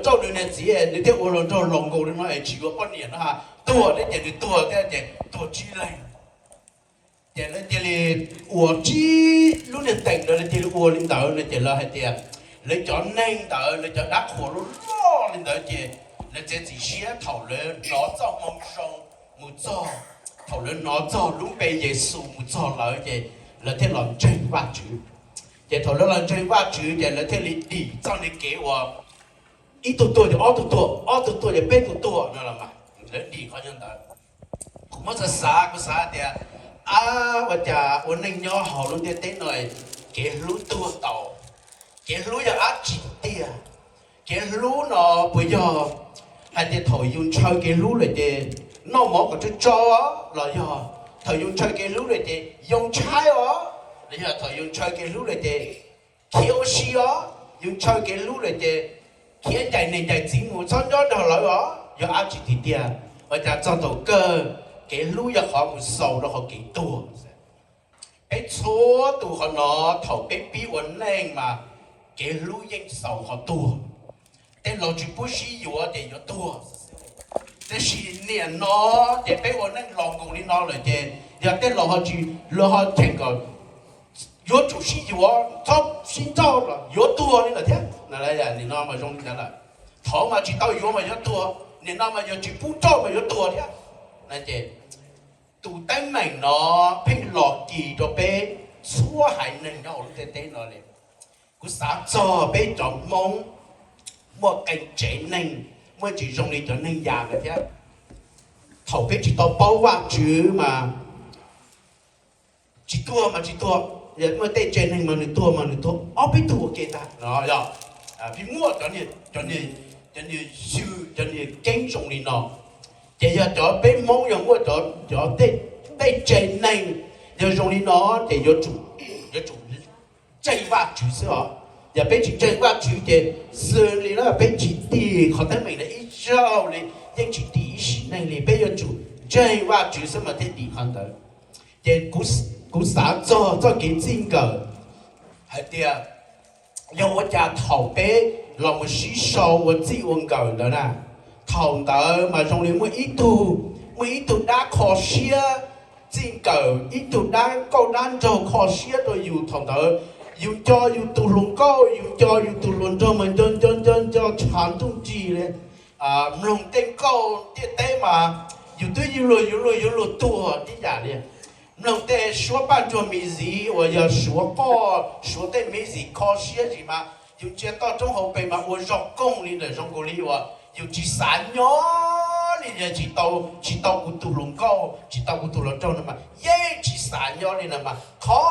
rau nws niam txiv, nws thiaj ua hluas nraug los nkaus li no es tsis yuav poj niam no, tuag thiab ces nws tuag thiab ces tuag tsib leeg. Ces lawv cia li ua tsib lub niag teem ntawd, lawv cia li ua li ntawd no ces lawv hais tias lawv cov neeg ntawd, lawv cov dab qhuas loj loj li ntawd ces lawv txiav txim siab thaum lawv hnov txoj moo zoo mus txog, thaum lawv hnov txog lub npe Yexus mus txog lawv ces lawv thiaj los ntseeg Vajtswv. Ces thaum lawv los ntseeg Vajtswv ces lawv thiaj li dim txoj niag kev uas ib tug tuag ces ob tug tuag, ob tug tuag ces peb tug tuag no los mas, lawv dim qhov ntawd. Kuv muab xav xav, kuv xav tias, ab, ua cas ua neej nyob hauv lub ntiaj teb no, kev hlub tuag tau. Kev hlub yog dab tsi tiag? Kev hlub no puas yog hais tias thaum yus ntshaw kev hlub lawm ces noj mov kom tsau tsau, los yog thaum yus ntshaw kev hlub lawm ces yoo tshaib os, los yog thaum yus ntshaw kev hlub lawm ces khiav ua si os, yus ntshaw kev hlub lawm ces khiav ncaim niam ncaim txiv mus txhob nyob nrog lawv os, yog dab tsi tiag tiag? Ua cas txog thaum kawg kev hlub yog qhov mus xaus rau qhov kev tuag? Peb txhua tus qhov no, thaum peb pib ua neej mas kev hlub yeej xaus qhov tuag. Tej laus tsis pub sib yuav ces yuav tuag. Tab sis nim no ces peb ua neej los nkaus li no lawm ces yog tej laus ho tsis, luag ho cheem kom yuav tsum sib yuav, txhob sib nrauj los yuav tuag li lawm thiab. Nim no mas zoo li ntawd lawm. Thaud mas tsis tau yuav mas yuav tuag, nim no mas yog tsis pub nrauj mas yuav tuag thiab. Ces tus teeb meem no pheej los kis rau peb txhua haiv neeg nyob hauv lub ntiaj teb no li. Kuv xav txog peb cov Hmoob muaj qee tsev neeg muaj tsis zoo li cov neeg yas lawm thiab. Thaum peb tsis tau paub Vajtswv mas tsis tuag mas tsis tuag, muaj tej tsev neeg mas nws tuag mas nws tuag ob peb tug ua ke ntag no. Yog peb muaj cov, cov niag xyw, cov niag keeb zoo li no, ces yog cov peb Hmoob yog muaj cov, tej tsev neeg yog zoo li no ces yuav tsum ntseeg Vajtswv xwb os. Yog peb tsis ntseeg Vajtswv ces xws li no peb tsis dim qhov teeb meem no ib zaug li, yeej tsis dim ib sim neej li. Peb yuav tsum ntseeg Vajtswv xwb mas thiaj dim qhov ntawd. Ces kuv xav txog txoj kev txij nkawm hais tias yog ua cas thaum peb los mus sib sau ua txij ua nkawm ntawd na, thaum ntawd mas zoo li muaj ib tug, muaj ib tug dab kho siab txij nkawm, ib tug dab nkauj dab nraug kho siab rau yus. Thaum ntawd yus nco yus tus hluas nkauj, yus nco yus tus hluas nraug mas nco nco nco nco tshav ntuj nrig li. Mloog tej nkauj ntiaj teb mas yus twb yuav luag yuav luag yuav luag tuag tib yam li. Mloog tej suab paj ntsuag mis zis uas yog suav qoj suav tej mis zis kho siab zis mas yus ntsia toj roob hauv pes mas ua zog koog li ntawm zoo nkaus li uas yus tsis xav nyob li, yog tsis tau, tsis tau kuv tus hluas nkauj, tsis tau kuv tus hluas nraug no mas yeej tsis xav nyob li no mas kho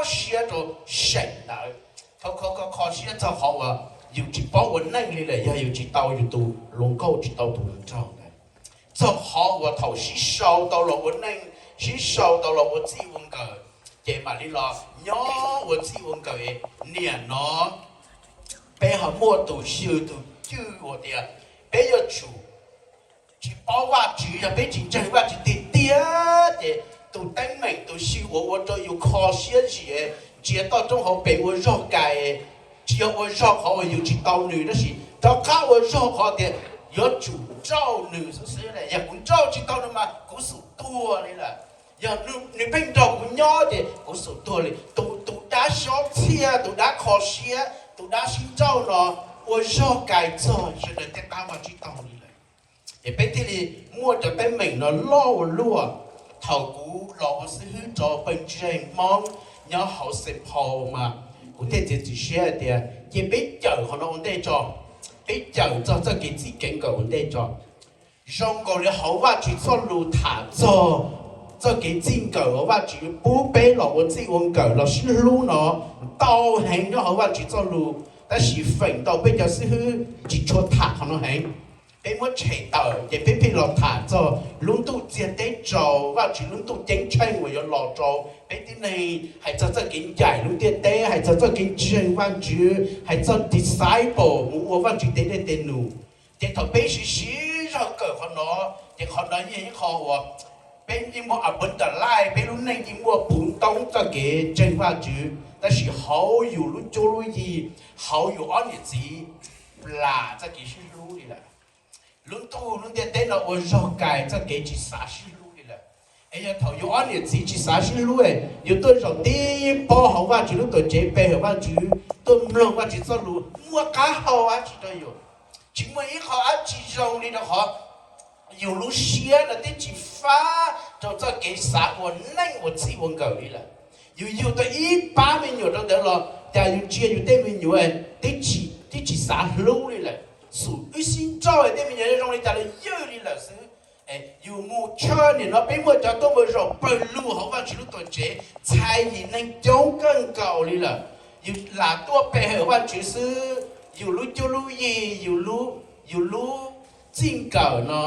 siab rau seem ntawd. Kho kho kho siab txog qhov uas yus tsis paub ua neej li lawm yog yus tsis tau yus tus hluas nkauj, tsis tau tus hluas nraug ntawd. Txog qhov uas thaum sib sau tau los ua neej, sib sau tau los ua txij ua nkawm, ces mam li los nyob ua txij ua nkawm. Niam no peb ho muaj tus xyw tus cwj uas tias peb yuav tsum tsis paub Vajtswv, yog peb tsis ntseeg Vajtswv tiag tiag ces tus teeb meem tus xyw uas ua rau yus kho siab zis, ntsia toj roob hauv pes ua zog kais, tsis yog ua zog qhov uas yus tsis tau nws tab sis rov qab ua zog qhov tias yuav tsum nrauj nws xwb xwb. Yog kuv nrauj tsis tau no mas kuv xum tuag li lawm. Yog nws pheej nrog kuv nyob ces kuv xum tuag li. Tus, tus dab xob txhiaj, tus dab kho siab, tus dab sib nrauj no ua zog kais txog sawv daws tej qab vaj tsib taug li lawm. Ces peb thiaj li muaj cov teeb meem no loj ua luaj. Thaum kuv los ua xib hwb rau pawg ntseeg Hmoob nyob hauv Xeem Phau mas kuv thiaj txiav txim siab hais tias cia peb cawm qhov no ua ntej tso, peb cawm txog txoj kev txij kev nkawm ua ntej tso. Zoo nkaus li hauv Vajtswv txoj lus tham txog txoj kev txij nkawm uas Vajtswv pub peb los ua txij ua nkawm los sib hlub no ntau heev nyob hauv Vajtswv txoj lus, tab sis feem ntau peb cov xib hwb tsis tshua tham qhov no heev. Peb muab tshem tawm ces peb pheej los tham txog lub ntuj txiag teb tsaus, Vajtswv lub ntuj ceeb tsheej uas yuav los rau peb tib neeg, hais txog txoj kev ncaim lub ntiaj teb, hais txog txoj kev ntseeg Vajtswv, hais txog disciple mus ua Vajtswv tes dej tes num. Ces thaum peb siv siv zog kawm qhov no, ces qhov no yeej yog ib qho uas peb yeej muaj abundant life, peb lub neej yeej muaj puv ntoob txoj kev ntseeg Vajtswv, tab sis hauv yus lub cuab lub yig, hauv yus ob niam txiv plam txoj kev sib hlub li lawm. Lub ntuj lub ntiaj teb no ua zog kais txoj kev tsis xav sib hlub li lawm. Es yog thaum yus ob niam txiv tsis xav sib hlub, yus tuaj zaum tib pob hauv Vajtswv lub tuam tsev pe hawm Vajtswv, tuaj mloog Vajtswv txoj lus muaj qab hau dab tsi rau yus? Tsis muaj ib qho dab tsi zoo li, rau qhov yus lub siab no twb tsis fab rau txoj kev xav ua neej ua txij ua nkawm li lawm. Yus yug tau ib pab me nyuam rau ntawd los cas yus ntsia yus tej me nyuam twb tsis xav hlub li lawm. Xum wb sib nrauj tej me nyuam zoo li cas los ywj li lawm xwb. Yus mus tshawj nim no peb muaj cov tuaj mus zaum pawg lug hauv Vajtswv lub tuam tsev txhais yim neeg coob kawg nkaus li lawm. Yus lam tuaj pe hawm Vajtswv xwb, yus lub cuab lub yig, yus lub txij nkawm no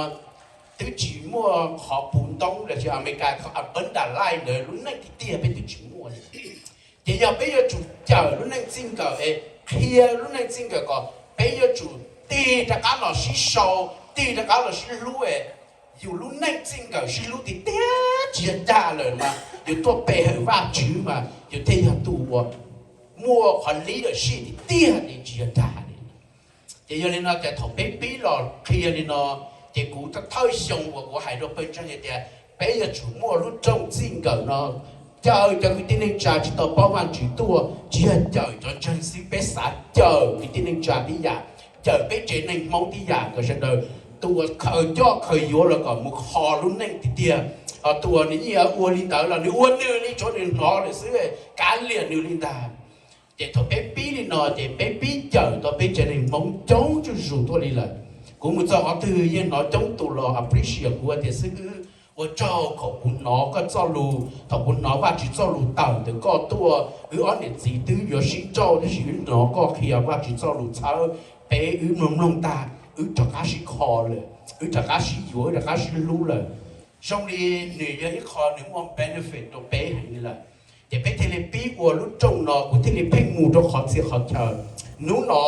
twb tsis muaj qhov puv ntoob los sis Amelikas qhov abundant life ntawd, lub neej tiag tiag peb twb tsis muaj li. Ces yog peb yuav tsum cawm lub neej txij nkawm es qhia lub neej txij nkawm kom peb yuav tsum tig rov qab los sib sau, tig rov qab los sib hlub es yus lub neej txij nkawm sib hlub tiag tiag tsis yog dag lawm mas yus tuaj pe hawm Vajtswv mas yus thiaj yog tus uas muaj qhov leadership tiag tiag li, tsis yog dag li. Ces yog li no ces thaum peb pib los qhia li no, ces kuv thawj xyoo uas kuv hais rau pawg ntseeg hais tias peb yuav tsum muaj lub rooj txij nkawm no, cawm cov kwv tij neej tsa tsis tau paub Vajtswv tuaj, tsis yog cawm cov ntseeg xwb, peb xav cawm kwv tij neej tsa tib yam, cawm peb tsev neeg Hmoob tib yam, kom sawv daws tus uas khaws coj khaws yuav los kom mus kho lub neej tiag tiag. Ho tus uas nws yeej ua li ntawd los nws ua nws li, tsuav nws hnov lawm xwb, kav liam nws li ntag. Ces thaum peb pib li no ces peb pib cawm tau peb tsev neeg Hmoob coob zuj zus tuaj li lawm. Kuv mus txog qhov twg yeej hnov coob tus los appreciate kuv tias xib hwb, ua tsaug thaum kuv hnov koj txoj lus, thaum kuv hnov Vajtswv txoj lus tawm ntawm koj tuaj. Wb ob niam txiv twb yuav sib nrauj tab sis wb hnov koj qhia Vajtswv txoj lus txhawb peb, wb mloog mloog tag wb rov qab sib kho lawm, wb rov qab sib yuav, wb rov qab sib hlub lawm. Zoo li nws yog ib qho nws muaj benefit rau peb heev li lawm. Ces peb thiaj li pib ua lub rooj no, kuv thiaj li pheej mus rau qhov txhia qhov chaw. Hnub no,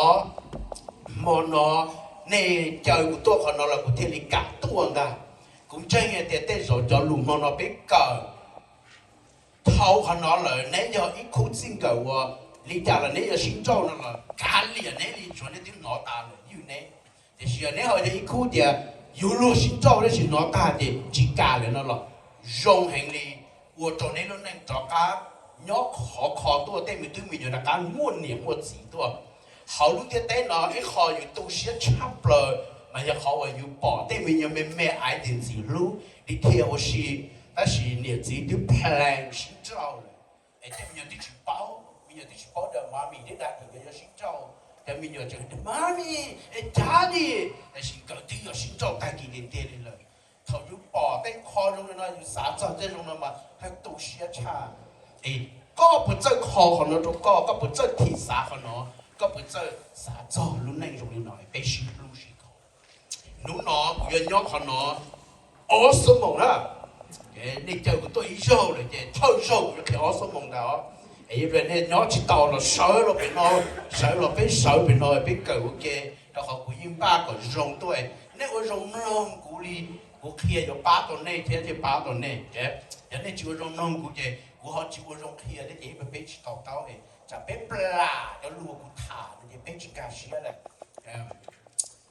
hmo no, nej caw kuv tuaj qhov no los kuv thiaj li kam tuaj ntag. Kuv ntseeg hais tias tej zaum cov lus hmo no peb kawm thaum qhov no lawm, neb yog ib khub txij nkawm uas li cas los neb yuav sib nrauj no los kav liam neb li, tsuav neb twb hnov tas lawm ywj neb. Tiam sis yog neb ho yog ib khub tias yuav luag sib nrauj tab sis hnov tag ces tsis kam lawm no los zoo heev li, ua rau neb lub neej rov qab nyob khov kho tuaj, tej me tub me nyuam rov qab muaj niam muaj txiv tuaj. Hauv lub ntiaj teb no ib qho yus tu siab tshaj plaws mas yog qhov uas yus pom tej me nyuam me me aiv tias ntxim hlub li thiab ua si, tab sis niam txiv twb plan sib nrauj lawm. Es tej me nyuam twb tsis paub, me nyuam twb tsis paub tias mami thiab daddy nkawd yuav sib nrauj, cov me nyuam tseem tias mami, es daddy, tab sis nkawd twb yuav sib nrauj tag kis tiag tiag li lawm. Thaum yus pom tej qho zoo li no yus xav txog tej zoo no mas pheej tu siab tshaj. Es koj puas txawj kho qhov no rau koj, koj puas txawj thim xav qhov no, koj puas txawj xav txog lub neej zoo li no peb sib hlub sib kho? Hnub no kuv yuav nyob qhov no ob xuab moos na. Nej caw kuv tuaj ib zaug lawm ces thawj zaug kuv yuav qhia ob xuab moos ntag os. Es nej nyob tsis tau los sawv los pem no, sawv los peb sawv pem no peb kawm ua ke, rau qhov kuv yeej npaj kom zoo tuaj. Nej ua zoo mloog kuv li, kuv qhia yuav pab tau nej thiab thiaj pab tau nej. Yog nej tsis ua zoo mloog kuv ces kuv ho tsis ua zoo qhia thiab ces ib pliag peb tsis to taub, tsam peb plam cov lus kuv tham no ces peb tsis nkag siab lawm.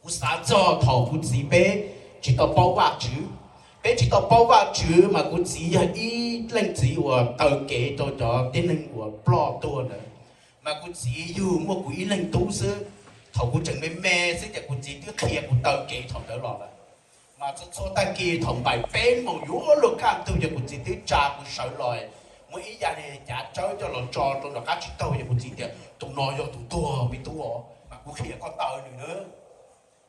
Kuv xav txog thaum kuv txiv peb tsis tau paub Vajtswv. Peb tsis tau paub Vajtswv mas kuv txiv yog ib leej txiv uas taw kev rau cov tib neeg uas ploj tuag ntawd. Mas kuv txiv yug muaj kuv ib leeg tub xwb. Thaum kuv tseem me me xwb ces kuv txiv twb qhia kuv taw kev thaum ntawd los lawm. Mas txhua txhua tag kis thaum npaim peb moos yuav luag kaj ntug ces kuv txiv twb tsa kuv sawv los, muab ib yam li cav tsawb coj los tso rau nram qab tsib taug ces kuv txiv tias tus no yog tus tuag me tub os, mas kuv qhia koj taw nws na.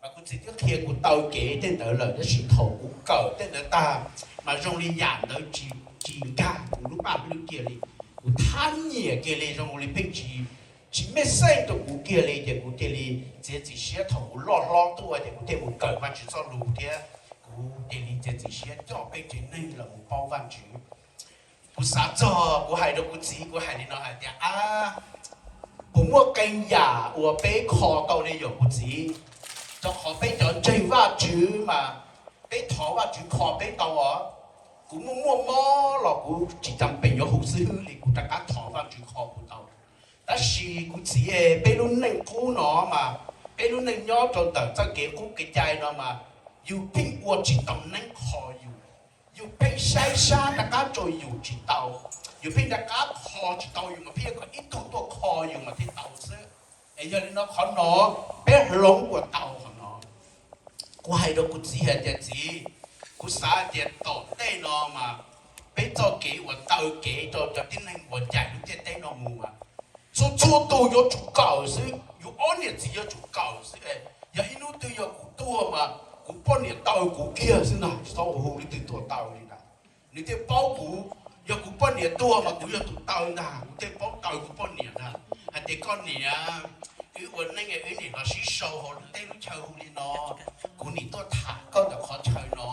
Mas kuv txiv twb qhia kuv taw kev tej ntawd lawm tab sis thaum kuv kawm tej ntawd tag mas zoo li yam ntawd tsis nkag kuv lub paj hlwb kiag li. Kuv thab nyiam kiag li, zoo li pheej tsis, tsis make sense rau kuv kiag li ces kuv cia li txiav txim siab thaum kuv loj hlob tuaj ces kuv thiaj mus kawm Vajtswv txoj lus thiab kuv cia li txiav txim siab coj peb tsev neeg los mus paub Vajtswv. Kuv xav txog kuv hais rau kuv txiv, kuv hais li no hais tias, ab, puas muaj qee yam uas peb kho tau li yom kuv txiv? Rau qhov peb cov ntseeg Vajtswv mas peb thov Vajtswv kho peb tau os. Kuv muaj muaj mob los kuv tsis tas pem yuav hu xib hwb li, kuv rov qab thov Vajtswv kho kuv tau. Tab sis kuv txiv, peb lub neej qub no mas Peb lub neej nyob rau ntawm txoj kev qub kev cai no mas yus pheej ua tsis tau neeb kho yus, yus pheej saib sab rov qab rau yus tsis tau, yus pheej rov qab kho tsis tau yus mas pheej kom ib tug tuaj kho yus mas thiaj tau xwb. Es yog li no qhov no peb hloov ua tau qhov no. Kuv hais rau kuv txiv hais tias, txiv, kuv xav tias tom ntej no mas peb txoj kev uas taw kev rau cov tib neeg uas ncaim lub ntiaj teb no mus mas txhua txhua tus yuav tsum kawm xwb, yus ob niam txiv yuav tsum kawm xwb. Yog ib hnub twg yog kuv tuag mas kuv poj niam taw kuv kiag xwb ntag, tsis txhob hu leej twg tuag taw li ntag. Nws thiaj paub kuv, yog kuv poj niam tuag mas kuv yog tus taw ntag, kuv thiaj paub taw kuv poj niam ntag hais tias, koj niam, wb ua neej wb nim los sib sau hauv teb lub chaw hu li no, kuv nim tuaj tham koj ntawm qhov chaw no,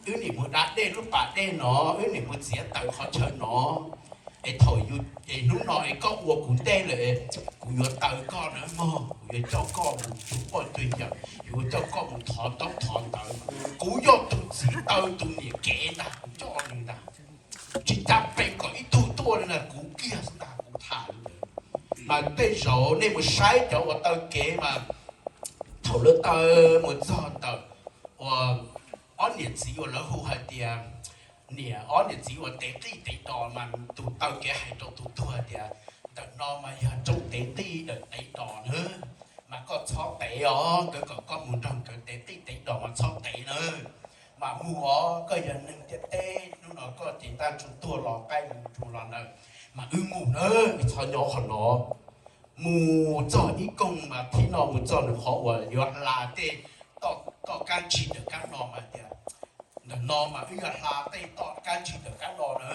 wb nim mus da dej lub pas dej no, wb nim mus txiav taws qhov chaw no. Es thaum, es hnub no es koj ua kuv ntej lawm, kuv yuav taw koj na mog, kuv yuav coj koj mus cuag poj cuag yawm, yuav coj koj mus thov ntaub thov ntawv. Kuv yog tus txiv taw tus niam kev ntag, kuv coj nws ntag. Tsis tas pes kom ib tug tuaj li ntag, kuv kiag xwb ntag, kuv tham li ntawd. Mas tej zaum nej mus saib cov uas taw kev mas thaum lawv taw mus txog ntawm uas ob niam txiv uas lawv hu hais tias, niam, ob niam txiv uas tev qij tev dos mas tus taw kev hais rau tus tuag tias, ntawm no mas yog roob tev qij ntawm tev dos na, mas koj txhob tev os, nkawd kom koj mus nrog nkawd tev qij tev dos mas txhob tev na. Mas mus os, koj yog neeg ntiaj teb, hnub no koj ces ntaj tsuag tuag los qaij mus tsuag los ntawd, mas wb mus na, wb txhob nyob qhov no. Mus txog ib koog mas thib no mus txog nws qhov uas yuav hla tej toj kab ntsig ntawm kab no mas tias, ntawm no mas wb yuav hla tej toj kab ntsig ntawm kab no na.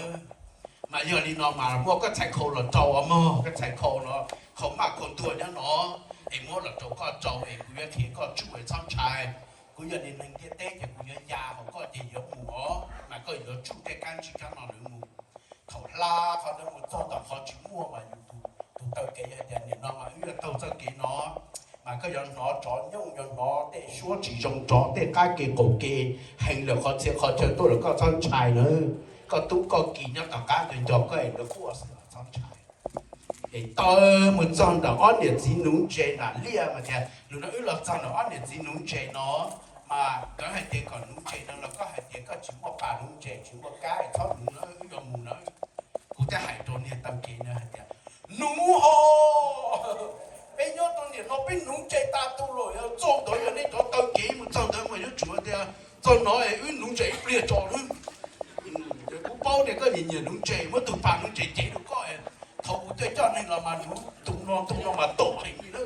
Mas yog li no mas muab koj txhais khau los rau os mog, koj txhais khau no, khau maj khau ntuag nyob no, es muab los rau koj rau es kuv yuav qhia koj tsuj es txhob ntshai. Kuv yog niag neeg ntiaj teb ces kuv yuav ya hauv koj ces yuav mus os, mas koj yuav tsuj tej kab ntsig kab no lawv mus. Thaum hla qhov ntawd mus txog tom qhov tsis muaj mas yus tus taw kev hais tias, nim no mas wb yuav taug txoj kev no, mas koj yuav hnov tsov nyooj, yuav hnov tej suab tsis zoo, tsov tej qab ke qaum ke heev lawm, qhov txhia qhov chaw tuaj lawm, koj txhob ntshai na. Koj tub koj ki nyob tom qab nco nco koj es lawv quaj xwb, txhob ntshai. Es taw mus txog ntawm ob niam txiv nuv ntses nram liaj mas tias, nws no wb los txog ntawm ob niam txiv nuv ntses no, mas nkawd hais tias kom nuv ntses no los koj hais tias koj tsis muaj pas nuv ntses, tsis muaj kab es txhob nuv na, wb yuav mus na. Kuv thiaj hais rau niag taw kev na hais tias, nuv ho, peb nyob rau niam no peb nuv ntses tas tu lawm, txog ntawd yog nej cov taw kev mus txog ntawd mas yuav tsum tias txog no es wb nuv ntses ib pliag tso na. Kuv paub tias koj nyiam nyiam nuv ntses, muab tus pas nuv ntses cev rau koj, thaum kuv tuaj coj neeg los mas nuv tus no tus no mas tom heev li na.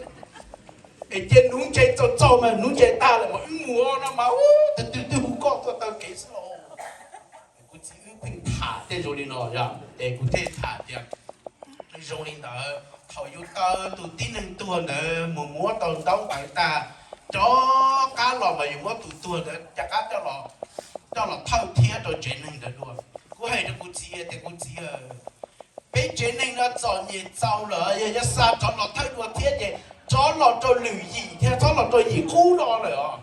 Es cia nuv ntses txaus txaus mas nuv ntses tag lawm mas wb mus no mas, tus twg twb hu koj tuaj taw kev xwb los. Kuv txiv wb pheej tham tej zoo li no yog es kuv thiaj tham tias zoo li ntawd, thaum yus taw tus tib neeg tuag ntawd mus muab tau ntaub ntawv tag, rov qab los mas yus muab tus tuag ntawd rov qab coj los thawj thiab rau tsev neeg ntawd dua. Kuv hais rau kuv txiv tias, kuv txiv, peb tsev neeg no txom nyem txaus lawm, yog yuav xa rov los thawj dua thiab ces rov los rau lwm yim thiab, txhob los rau yim qub no lawm os.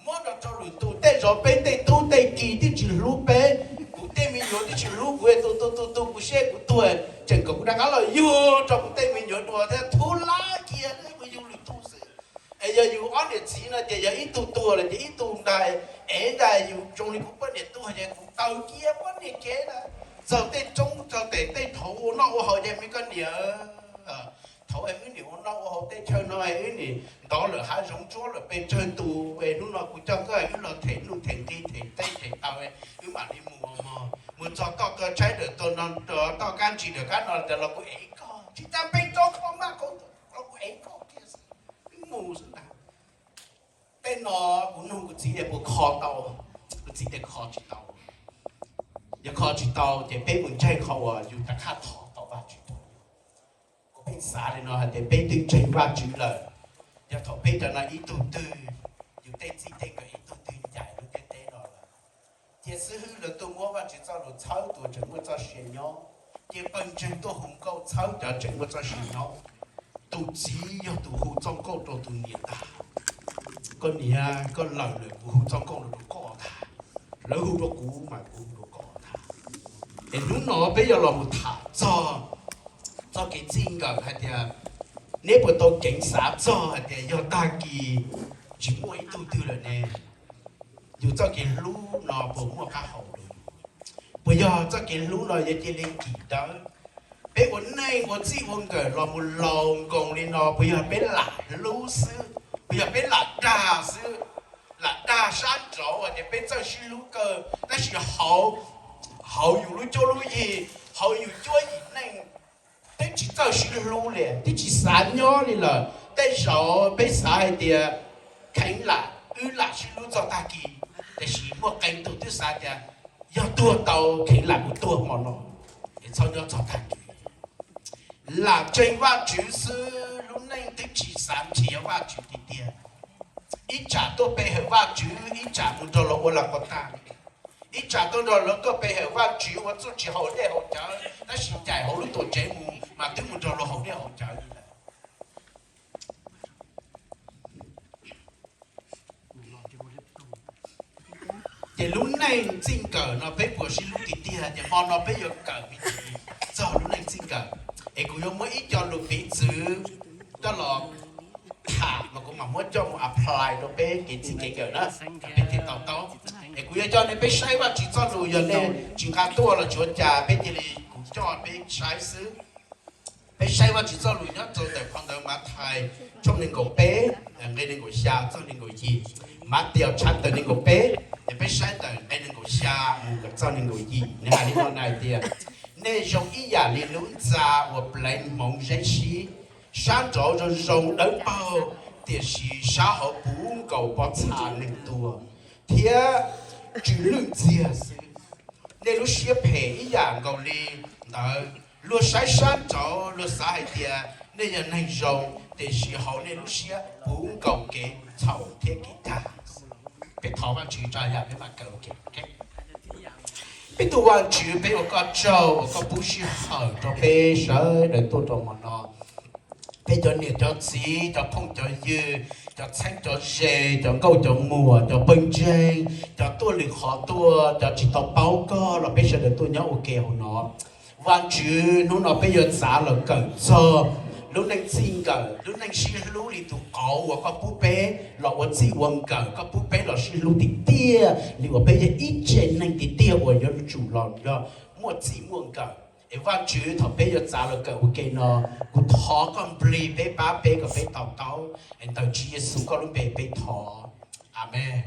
Muab rau lwm tus, tej zaum peb tej tub tej ki twb tsis hlub peb, kuv tej me nyuam twb tsis hlub kuv, tu tu tu tu kuv siab kuv tuag, tseem kom kuv rov qab los yug rau kuv tej me nyuam dua thiab, thub lab cia kuv yug lwm tus xwb. Es yog yus ob niam txiv no ces yog ib tug tuag lawm ces ib tug ntais, ev ntais yus zoo li kuv poj niam tuag ces kuv taw cia poj niam kev na. Txog tej roob txog tej, tej thaum ua noj ua haus ces me koj niam, thaum wb niam ua noj ua haus tej chaw no wb niam ntov lawm hav zoov ntsuab lawm pes tsawg tus, hnub no kuv coj koj wb los them nuj them nqi them teb them taw, wb mam li mus mog. Mus txog toj kab tshaib ntawm toj kab ntsig ntawm kab no tas los kuv ev koj, tsis tas peb rau koj maj koj los kuv ev koj kiag xwb, wb mus xwb ntag. Tej no kuv nug kuv txiv tias puas kho tau, kuv txiv tias kho tsis tau. Yog kho tsis tau ces peb mus ntseeg qhov uas yus rov qab thov tau Vajtswv rau. Kuv pheej xav li no hais tias peb twb ntseeg Vajtswv lawm, yog thaum peb cov no ib tug twg, yus tej txij tej nkawm ib tug twg ncaim lub ntiaj teb no lawm, cia xib hwb lawv tuaj muab Vajtswv txoj lus txhawb tus tseem muaj txoj sia nyob, cia pawg ntseeg tuaj hu nkauj txhawb cov tseem muaj txoj sia nyob. Tus txiv yog tus hu txoj nkauj rau tus niam ntag. Koj niam, koj lawm lawm, kuv hu txoj nkauj no rau koj ntag. Lawv hu rau kuv mas kuv hu rau koj ntag. Es hnub no peb yuav los mus tham txog txoj kev txij nkawm hais tias Neb puas tau ceev xav txog hais tias yog tag kis tsis muaj ib tug twg lawm ne, yus txoj kev hlub no puas muaj qab hau li? Puas yog txoj kev hlub no yuav cia li nkim dawb? Peb ua neej ua txij ua nkawm los mus laus nkoos li no, puas yog peb lam hlub xwb? Puas yog peb lam dag xwb? Lam dag sab nraud hais tias peb txawj sib hlub kawg, tab sis hauv, hauv yus lub cuab lub yig, hauv yus cuab yim neej, twb tsis txawj sib hlub li, twb tsis xav nyob li lawm. Tej zaum peb xav hais tias kheev lam, wb lam sib hlub txog tag kis, tiam sis muaj qee tus twb xav tias yog tuag tau kheev lam kuv tuag hmo no, es txhob nyob txog tag kis. Lam tseeg Vajtswv xwb, lub neej twb tsis xav nrhiav Vajtswv tiag tiag. Ib tsam tuaj pe hawm Vajtswv, ib tsam mus nrog luag ua lag quas tag, ib tsam tuaj nrog luag tuaj pe hawm Vajtswv ua txuj tsis haus dej haus cawv, tab sis ncaim hauv lub tuam tsev mus mas twb mus nrog luag haus dej haus cawv li lawm. Ces lub neej txij nkawm no peb puas sib hlub tiag tiag, ces hmo no peb yuav kawm me ntsis txog lub neej txij nkawm. Es kuv yuav muab ib co lus piv txwv coj los tham mas kuv mam muab coj mus apply rau peb kev txij kev nkawm na, peb thiaj to taub. Es kuv yuav coj nej peb saib Vajtswv txoj lus, yog nej tsis nqa tuaj los tsis ua cas, peb cia li kuv coj peb saib xwb. Peb saib Vajtswv txoj lus nyob rau ntawm phau ntawv Mathais tshooj nees nkaum peb, nqe nees nkaum xya txog nees nkaum yim. Mathais tshooj nees nkaum peb, es peb saib ntawm nqe nees nkaum xya mus kom txog nees nkaum yim, nws hais li no na hais tias, nej zoo ib yam li lub ntxa uas pleev hmoov zeb sib. Sab nraud zoo zoo dawb paug, tiam sis sab hauv puv nkaus pob txha neeg tuag thiab tsw lwj ntxiag xwb. Nej lub siab phem ib yam nkaus li ntawd. Luag saib sab nraud luag xav hais tias nej yog neeg zoo, tiam sis hauv nej lub siab puv nkaus kev txhaum thiab kev dag. Peb thov Vajtswv tso yam peb mam kawm. Peb tus Vajtswv, peb ua koj tsaug uas koj pub sij hawm rau peb sawv daws tuaj rau hmo no. Peb cov niam cov txiv, cov phooj cov ywg, cov txheeb cov ze, cov nkauj cov muam, cov pawg ntseeg, cov tuaj lwm qhov tuaj, cov tsis tau paub koj los peb sawv daws tuaj nyob ua ke hauv no. Vajtswv, hnub no peb yuav txav los kawm txog lub neej txij nkawm, lub neej sib hlub li tus qauv uas koj pub peb los ua txij ua nkawm, koj pub peb los sib hlub tiag tiag li uas peb yog ib tse neeg tiag tiag uas yuav tsum los yog muaj txij muaj nkawm. Es Vajtswv, thaum peb yuav txav los kawm ua ke no, kuv thov koj nplig peb, pab peb kom peb to taub. Es ntawm Tswv Yexus koj lub npe peb thov, Amees.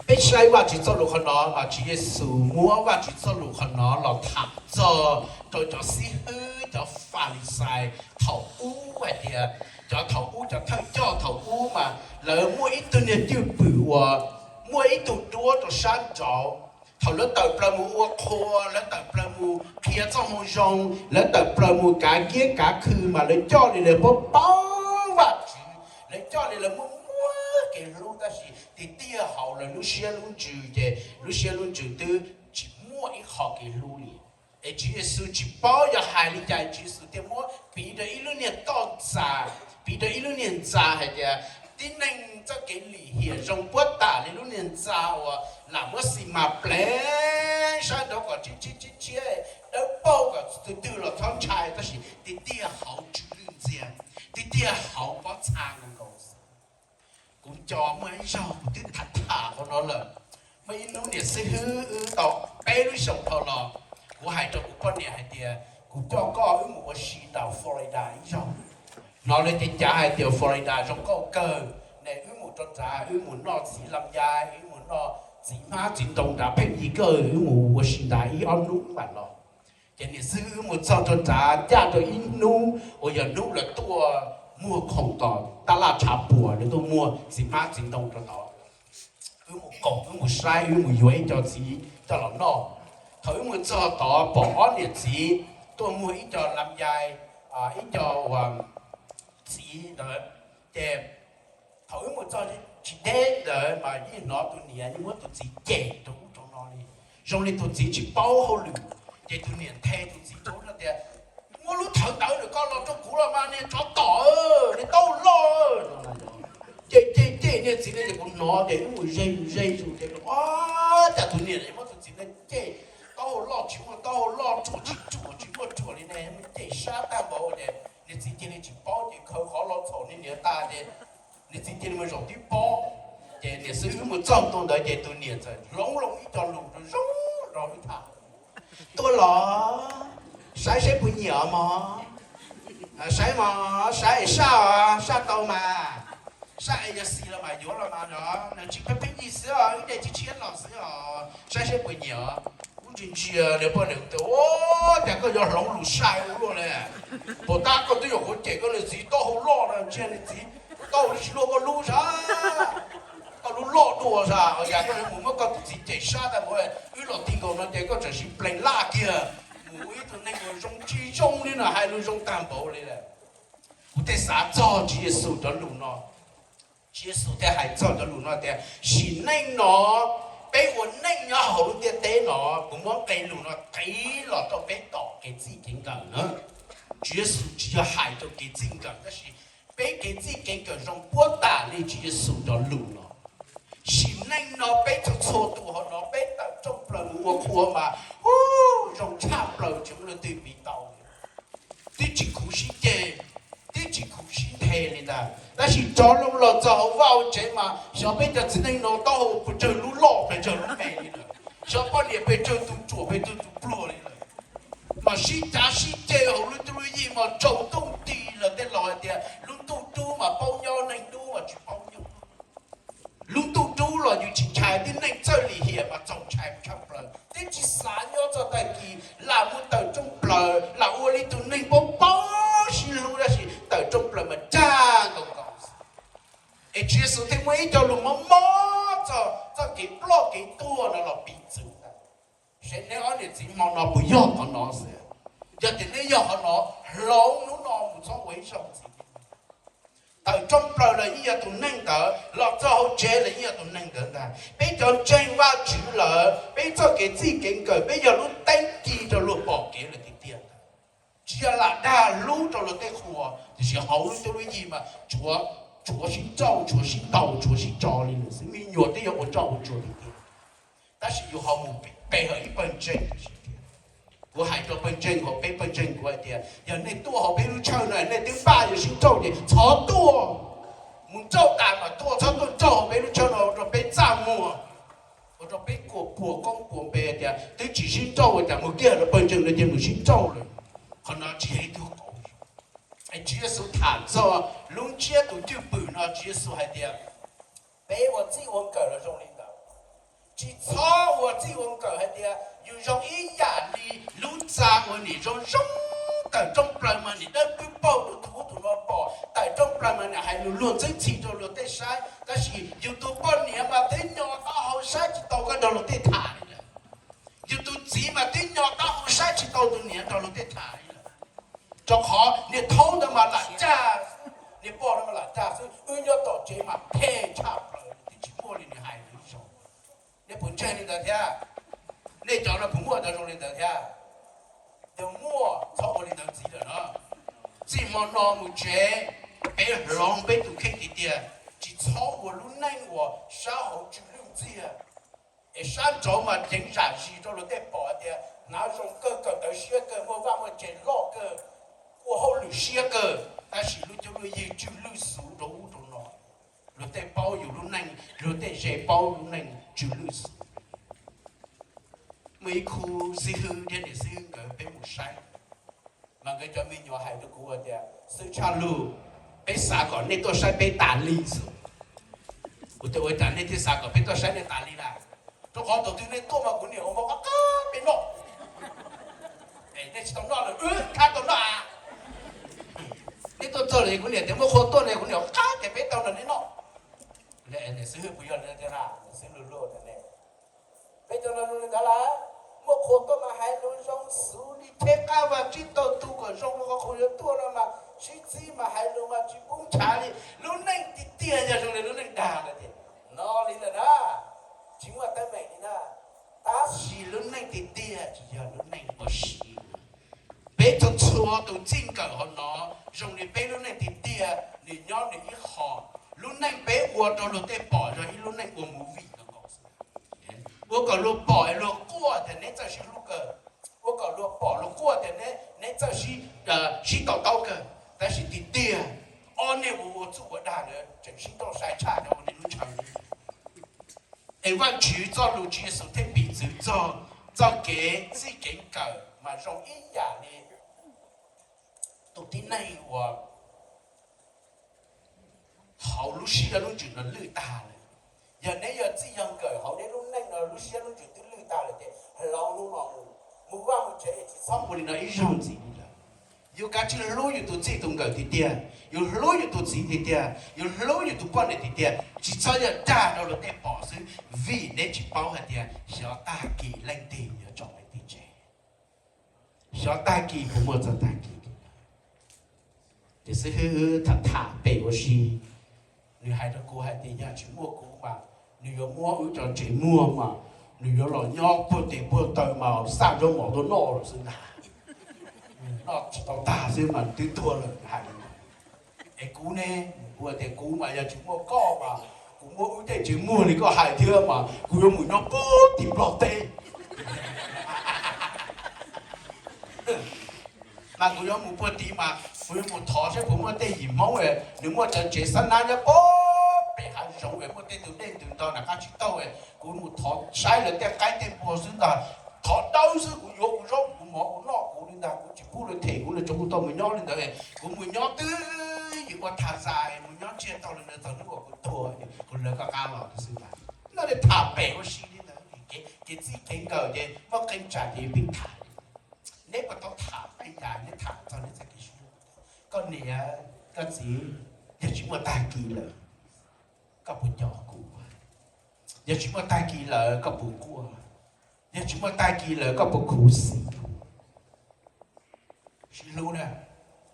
Peb saib Vajtswv txoj lus qhov no mas Tswv Yexus muab Vajtswv txoj lus qhov no los tham txog rau cov xib hwb cov Falixais thaum ub hais tias, cov thaum ub, cov thawj coj thaum ub mas lawv muaj ib tug niag cwj pwm uas muaj ib tug duab rau sab nraud. Thaum lawv tawm plaws mus ua qhua, lawv tawm plaws mus qhia txoj moo zoo, lawv tawm plaws mus kav kiab kav khw mas lawv coj li lawv paub paub Vajtswv, lawv coj li lawv muaj muaj kev hlub, tab sis tiag tiag hauv lawv lub siab lub ntsws ces lub siab lub ntsws twb tsis muaj ib qho kev hlub li. Es Tswv Yexus tsis paub yog hais li cas Tswv Yexus thiaj muab piv rau ib lub niag toj ntxas, piv rau ib lub niag ntxa hais tias tib neeg txoj kev lim hiam zoo puab tam li lub niag ntxa uas lam muab xis mas pleev sab nraud kom tshiab tshiab tshiab tshiab, dawb paug kom tus twg los txhob ntshai, tab sis tiag tiag hauv tsw lwj ntxiag, tiag tiag hauv pob txha nkaus. Kuv nco muaj ib zaug kuv twb tham tham qhov no lawm, muaj ib hnub niam xib hwb wb tau peb lub xyoos dhau los, kuv hais rau kuv poj niam hais tias kuv coj koj wb mus ua si nram Florida ib zaug. Hnov lawv cev cav hais tias Florida zoo nkauj kawg, ne wb mus rau nrad wb mus noj txiv lam yai, wb mus noj txiv hmab txiv ntoo nrad pheej yig kawg, wb mus ua si nrad ib ob hnub mam los. Ces niam xib hwb wb mus txog rau nrad ncaj rau ib hnub uas yog hnub lawv tuaj muag khoom tom tab laj tshav puam, lawv tuaj muag txiv hmab txiv ntoo rau tod. Wb mus koom, wb mus saib, wb mus yuav ib co txiv coj los noj. Thaum wb mus txog tod pom ob niam txiv tuaj muag ib co lam yai, ib co txiv ntawd. Ces thaum wb mus txog tsis deb ntawd mas yeej hnov tus niam yeej muab tus txiv cem rau ub rau no li. Zoo li tus txiv tsis paub hauj lwm, ces tus niam nthe tus txiv rau ub tias, muab lub thawv ntawd nws koj los rau kuv los mas niag tsov tom, niag taub hau loj. Cem cem cem niag txiv ne, ces kuv hnov ces wb mus ze mus ze zus ces, o, cas tus niam muab tus txiv ne cem, taub hau loj tsis muaj taub hau loj, ruam tsis ruam tsis muaj ruam li ne, cem sab tag npaum ces niag txiv cia li tsis paub ces khaws qhov los txhaum niag niam tas ces nws txiv cia li mus zaum tib pob. Ces niam xib hwb mus txog ntua ntawd ces tus niam txawm hloov loo ib co lus zoo zoo rau wb tham. Tuaj los, saib seb puas nyiam mog. Saib mog, saib es saj, saj tau mas. Saj es yog xis los mas yuav los mas no, tsis pheej pheej yig xwb os, ib daim tshiab tshiab los xwb os, saib seb puas nyiam. Kuv ntsia ntsia nws poj niam tias, Ua cas koj yuav hloov lus sai ua luaj li? Puas tab koj twb yuav qhuav cem koj niag txiv taub hau loj no, ntsia niag txiv taub hau tsis luaj koj lub sab, koj lub loj dua sas, yam koj mus muab koj tus txiv cem sab tag npaum, wb los ti nkaus no ces koj tseem sim plees laj kiag, mus ua ib tug neeg uas zoo tsis zoo li no, hais lus zoo tag npaum li lawm. Kuv thiaj xav txog Tswv Yexus cov lus no. Tswv Yexus thiaj hais txog cov lus no tias, sim neej no peb ua neej nyob hauv lub ntiaj teb no, kuv muab nqe lus no qiv los rau peb tom kev txij kev nkawm na. Tswv Yexus tsis yog hais rau kev txij nkawm, tab sis peb kev txij kev nkawm zoo puab tas li Tswv Yexus cov lus no. Sim neej no peb txhua txhua tus hauv no peb tawm rooj plaws mus ua qhua mas, hu, zoo tshaj plaws tsis muaj leej twg piv tau li. Twb tsis khuv sib ceg, twb tsis khuv sib nthe li ntag, tab sis rov loo los txog hauv vaj hauv tsev mas xyov peb cov txiv neej no taub hau pes tsawg lub loj pes tsawg lub me li lawm, xyov poj niam pes tsawg tus ruam pes tsawg tus pluag li lawm. Mas sib cav sib ceg hauv lub cuab lub yig mas tsaus ntuj nti lawm tej laus hais tias lub ntuj dub mas paub nyob, neeg dub mas tsis paub nyob. Lub ntuj dub los yus tsis ntshai, tib neeg txawj lim hiam mas txaus ntshai tshaj plaws, twb tsis xav nyob txog tag kis lam mus tawm rooj plaws, lam ua li tus neeg paub paub sib hlub tab sis tawm rooj plaws mas cag nkaus nkaus. Es Tswv Yexus thiaj muaj ib co lus mob mob txog txoj kev ploj kev tuag no los piv txwv ntag. Seb neb ob niam txiv hmo no puas yog qhov no xwb? Yog tias neb yog qhov no, hloov hnub no mus txhob ua ib zaug ntxiv. Tawm rooj plaws los yeej yog tus neeg ntawd, los txog hauv tsev los yeej yog tus neeg ntawd ntag. Peb cov ntseeg Vajtswv lawm, peb txoj kev txij kev nkawm, peb yog lub teeb ci rau luag pom kev lawm tiag tiag ntag. Tsis yog lam dag hlub rau luag tej qhua, tiam sis hauv lub cuab lub yig mas tsuav, tsuav sib nrauj, tsuav sib ntaus, tsuav sib tso li lawm xwb, me nyuam twb yuav ua nroj ua tsuag tiag tiag. Tab sis yus ho mus pe hawm ib pawg ntseeg tiam sis tiag. Kuv hais rau pawg ntseeg hauv peb pawg ntseeg kuv hais tias yog nej tuaj hauv peb lub tshawj no nej twb npaj yuav sib nrauj ces txhob tuaj. Mus nrauj tas mas tuaj, txhob tuaj nrauj hauv peb lub tshawj no ua rau peb txaj muag, ua rau peb kuas puas koob puas npe tias twb tsis sib nrauj ua cas mus kiag rau pawg ntseeg no ces mus sib nrauj lawm. Qhov no tsis yog ib tug qauv. Tswv Yexus tham txog lub ntsiab tus cwj pwm no, Tswv Yexus hais tias peb ua txij ua nkawm los zoo li ntawd. Tsis txhob ua txij ua nkawm hais tias yus zoo ib yam li lub txaj uas nim zoo zoo, tawm rooj plaws mas nim dawb pwb paug rau tus ub tus no pom, tawm rooj plaws mas nim hais lus luag ntxhi rau luag tej saib, tab sis yus tus poj niam mas twb nyo taub hau saib tsis tau koj nrog luag tej tham li lawm. Yus tus txiv mas twb nyo taub hau saib tsis tau tus niam nrog luag tej tham li lawm. Rau qhov niag thaub ntawd mas lam cag xwb, niag poj ntawd mas lam cag xwb, wb nyob tom tsev mas phem tshaj plaws, twb tsis muaj li nws hais li zoo. Nej puas ntseeg li ntawd thiab? Nej cov no puas muaj cov zoo li ntawd thiab? Yog muaj txhob ua li ntawd ntxiv lawm no. Txij hmo no mus tsev, peb hloov peb tus kheej tiag tiag, tsis txhob ua lub neej uas sab hauv tsw lwj ntxiag, es sab nraud mas ceev zam zis rau luag tej pom hais tias hnav zoo kawg, kawm ntawv siab kawg, muaj vaj muaj tsev loj kawg, ua hauj lwm siab kawg, tab sis lub cuab lub yig tsw lwj xuv rau ub rau no. Luag tej paub yus lub neej, luag tej ze paub lub neej tsw lwj xuv. Muaj ib khub xib hwb thiab niam xib hwb nkawd peb mus saib, mas nkawd cov me nyuam hais rau kuv tias xwm tshaj lug, peb xav kom nej tuaj saib peb tas li xwb. Kuv tias ua cas nej thiaj xav kom peb tuaj saib nej tas li lawm? Rau qhov thaum twg nej tuaj mas kuv niam ua mov qab qab peb noj. Nej tsis tau noj lawm, khab tau noj a. Nej tuaj txog lawm kuv niam tias muab qhua tuaj no, kuv niam qab tias peb tau nrog nej noj. Niam xib hwb puas yog li ntawd tiag na? Niam xib hwb luag luag tias ne, peb cov no zoo li ntawd lawm, muaj qhua tuaj mas hais lus zoo xwb li, cheb qab vaj tsib taug tug kom zoo rau qhov qhua yuav tuaj no mas sib txib mas hais lus mas tsis pub ntshav li. Lub neej tiag tiag yog zoo li lub neej dag ntawd tiag, no li ntawd na, tsis muaj teeb meem li na. Tab sis lub neej tiag tiag tsis yog lub neej ua si. Peb txhua txhua tus txij nkawm hauv no zoo li peb lub neej tiag tiag nws nyob nws ib qho. Lub neej peb ua rau luag tej pom yog ib lub neej ua movie nkaus nkaus xwb. Ua kom luag pom luag quaj tias neb txawj sib hlub kawg, ua kom luag pom luag quaj tias neb txawj sib to taub kawg. Tab sis tiag tiag, ob neeg uas ua txuj ua dag ntawd tseem sib nrauj sai tshaj cov ua neeg lub ntshaw. Es Vajtswv txoj lus, Tswv Yexus thiaj piv txwv txog txoj kev txij kev nkawm mas zoo ib yam li tus tib neeg uas hauv lub siab lub ntsws no lwj tag lawm. Yog neb yog txij yog nkawm hauv neb lub neej no lub siab lub ntsws twb lwj tag lawm ces hloov hnub no mus, mus vaj mus tsev es tsis txhob ua li no ib zaug ntxiv li lawm. Yus kav tsij hlub yus tus txij tus nkawm tiag tiag, yus hlub yus tus txiv tiag tiag, yus hlub yus tus poj niam tiag tiag, tsis txhob yog dag rau luag tej pom xwb, vim neb tsis paub hais tias xyov tag kis leej twg yuav tso neb tim tsev. Xyov tag kis puas muaj txoj tag kis. Ces xib hwb tham tham pem ua si, nws hais rau kuv hais tias yog tsis muaj kuv mas nws yuav muab wb cov tsev muag mas nws yuav los nyob puag tes puag taw mas xaj zaub mov tuaj noj lawm xwb ntag. Noj tsis tau tag xwb mas twb tuag lawm hais. Es kuv ne, kuv tias kuv mas yog tsis muaj koj mas kuv muab wb tej tsev muag li koj hais thiab mas kuv yuav mus nyob puag tim Nplog teb. Mas kuv yuav mus puag tid mas kuv yuav mus thov saib puas muaj tej yim Hmoob nws muaj cov tsev xab nab nyob puag pem hav zoov es muaj tej tus dej ntws nto nram qab tsib taug, kuv mus thov saib lawv tej qaib tej npua xwb ntag. Thov dawb xwb, kuv yuav kuv zaub kuv mov kuv noj kuv li ntag, kuv tsis pub lawv them kuv, lawv tsuas kuv tau mus nyob li ntawd. Kuv mus nyob twj ywm ua thas zas, mus nyob ntsiag tau li ntawd txog hnub uas kuv tuag, kuv lawv koj qab los xwb ntag. Noj li tham pem ua si li ntawd, kev txij kev nkawm ces muaj qee tsam ces pheej tham. Neb puas tau tham qee tsam neb tham txog neb txoj kev sib hlub? Koj niam koj txiv, yog tsis muaj tag kis lawm, koj puas nco kuv? Yog tsis muaj tag kis lawm koj puas quaj? Yog tsis muaj tag kis lawm koj puas khuv xim? Sib hlub na,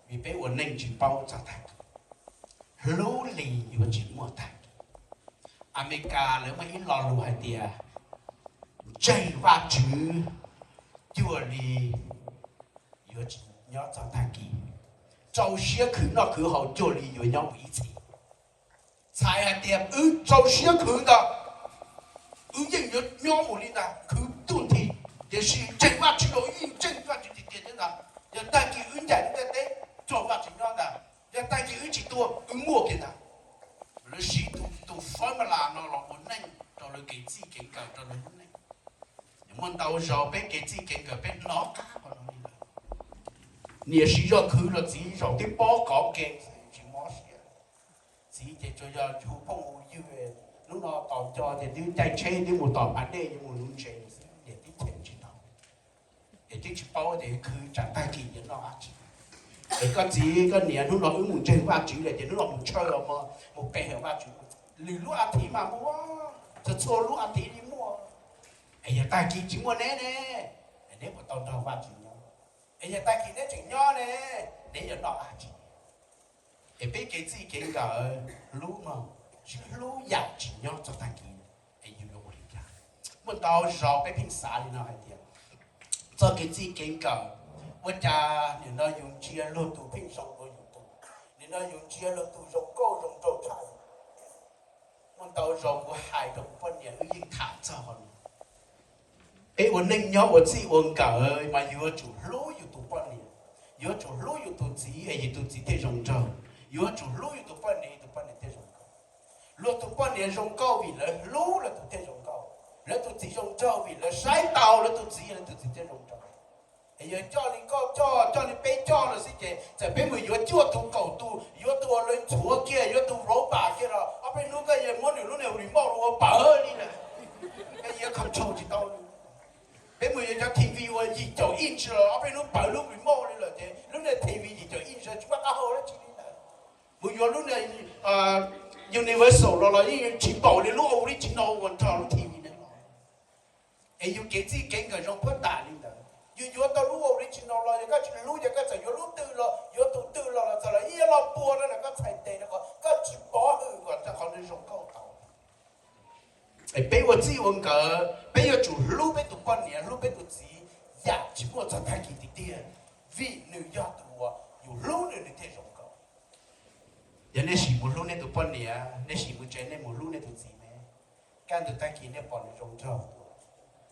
vim peb ua neej tsis paub txog tag kis. Hlub li yuav tsis muaj tag kis. Amelikas lawv muaj ib lo lus hais tias, ntseeg Vajtswv cuag li yuav tsis nyob txog tag kis, rau siab khwv noj khwv haus cuag li yuav nyob mus ib txhis. Txhais hais tias wb rau siab khwv ntawd, wb yeej yuav nyob mus li ntawd khwv tuaj nthi. Tiam sis ntseeg Vajtswv los wb yeej ntseeg Vajtswv tiag tiag thiab ntag. Yog tag kis wb ncaim lub ntiaj teb, rau Vajtswv nyob ntag. Yog tag kis wb tsis tuag, wb muaj kiag ntag. Lawv siv tus fab ma las no los ua neej rau lawv kev txij kev nkawm rau lawv lub neej. Muaj ntau zaus peb kev txij kev nkawm peb hnov qab qhov no li lawm. Niam siv zog khwv los txiv zaum twb pob kov ke, tsis mob siab. Txiv ces tsuas yog hu phooj hu ywg, hnub no tos nco ces twb caij tsheb twb mus tom pas dej yuav mus nuv ntses xwb, niam twb cheem tsis tau. Es twb tsis paub tias khwv tsam tag kis yuav noj dab tsi. Es koj txiv koj niam, hnub no wb mus ntseeg Vajtswv lawm ces hnub no mus tshawj os mog, mus pe hawm Vajtswv. Lwm lub a thiv mas muaj, txhua txhua lub a thiv li muaj. Es yog tag kis tsis muaj neb ne, neb puas tau nrog Vajtswv nyob? Es yog tag kis neb tseem nyob ne, neb yuav noj dab tsi? Es peb kev txij kev nkawm hlub mog, sib hlub yam tsis nyob txog tag kis, es yus yuav ua li cas? Muaj ntau zaus peb pheej xav li no hais tias, txoj kev txij kev nkawm, ua cas nim no yus ntsia luag tus pheej zoo dua yus tus, nim no yus ntsia luag tus zoo nkauj zoo nraug tshaj. Muaj ntau zaus kuv hais rau kuv poj niam wb yeej tham txog qhov no. Peb ua neej nyob ua txij ua nkawm mas yuav tsum hlub yus tus poj niam, yuav tsum hlub yus tus txiv es yus tus txiv thiaj zoo nraug, yuav tsum hlub yus tus poj niam, yus tus poj niam thiaj zoo nkauj. Luag tus poj niam zoo nkauj vim lawv hlub lawv tus thiaj zoo nkauj, lawv tus txiv zoo nraug vim lawv saib taus lawv tus txiv, lawv tus txiv thiaj zoo nraug. Es yog coj li koj coj, coj li peb coj no xwb ces txawm peb mus yuav cuaj tus kaum tus, yuav tus uas lawv ntxhuav kiag, yuav tus robot kiag los ob peb hnub koj yuav muab nws lub niag remote los ua pawg li lawm, koj yuav control tsis tau. Peb mus yuav cov T V uas yim caum inch los ob peb hnub pawg lub remote li lawm ces lub niag T V yim caum inch tsis muaj qab hau dab tsi li lawm. Mus yuav lub niag Universal los los yeej tsis npaum li lub original uas nrog lub T V na los. Es yus kev txij kev nkawm zoo puag tas li ntawd. Yus yuav tau lub original los yog koj tsis hlub, yog koj txawm yuav lub twg los yuav tus twg los los txawm los ib lo pua rau ntawm koj txhais tes rau qhov koj tsis pov hwm kom rau qhov nws zoo nkauj tau. Es peb ua txij ua nkawm peb yuav tsum hlub peb tus poj niam hlub peb tus txiv yam tsis muaj txog tag kis tiag tiag, vim nws yog tus uas yus hlub nws nws thiaj zoo nkauj. Yog nej sim mus hlub nej tus poj niam, nej sim mus tsev nej mus hlub nej tus txiv me, kaj ntug tag kis nej pom nws zoo nraug tuaj,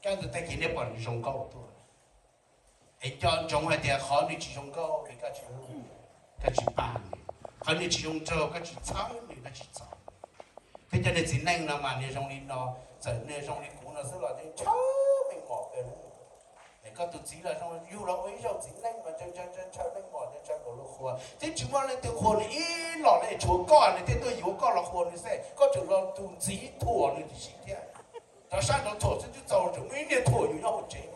kaj ntug tag kis nej pom nws zoo nkauj tuaj. Es nco ntsoov hais tias qhov nws tsis zoo nkauj vim koj tsis hlub. koj tsis pab nws, qhov nws tsis zoo nraug koj tsis txhawb nws, koj tsis txhawb. Peb cov niag txiv neej no mas nws zoo li no, txawm nws zoo li kuv no xwb los ntshaw meej mom kawg. Koj tus txiv los zoo, yug los ua ib zaug txiv neej mas ntshaw meej mom, ntshaw nkaus los qhuas, twb tsis muaj leej twg qhuas nws ib los li, tshuav koj nws thiaj tuaj yuav koj los qhuas nws xwb, koj tseem los tus ntxiv thuam nws tib si thiab. Rov sab nraud thuam xwb twb txaus, tseem muaj ib niag thuam yus nyob hauv tsev.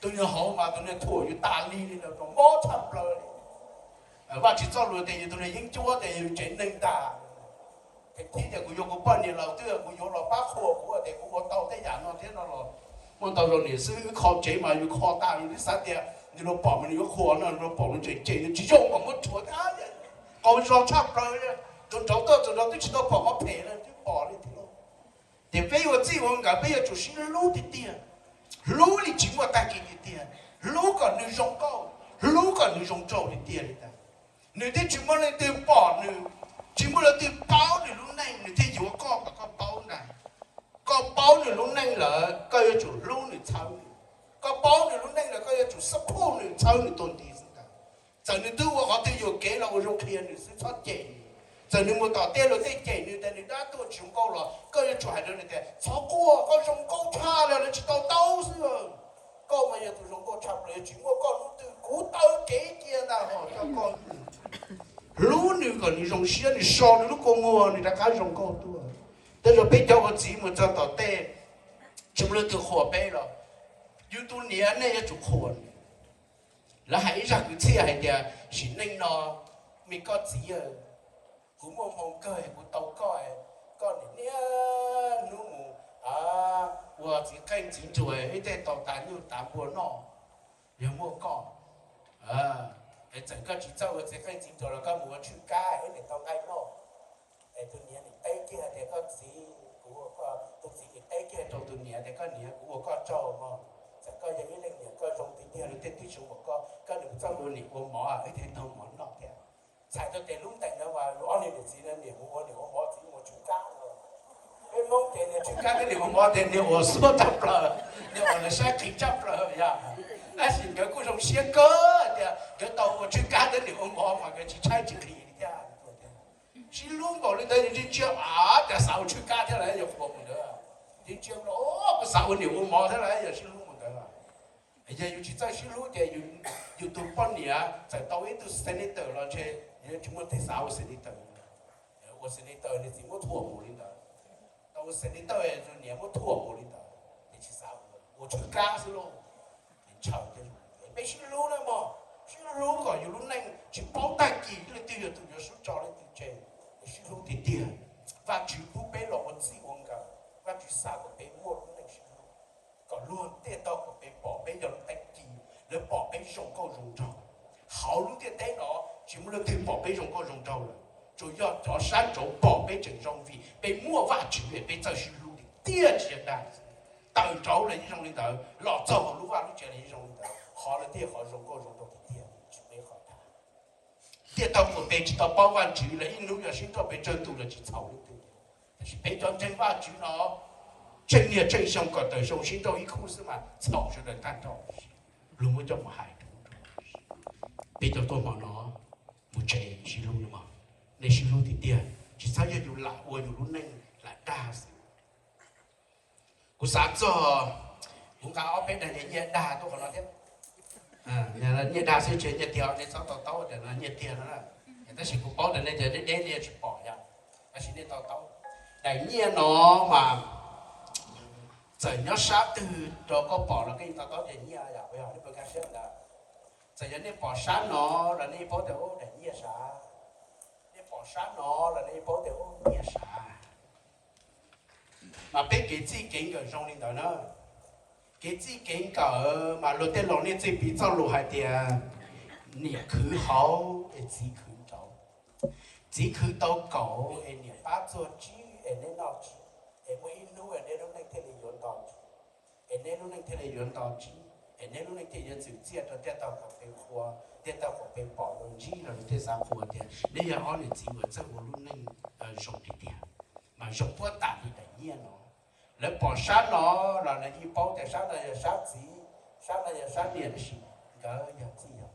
Tus niag hauv mas tus niag thuam yus tas li li, mob tshaj plaws li. Vaj Tswv txoj lus tias yus tus niag yeeb ncuab tias yus tsev neeg tas. Thiab tias kuv yuav kuv poj niam los twb kuv yuav los pab qhuas kuv tias kuv ua tau tej yam no thiab no los. Muaj ntau zaus niam xwb wb kho tsev mas yus kho tas, yus twb xav tias nws los pom mas nws yuav qhuas no, nws los pom nws tseem cem nws tsis zoo kom muab rhuav thiab. Qaug zog tshaj plaws, tus nraud tuaj tus nraud twb tsis tau pom qhov phem li twb pom li thiab. Ces peb ua txij ua nkawm peb yuav tsum sib hlub tiag tiag, hlub li tsis muaj tag kis tiag tiag, hlub kom nws zoo nkauj, hlub kom nws zoo nraug tiag tiag li ntag. Nws thiaj tsis muaj leej twg pom nws, tsis muaj leej twg paub nws lub neej, nws thiaj yuav koj kom koj paub ntag. Koj paub nws lub neej lawm koj yuav tsum hlub nws txhawb nws. Koj paub nws lub neej lawm koj yuav tsum support nws txhawb nws tuag nti xwb ntag. Txawm nws twb ua qhov twg yuam kev los ua zoo qhia nws xwb, txhob cem nws. Txawm nws mus tom tej luag tej cem nws tias nws dab tuag tsis zoo nkauj los koj yuav tsum hais rau nws tias txhob quaj, koj zoo nkauj tshaj li, lawv tsis tau taub xwb. Koj mas yog tus zoo nkauj tshaj plaws, yuav tsis muaj koj hnub twg kuv taw kev cia ntag hos coj koj. Hlub nws kom nws zoo siab, nws so nws lub kua muag nws rov qab zoo nkauj tuaj. Tej zaum peb cov ua txiv mus txog tom tej, tsis muaj leej twg qhuas peb los yus tus niam nej yuav tsum qhuas nws. Lawv hais ib zaj kwv txhiaj hais tias sim neej no, me koj txiv, kuv muaj hmoo kawg kuv tau koj, koj niam niaj hnub mus ua txiv qeej txiv nruas ib tej tau tas nyuj tas npua noj. Yog muaj koj, es txawm koj tsis txawj ua txiv qeej txiv nruas los koj mus ua tswj kab ib niam tau nqaij noj. Es tus niam nim teb kiag hais tias koj txiv, kuv ua koj, tus txiv nim teb kiag rau tus niam tias koj niam, kuv ua koj tsaug mog. Txawm koj yog ib leej niam koj zoo tiag tiag, luag tej twb tsis ua koj, koj nim txawj ua niam ua mov ib thiaj tau mov noj thiab. Txhais tau tias lub ntees ntawd mas ob niag niam txiv nim mus ua niam ua mov, txiv mus tswj kab no. Peb Hmoob ces niam tswj kab thiab niam ua mov ces niam ua xuab tshaj plaws, niam ua lawv saib qis tshaj plaws yog. Tab sis nkawd kuj zoo siab kawg tias nkawd tau ua tswj kab thiab niam ua mov mas nkawd tsis tshaib tsis qis li thiab. Sib hlub npaum li ntawd, ntsia av cas xav ua tswj kab thiab lawm yog qhuas mus ntawd. Ntsia ntsia, kuj xav ua niam ua mov thiab lawm yog sib hlub mus ntawd. Yog yus tsis txawj sib hlub ces yus tus poj niam txawm tau ib tug senator los ntshe tsis muaj tes xav ua senator. Ua senator niag txiv muab thuam mus li ntawd, tau ua senator tus niam muab thuam mus li ntawd, ces tsis xav ua, ua tswj kab xwb lauj. Ces ntshaw, peb sib hlub na mog, sib hlub kom yus lub neej tsis paub tag kis leej twg yog tus yuav sub tso leej twg tseg, sib hlub tiag tiag. Vajtswv pub peb los ua txij ua nkawm, Vajtswv xav kom peb muaj lub neej sib hlub, kom luag thiaj tau kom peb pom peb yog lub teeb ci, lawv pom peb zoo nkauj zoo nraug. Hauv lub ntiaj teb no tsis muaj leej twg pom peb zoo nkauj zoo nraug lawm, tsuas yog cov sab nraud pom peb tseem zoo vim peb muaj Vajtswv, peb txawj sib hlub tiag tiag tsis yog dag. Tawm nraud los yeej zoo li ntawd, los txog hauv lub vaj lub tsev los yeej zoo li ntawd, qhov no thiaj yog qhov zoo nkauj zoo nraug tiag tiag, tsis muaj qhov dag. Thiaj tau kom peb tsis tau paub Vajtswv los ib hnub yog sib nrauj peb tsawg tus los tsis txhaum leej twg. Tab sis peb cov ntseeg Vajtswv no, tseem niaj tseem xyoo kom tawm xyoo sib nrauj ib khub xwb mas txhaum sawv daws tag nrho. Luag muab coj mus hais rau, peb cov tuaj hmo no mus tsev sib hlub no, nej sib hlub tiag tiag, tsis txhob yog yus lam ua yus lub neej lam dag xwb. Kuv xav txog, kuv nqa ob peb daim nyiaj dag tuaj qhov no thiab. Nyiaj dag xwb tsis nyiaj tiag, nej txhob to taub tias no nyiaj tiag no. Tab sis kuv paub tias nej cov deb deb nej tsis pom yom, tab sis nej to taub. Daim nyiaj no mas txawm nyob sab twg rau koj pom los koj yeej to taub tias nyiaj yom, nej puas nkag siab ntawd? Txawm yog nej pom sab no los nej yeej paub tias ub daim nyiaj sab, nej pom sab no los nej yeej paub tias ub nyiaj sab. Mas peb kev txij kev nkawm zoo li ntawd na. Kev txij kev nkawm mas luag tej laus niaj txij piv txoj lus hais tias niam khwv hauv es txiv khwv nraud. Txiv khwv tau kaum es niam pab txuag tsib es neb noj tsib, es muaj ib hnub es neb lub neej thiaj li yuav nto tsib, es neb lub neej thiaj li yuav nto tsib, es neb lub neej thiaj yuav txwm txiaj rau thiaj tau kom peb qhuas, thiaj tau kom peb pom los ntsib los thiaj xav qhuas tias neb yog ob niam txiv uas txawj ua lub neej zoo tiag tiag. Mas zoo puab tas li daim nyiaj no. Lawv pom sab no los lawv yeej paub tias sab no yog sab txiv, sab no yog sab niam, tab sis nkawd yog txij yog.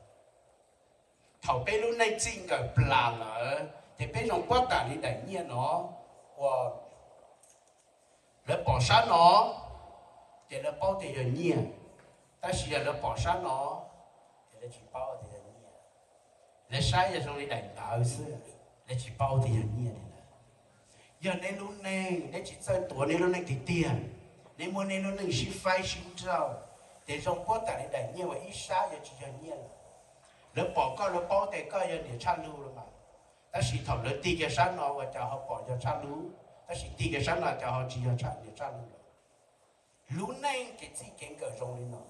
Thaum peb lub neej txij nkawm plam lawm ces peb zoo puab tam li daim nyiaj no uas lawv pom sab no ces lawv paub tias yog nyiaj, tab sis yog lawv pom sab no ces lawv tsis paub tias yog nyiaj. Lawv saib yog zoo li daim ntawv xwb, lawv tsis paub tias yog nyiaj li lawm. Yog neb lub neej neb tsis txawj tuav neb lub neej tiag tiag, neb muab neb lub neej sib faib sib nrauj, ces zoo puab tam li daim nyiaj uas ib sab yuav tsis yog nyiaj lawm. Lawv pom koj lawv paub tias koj yog niam tshaj lug lawm mas, tab sis thaum lawv tig kiag sab no ua cas ho pom yog tshaj lug, tab sis tig kiag sab no cas ho tsis yog niam tshaj lug lawm. Lub neej kev txij kev nkawm zoo li no,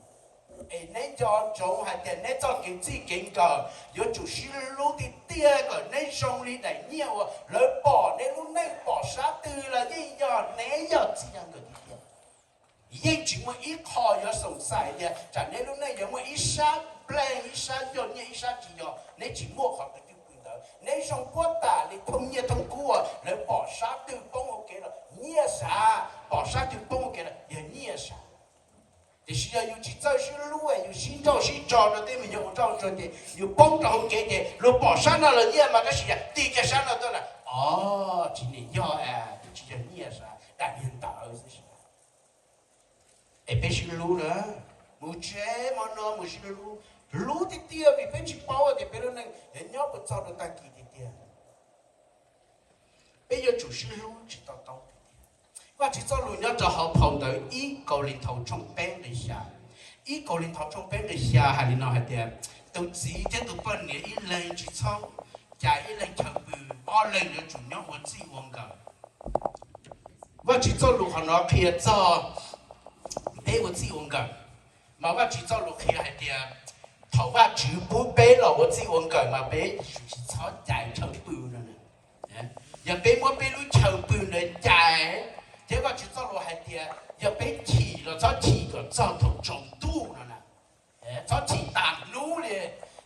es neb nco ntsoov hais tias neb txoj kev txij kev nkawm yuav tsum sib hlub tiag tiag kom neb zoo li daim nyiaj uas lawv pom neb lub neej pom sab twg los yeej yog neb yog txij nkawm tiag tiag. Yeej tsis muaj ib qho yuav xoom xais tias tsam neb lub neej yuav muaj ib sab npleej ib sab yog nyiaj ib sab tsis yog, neb tsis muaj qhov twg twb pw ntawd. Neb zoo puab tam li thooj nyiaj thooj kub uas lawv pom sab twg poob ua kev los nyiaj sav, pom sab twg poob ua kev los yog nyiaj sav. Tiam sis yog yus tsis txawj sib hlub, yus sib nrauj sib tso rau tej me nyuam ua nrauj tsuag ces yus poob rau hauv kev ces luag pom sab no los nyiaj mas tab sis yog tig kiag sab no tuaj lawm, o, tsis niam yog, tsis yog nyiaj sav, dam niag ntawd xwb. Es peb sib hlub na, mus tsev hmo no mus sib hlub, hlub tiag tiag vim peb tsis paub tias peb lub neej yuav nyob puas txog rau tag kis tiag tiag. Peb yuav tsum sib hlub tsis to taub tiag tiag. Vajtswv txoj lus nyob rau hauv phau ntawv ib Kauleethaus tshooj peb nqe xya, ib Kauleethaus tshooj peb nqe xya hais li no hais tias, tus txiv thiab tus poj niam ib leeg tsis txhob cais ib leeg chaw pw, ob leeg yuav tsum nyob ua txij ua nkawm. Vajtswv txoj lus qhov no qhia txog peb ua txij ua nkawm, mas Vajtswv txoj lus qhia hais tias thaum Vajtswv pub peb los ua txij ua nkawm mas peb yuav tsum tsis txhob cais chaw pw no. Yog peb muab peb lub chaw pw ntawd cais, thiab Vajtswv txoj lus hais tias yog peb chim los txhob chim kom txog thaum tsaus ntuj no na. Txhob chim tas hnub li.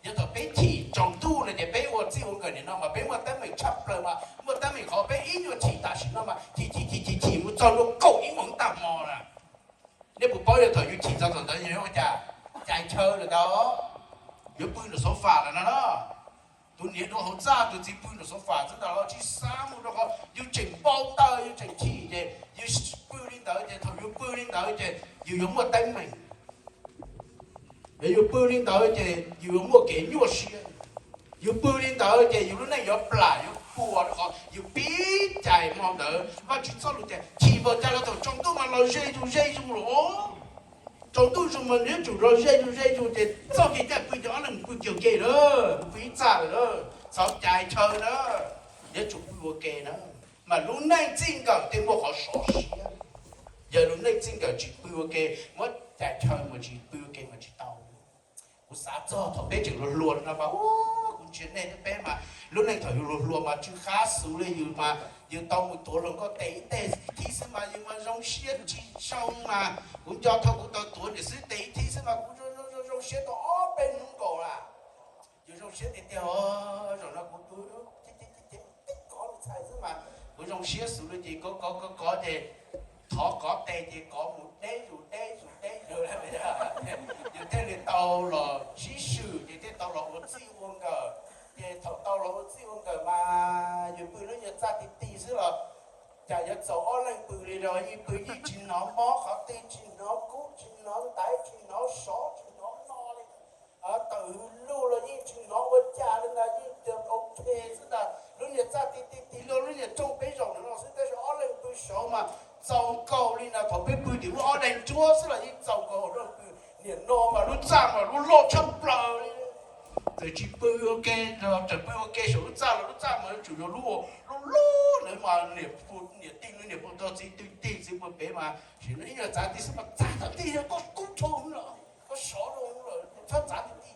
Yog thaum peb chim tsaus ntuj no ces peb ua txij ua nkawm nim no mas peb muaj teeb meem tshaj plaws mas muaj teeb meem qhov peb ib nyuag chim tam sim no mas chim chim chim chim chim mus txog luag kaum ib moos tag hmo na. Nej puas paub yog thaum yus chim txog thaum ntawd yus yuav ua cas? Cais chaw lawm ntag, yuav pw nram sofa lawm no na. Tus niam dua hauv txaj, tus txiv pw nram sofa xwb ntag los tsis xav mus rau qhov yus tseem npau taws yus tseem chim ces yus pw li ntawd ces thaum yus pw li ntawd ces yus yuav muaj teeb meem. Yus pw li ntawd ces yus yuav muaj kev nyuaj siab. Yus pw li ntawd ces yus lub neej yuav plam yuav puas rau qhov yus pib cais hmo ntawd. Vajtswv txoj lus tias chim npaum cas los thaum tsaus ntuj mas los ze zus ze zus los. Tsaus ntuj zus mas yuav tsum los ze zus ze zus ces txoj kev cai pw ces ob leeg mus pw kiag ke lawm, mus pw ib txaj lawm, txhob cais chaw na. Yuav tsum pw ua ke na. Mas lub neej txij nkawm thiaj muaj qhov sov siab. Yog lub neej txij nkawm tsis pw ua ke, muab cais chaw mas tsis pw ua ke mas tsis tau. Kuv xav txog thaum peb tseem hluas hluas no mas, kuv ntsia nej thiab peb mas lub neej thaum yus hluas hluas mas tsw qab xus li yus mas yus tau mus tuav hluas nkauj tes ib teg ib thib xwb mas yus mas zoo siab tsis zoo mas kuv nco thaum kuv tau tuav niam xwb tes ib thib xwb mas kuv zoo zoo siab tau ob peb hnub nkaus lawm. Yus zoo siab tiag tiag, zaum no kuv tu tib kov me ntxhais xwb mas kuv zoo siab xus li ces kov kov kov kov ces thov kov tes ces kov mus deb zus deb zus deb zus. Yus thiaj li tau los sib swm ces thiaj tau los ua txij ua nkawm. Ces thaum tau los ua txij ua nkawm mas yus pw lub nyuag txaj ti ti xwb los cas yuav txaus ob leeg pw li rau yeej pw yeej tsis hnov mob qhov twg, tsis hnov kub, tsis hnov ntaiv, tsis hnov sov, tsis hnov no li. Tawm hws lug los yeej tsis hnov ua cas li ntag, yeej tias ok xwb ntag. Lub niag txaj ti ti ti lub, lub niag rooj peb zaum no xwb tab sis ob leeg pw saud mas txaus nkaus li ntag. Thaum peb pw tim lub ob leeg nruab xwb los yeej txaus nkaus hauv rooj pw. Niam no mas lub txaj mas lub loj tshaj plaws li. Txawm tsis pw ua ke, txawm pw ua ke saum lub txaj los lub txaj mas yuav tsum yog lub loj loj ntawd mas niam tij niam pw tau txiv twj tij txiv pw pem mas sim no ib nyuag txav ti xwb mas txav tau ti koj kub dhau lawm, koj sov dhau lawm, txhob txav ti ti.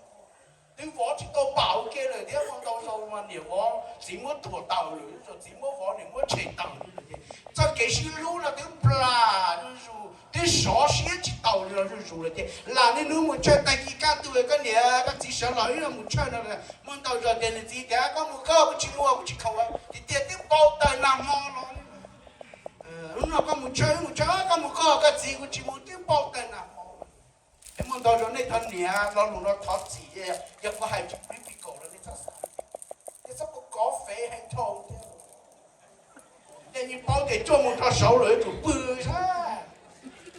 Twb vov tsis tau pam ua ke lawm thiab, ua ntau zaus mas niam vov txiv muab thuam taws lawm, txiv muab vov niam muab tshem taws lawm ces txoj kev sib hlub no twb plam zuj zus, twb sov siab tsis taus li los zuj zus lawm ces lam niaj hnub mus tshawj tag kis kaj ntug koj niam koj txiv sawv los ib leeg mus tshawj no. Muaj ntau zaus ces nws txiv tias koj mus koj, kuv tsis mus kuv tsis khoom, tiag tiag twb npau taws nag hmo los. Hnub no koj mus tshawj mus tshawj, koj mus koj, koj txiv, kuv tsis mus, twb npau taws nag hmo. Es muaj ntau zaus nej cov niam lo lus no thov txim, yog kuv hais tsis pib pi kaum los nej txhob xav. Yeej paub tias coj mus rau saud lawm yuav tsum pw saib.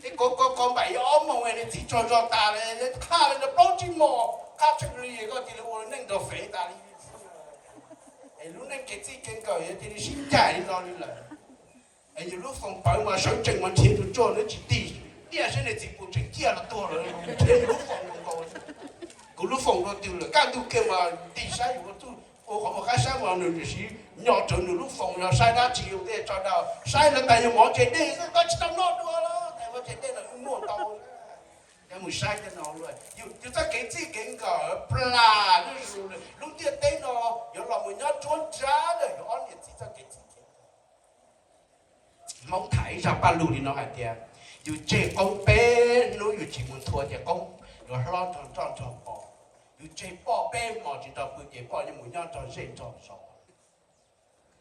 Tej ko ko ko npaim yog ob moos niag txiv tsaug zog tas li, qha li no plaub tsib moos qha tshwm li, koj cia li ua neej nrog fev tas li. Es lub neej kev txij kev nkawm yog cia li sib ncaim li no li lawm. Es yus lub foos pawv mas sawv tsees mas nrhiav tus tsuaj nws tsis tig, niaj saib niag txiv pus tseem ciaj los tuag lawm, nrhiav yus lub foos nkaus. Kuv lub foos rau twg lawm, kaj ntug kiag mas tig saib yus ua txuj ua qhov muag qab saib mas nws tam sim nyob rawv nws lub foos los saib dab tsi ua tej tso dau, saib los tas yog mov tsev dej xwb, koj tsis tau noj dua los tas mov tsev dej los wb muaj ntau. Yog mus saib cov no luaj, yus txoj kev txij kev nkawm plam lub zus, lub ntiaj teb no yuav los mus nyob nruab nrab ntawm yus ob niam txiv txoj kev txij kev nkawm. Hmoob tham ib zaj paj lug li no hais tias, yus tseg qoob peb hnub yus tsis mus nthua ces qoob yuav hlob nrog nroj nrog pom. Yus tseg poj peb hmos tsis nrog pw ces poj yuav mus nyob nrog zej nrog zos.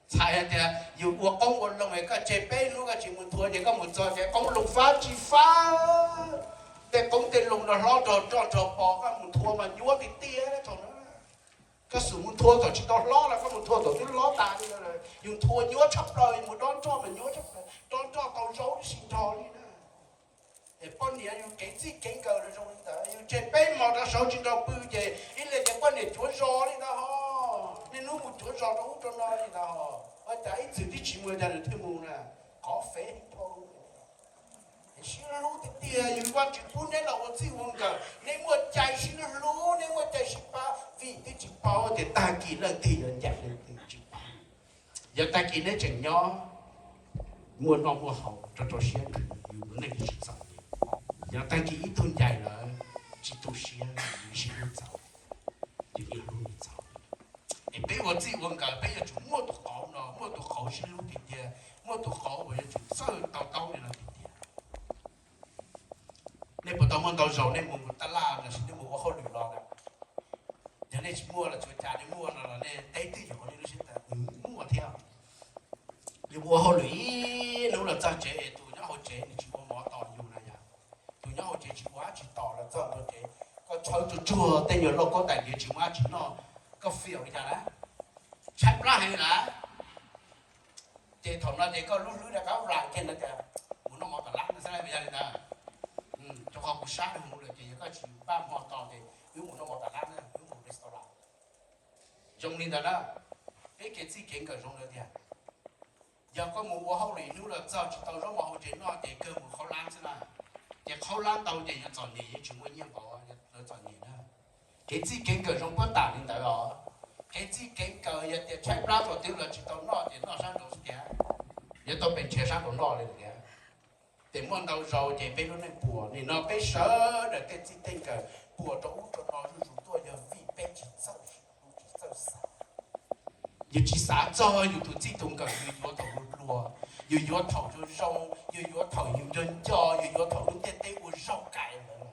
Txhais hais tias yus ua qoob ua loo es koj tseg peb hnub koj tsis mus nthua ces koj mus txog ces qoob loo fab tsis fab. Tej qoob tej loo no hlob nrog nroj nrog pom, koj mus nthua mas nyuaj tiag tiag thaum no. Koj xub mus nthua thaum tsis tau hlob los koj mus nthua thaum twb hlob tas li. Yus nthua nyuaj tshaj plaws, yus mus dob nroj mas nyuaj tshaj plaws, dob nroj tau zaub tib si nrog li na. Es poj niam yus kev txij kev nkawm los zoo li ntawd, yus tseg peb hmos rau saud tsis nrog pw ces ib leeg ces poj niam cuav zos li ntawd ho, niaj hnub mus cuav zos rau ub rau no li ntawd ho. Ua cas ib txwm twb tsis muaj cas nws thiaj mus na, qhov fev dhau. Sib hlub tiag tiag, yus Vajtswv pub neb los ua txij ua nkawm, neb muaj cai sib hlub, neb muaj cai sib pab, vim twb tsis paub tias tag kis leej twg yuav ncaim leej twg tsis paub. Yog tag kis neb tseem nyob muaj noj muaj haus rau rau siab nthwv, yus neej tsis txom nyem. Yog tag kis ib tug ncaim lawm tsis tu siab, yus sib hlub txaus, yus yeej hlub txaus. Es peb ua txij ua nkawm peb yuav tsum muaj tus qauv no, muaj tus qauv sib hlub tiag tiag, muaj tus qauv uas yuav tsum txawj to taub li no tiag tiag. Nej puas tau muaj ntau zaus nej mus tab laj los sis nej mus ua hauj lwm los na? Yog nej tsis muaj los tsuas cas nej muaj no los nej teb twj ywm hauv nej lub siab tias kuv muaj thiab. Yus mus ua hauj lwm ib hnub los txog tsev, tus nyob hauv tsev nws tsis ua mov tos yus na yom. Tus nyob hauv tsev tsis ua dab tsi tos los txog ntua tsev, koj tshawb tsuag tsuag tej nyuag lauj kaub tais diav tsis muaj dab tsi noj, koj fiam li cas na? Tshaib plab heev lawm. Ces thaum no ces koj lub hlwb rov qab ras kiag no tias mus noj mov tom lab no xwb, yog li ntawd. Rau qhov kuv sab rau hauv lawm ces yog koj tsis npaj hmo tos ces wb mus noj mov tom lab na, wb mus restaurant. Zoo li ntawd na, peb kev txij kev nkawm zoo li tias, yog koj mus ua hauj lwm hnub los txog tsis tau zaub mov hauv tsev noj ces kawg mus qhaub lab xwb na. Ces qhaub lab ntau ces yuav txom nyem, yuav tsis muaj nyiaj npaum, yuav txom nyem na. Kev txij kev nkawm zoo puab tam li ntawd os. Kev txij kev nkawm yog tias tshaib plab thaum twg los tsis tau noj ces noj sab nraud xwb tiag. Yuav tau pes nrhiav sab nraud noj li tiag. Ces muaj ntau zaus ces peb lub neej puas, nim no peb sawv daws tej txij tej nkawm puas rau ub rau no zuj zus tuaj yog vim peb tsis txawj, tsis txawj xav. Yus tsis xav txog yus tus txij tus nkawm, yus yuav thaum hluas hluas, yus yuav thaum zoo zoo, yus yuav thaum yus nco nco, yus yuav thaum lub ntiaj teb ua zaug kais lawm,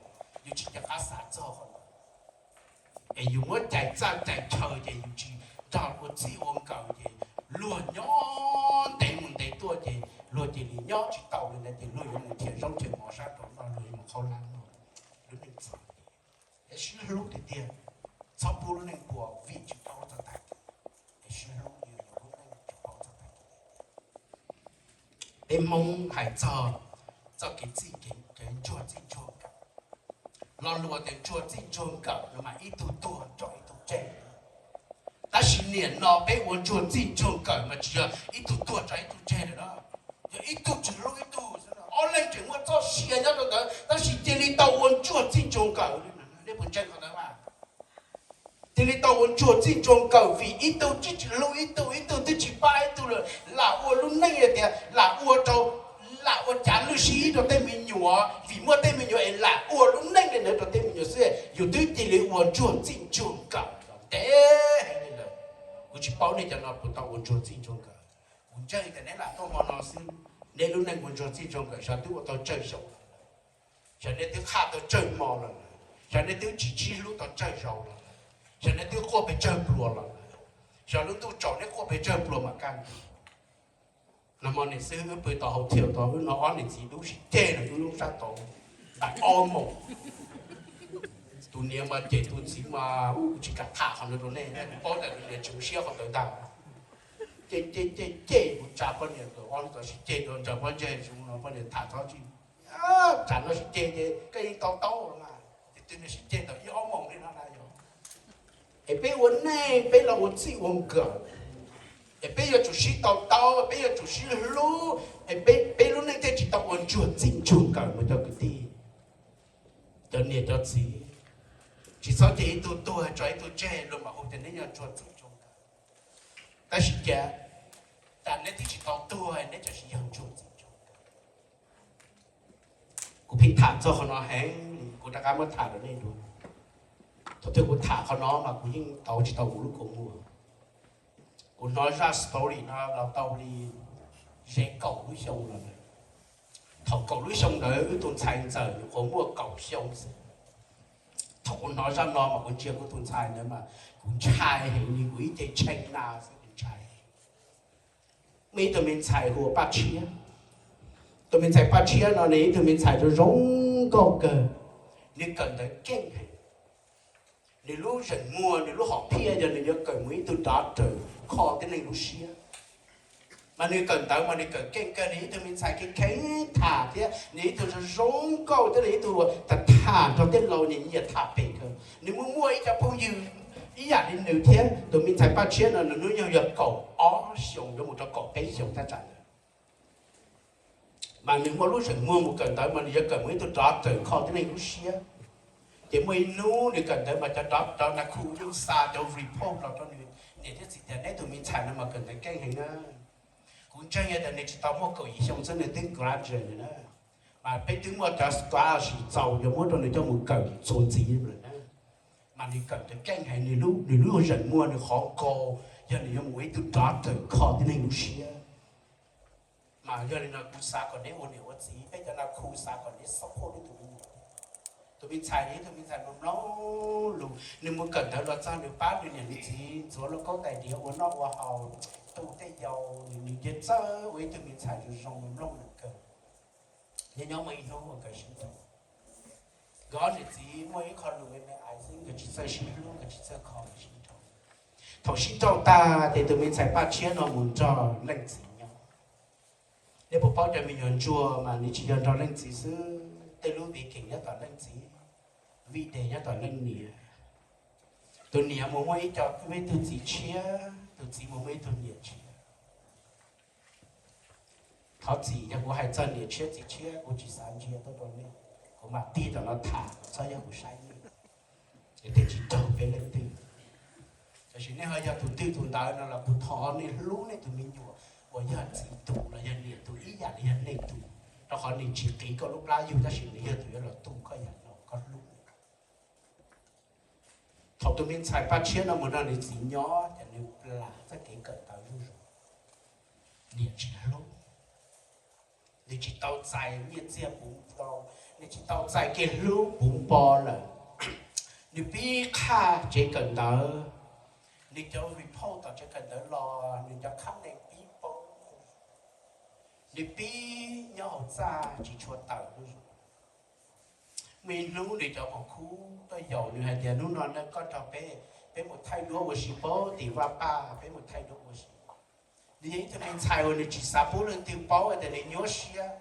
yus tsis nco qab xav txog qhov ntawd. Es yus muab cais txaj cais chaw ces yus tsis nrog ua txij ua nkawm ces luag nyob ntev mus ntev tuaj ces luag cia li nyob tsis tau li ntawd ces luag yuav mus nrhiav zaub nrhiav mov sab nraud noj, luag yuav mus qhaub lab noj. Lub neej txom nyem, es sib hlub tiag tiag, txhob pub lub neej puas vim tsis paub txog tag kis, es sib hlub yuav lub neej tsis paub txog tag kis. Peb Hmoob hais txog txoj kev txij kev ntsuag txij ntsuag nkawm. Lo lus tias ntsuag txij ntsuag nkawm no mas ib tug tuag tso ib tug tseg. Tab sis nim no peb ua ntsuag txij ntsuag nkawm mas tsis yog ib tug tuag tso ib tug tseg lawm na. Yog ib tug tsis hlub ib tug, ob leeg tseem muaj txoj sia nyob rau ntawd tab sis cia li tau ua ntsuag txij ntsuag nkawm. Nej puas ntseeg qhov ntawd mas? Cia li tau ua ntsuag txij ntsuag nkawm vim ib tug twb tsis hlub ib tug, ib tug twb tsis pab ib tug lawm, lam ua lub neej tias lam ua rau, lam ua cav lwj sib ib rau tej me nyuam, vim muaj tej me nyuam es lam ua lub neej li ntawd rau tej me nyuam xwb, yus twb cia li ua ntsuag txij ntsuag nkawm los ntev heev li lawm. Kuv tsis paub nej cov no puas tau ua ntsuag txij ntsuag nkawm. Kuv ntseeg tias neb lam tuaj hmo no xwb, neb lub neej ua ntsuag txij ntsuag nkawm xyov twb ua tau tsawg zaus los lawm, xyov neb twb qhaj tau tsawg hmo los lawm, xyov neb twb tsis sib hlub tau tsawg zaus los lawm, xyov neb twb quaj pes tsawg pluas los lawm, xyov lub ntuj tsaus neb quaj pes tsawg pluas mam kaj ntug. Nag hmo niam xib hwb wb pw tau hauv thiaj tau wb no ob niam txiv dub sib ceg los wb lub sab tod ntais ob moos. Tus niam mas cem tus txiv mas kuv tsis kam tham qhov ntawd rau nej, kuv paub tias tus niam tseem siab qhov ntawd ntag. Ceg ceg ceg kuv tsa poj niam tau ob hnub tau sib ceg tau ntsawg pob ntseg zoo no poj niam tham txhob tsis, tsam no sib ceg ces koj yeej tau taub los mas, ces twb sib ceg tau ib ob moos li no na yog. Es peb ua neej peb los ua txij ua nkawm, es peb yuav tsum sib tau taub, peb yuav tsum sib hlub, es peb lub neej thiaj tsis tau ua ntsuag txij ntsuag nkawm mus cov kwv tij, cov niam cov txiv. Tsis txhob cia ib tug tuag tso ib tug tseg los mam hu tias neb yog ntsuag txij ntsuag nkawm. Tab sis cas, cas neb twb tsis tau tuag neb tseem yog ntsuag txij ntsuag nkawm. Kuv pheej tham txog qhov no heev li, kuv rov qab muab tham rau nej dua. Thaum twg kuv tham qhov no mas kuv yeej tau tsis tau kuv lub kua muag. Kuv hnov zaj story no los tau li ze kaum lub xyoo lawm. Thaum kaum lub xyoo ntawd wb tus ntxhais ntxawm nyuam qhuav muaj kaum xyoo xwb. Thaum kuv hnov zaj no mas kuv ntsia kuv tus ntxhais ntawd mas kuv ntshai heev li, kuv ib ce tshee na xwb kuv ntshai. Muaj ib tug me ntxhais hu ua Paj Tshiab. Tus me ntxhais Paj Tshiab no nws ib tug me ntxhais zoo zoo nkauj kawg, nws kawm ntawv keej heev. Nws lub zeem muag nws lub hom phiaj yog nws yuav kawm mus ib tug doctor kho tib neeg lub siab. Mas nws kawm ntawv mas nws kawm keej kawg, nws ib tug me ntxhais kev kheev tham thiab nws ib tug zoo zoo nkauj thiab nws ib tug tham tham nrog tej laus nyiam nyiam tham pem kawg. Nws muaj muaj ib co phooj ywg ib yam li nws thiab. Tus me ntxhais Paj Tshiab no nws hnub nyoog yog kaum ob xyoos yuav mus rau kaum peb xyoos thaj tsam ntawd. Mas nws muaj lub zeem muag mus kawm ntawv mas nws yuav kawm mus ib tug doctor kho tib neeg lub siab. Ces muaj ib hnub nws kawm ntawv mas cov doctor na khu yeej xa cov report los rau nws niam thiab txiv tias neb tus me ntxhais no mas kawm ntawv keej heev na. Kuv ntseeg yog tias nws tsis tau muaj kaum yim xyoo xwb nws twb graduate na. Mas peb twb muaj cov scholarship txaus yuav muab rau nws coj mus kawm txuas ntxiv lawm na. Mas nws kawm ntawv keej heev, nws lub, nws lub zeem muag nws qhov goal yog nws yuav mus ua ib tug doctor kho tib neeg lub siab. Mas yog li no kuv xav kom neb ua niam ua txiv, peb cov no kuv xav kom neb support neb tus me nyuam. Tus me ntxhais yog ib tug me ntxhais mloog mloog lus, nws mus kawm ntawv los txog nws pab nws niam nws txiv ntxuav lauj kaub tais diav ua noj ua haus, tu tej yau, nws nce txawj ua ib tug me ntxhais zoo zoo mloog lus kawg. Nyob nyob muaj ib hnub nkawd sib nrauj, nkawd ob niam txiv muaj ib qho lus me me ais xwb, nkawd tsis txawj sib hlub, nkawd tsis txawj kho nkawd sib nrauj. Thaum sib nrauj tag ces tus me ntxhais Paj Tshiab no mus nrog leej txiv nyob. Nej puas paub cov me nyuam ntsuag mas nws tsis yog nrog leej txiv xwb, tej lub video nyob tom leej txiv, video nyob tom leej niam. Tus niam mus muaj ib co, muaj ib tug txiv tshiab, tus txiv mus muaj ib tug niam tshiab. Thov txim yog kuv hais txog niam tshiab txiv tshiab, kuv tsis xav ntsia tuaj rau nej, kuv mam tig tam no tham txhob yog kuv saib nej, es thiaj tsis raug peb leej twg. Tab sis nej ho yog tus twg tus ntawd no los kuv thov nej hlub nej tus me nyuam uas yog txiv tus los yog niam tus ib yam li yog nej tus, rau qhov nws tsis qiv koj lub plab yug tab sis nws yog tus yuav los tu koj yam no koj hlub. Thaum tus me ntxhais Paj Tshiab no mus nrog nws txiv nyob ces nws plam txoj kev kawm ntawv zuj zus, niam tsis hlub. Nws tsis tau txais nyiaj txiag puv npo, nws tsis tau txais kev hlub puv npo lawm. Nws pib qhaj tsev kawm ntawv, nws cov report tom tsev kawm ntawv los nws cov khab nees pib poob. Nws pib nyob hauv txaj tsis tshua tawm zuj zus. Muaj ib hnub nws cov maum khub tuaj yaum nws hais tias hnub no koj nrog peb, peb mus thaij duab ua si pem tim vaj paj, peb mus thaij duab ua si. Nws yog ib tug me ntxhais uas nws tsis xav pub leej twg paub tias nws nyuaj siab,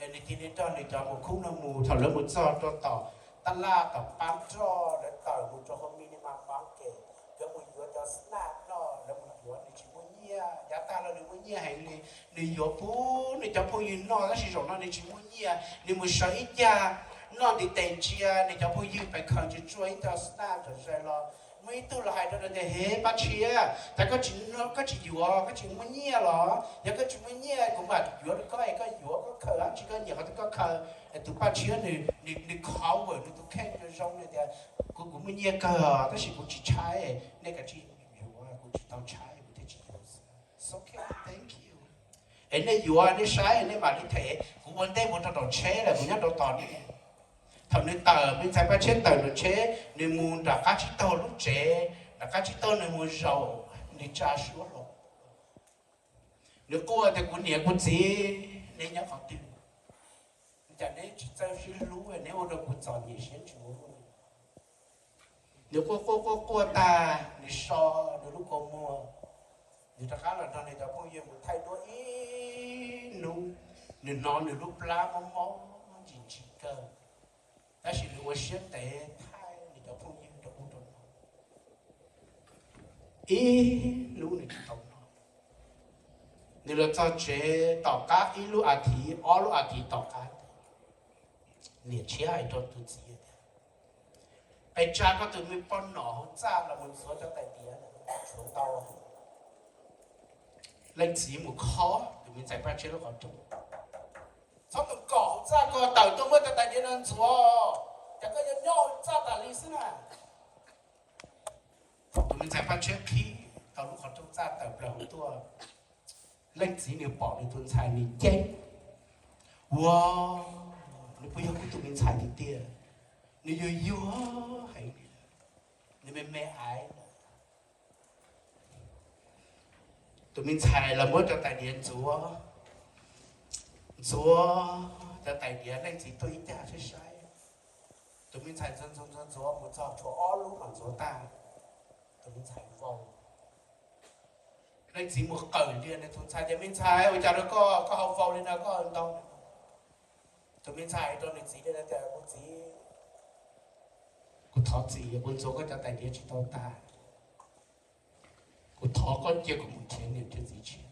es nws cia li nrog nws cov maum khub no mus. Thaum lawv mus txog rau tom tab laj tom pab nroj, lawv tawm mus rau hauv minima market, lawv mus yuav cov snack noj, lawv mus yuav, nws tsis muaj nyiaj, yav tag los nws muaj nyiaj heev li, nws yuav pub nws cov phooj ywg noj, tab sis zaum no nws tsis muaj nyiaj, nws mus sawv ib cag noj ntiv tes ntsia, nws cov phooj ywg pes khaws tsuag tsuag ib co snack tom zais los. Muaj ib tug los hais rau nws tias, Hev Paj Tshiab, cas koj tsis, koj tsis yuav, koj tsis muaj nyiaj los? Yog koj tsis muaj nyiaj kuv mam yuav rau koj es koj yuav koj khaws, dab tsi koj nyiam qhov twg koj khaws. Es tus Paj Tshiab nws, nws cover nws tus kheej zoo zoo li tias, Kuv, kuv muaj nyiaj kawg tab sis kuv tsis tshaib, nej kav tsij yuav, kuv tsis tau tshaib kuv thiaj tsis yuav. Es nej yuav nej saib nej mam li them, kuv ua ntej mus rau tom tsheb lawm, kuv nyob rau tom nej. Thaum nws tawm, me ntxhais Paj Tshiab tawm tom tsheb, nws mus nram qab tsib taug lub tsev, nram qab tsib taug nws mus zaum, nws tsa suab los. Nws quaj tias, Kuv niam kuv txiv, neb nyob qhov twg? Cas neb tsis txawj sib hlub, neb ua rau kuv txom nyem siab ntsws. Nws quaj quaj quaj quaj tag, nws so nws lub kua muag, Nws rov qab los nrog nws cov phooj ywg mus thaij duab ib hnub, nws hnov nws lub plab mob mob ntsis ntsis kawg, tab sis nws ua siab ntev thaij nws cov phooj ywg rau ub rau no. Ib hnub nws tsis tau noj. Nws los txog tsev tom qab ib lub a thiv ob lub a thiv tom qab, niam tshiab hais rau tus txiv tias, Pes tsa koj tus me poj nom hauv txaj los mus ntxuav cov tais diav tshuav ntau, leej txiv mus khob tus me ntxhais Paj Tshiab lub qhov rooj. Txhob tus kom hauv txaj ko tawm tuaj muab cov tais diav no ntxuav, ces koj yuav nyob hauv txaj tas li xwb na. Tus me ntxhais Paj Tshiab qhib tau lub qhov rooj txaj tawm plaws hauv tuaj. Leej txiv nws pom nws tus ntxhais nws ceeb, Ua, nws puas yog kuv tus me ntxhais tiag tiag? Nws yuag yuag heev, nws me me aiv. Tus me ntxhais los muab cov tais diav ntxuav, ntxuav cov tais diav, leej txiv tuaj ib cag saib saib. Tus me ntxhais ntxuav ntxuav ntxuav ntxuav mus txog tshuav ob lub mas ntxuav tag, tus me ntxhais vau. Leej txiv mus qawm ntiag nws tus ntxhais tias, Me ntxhais, ua cas rau koj, koj ho vau li no, koj ho ntau li no? Tus me ntxhais hais rau nws txiv tias, Kuv txiv, kuv thov txiv, kuv ntxuav koj cov tais diav tsis tau tag, kuv thov koj cia kuv mus nrhiav niam nrhiav txiv tshiab.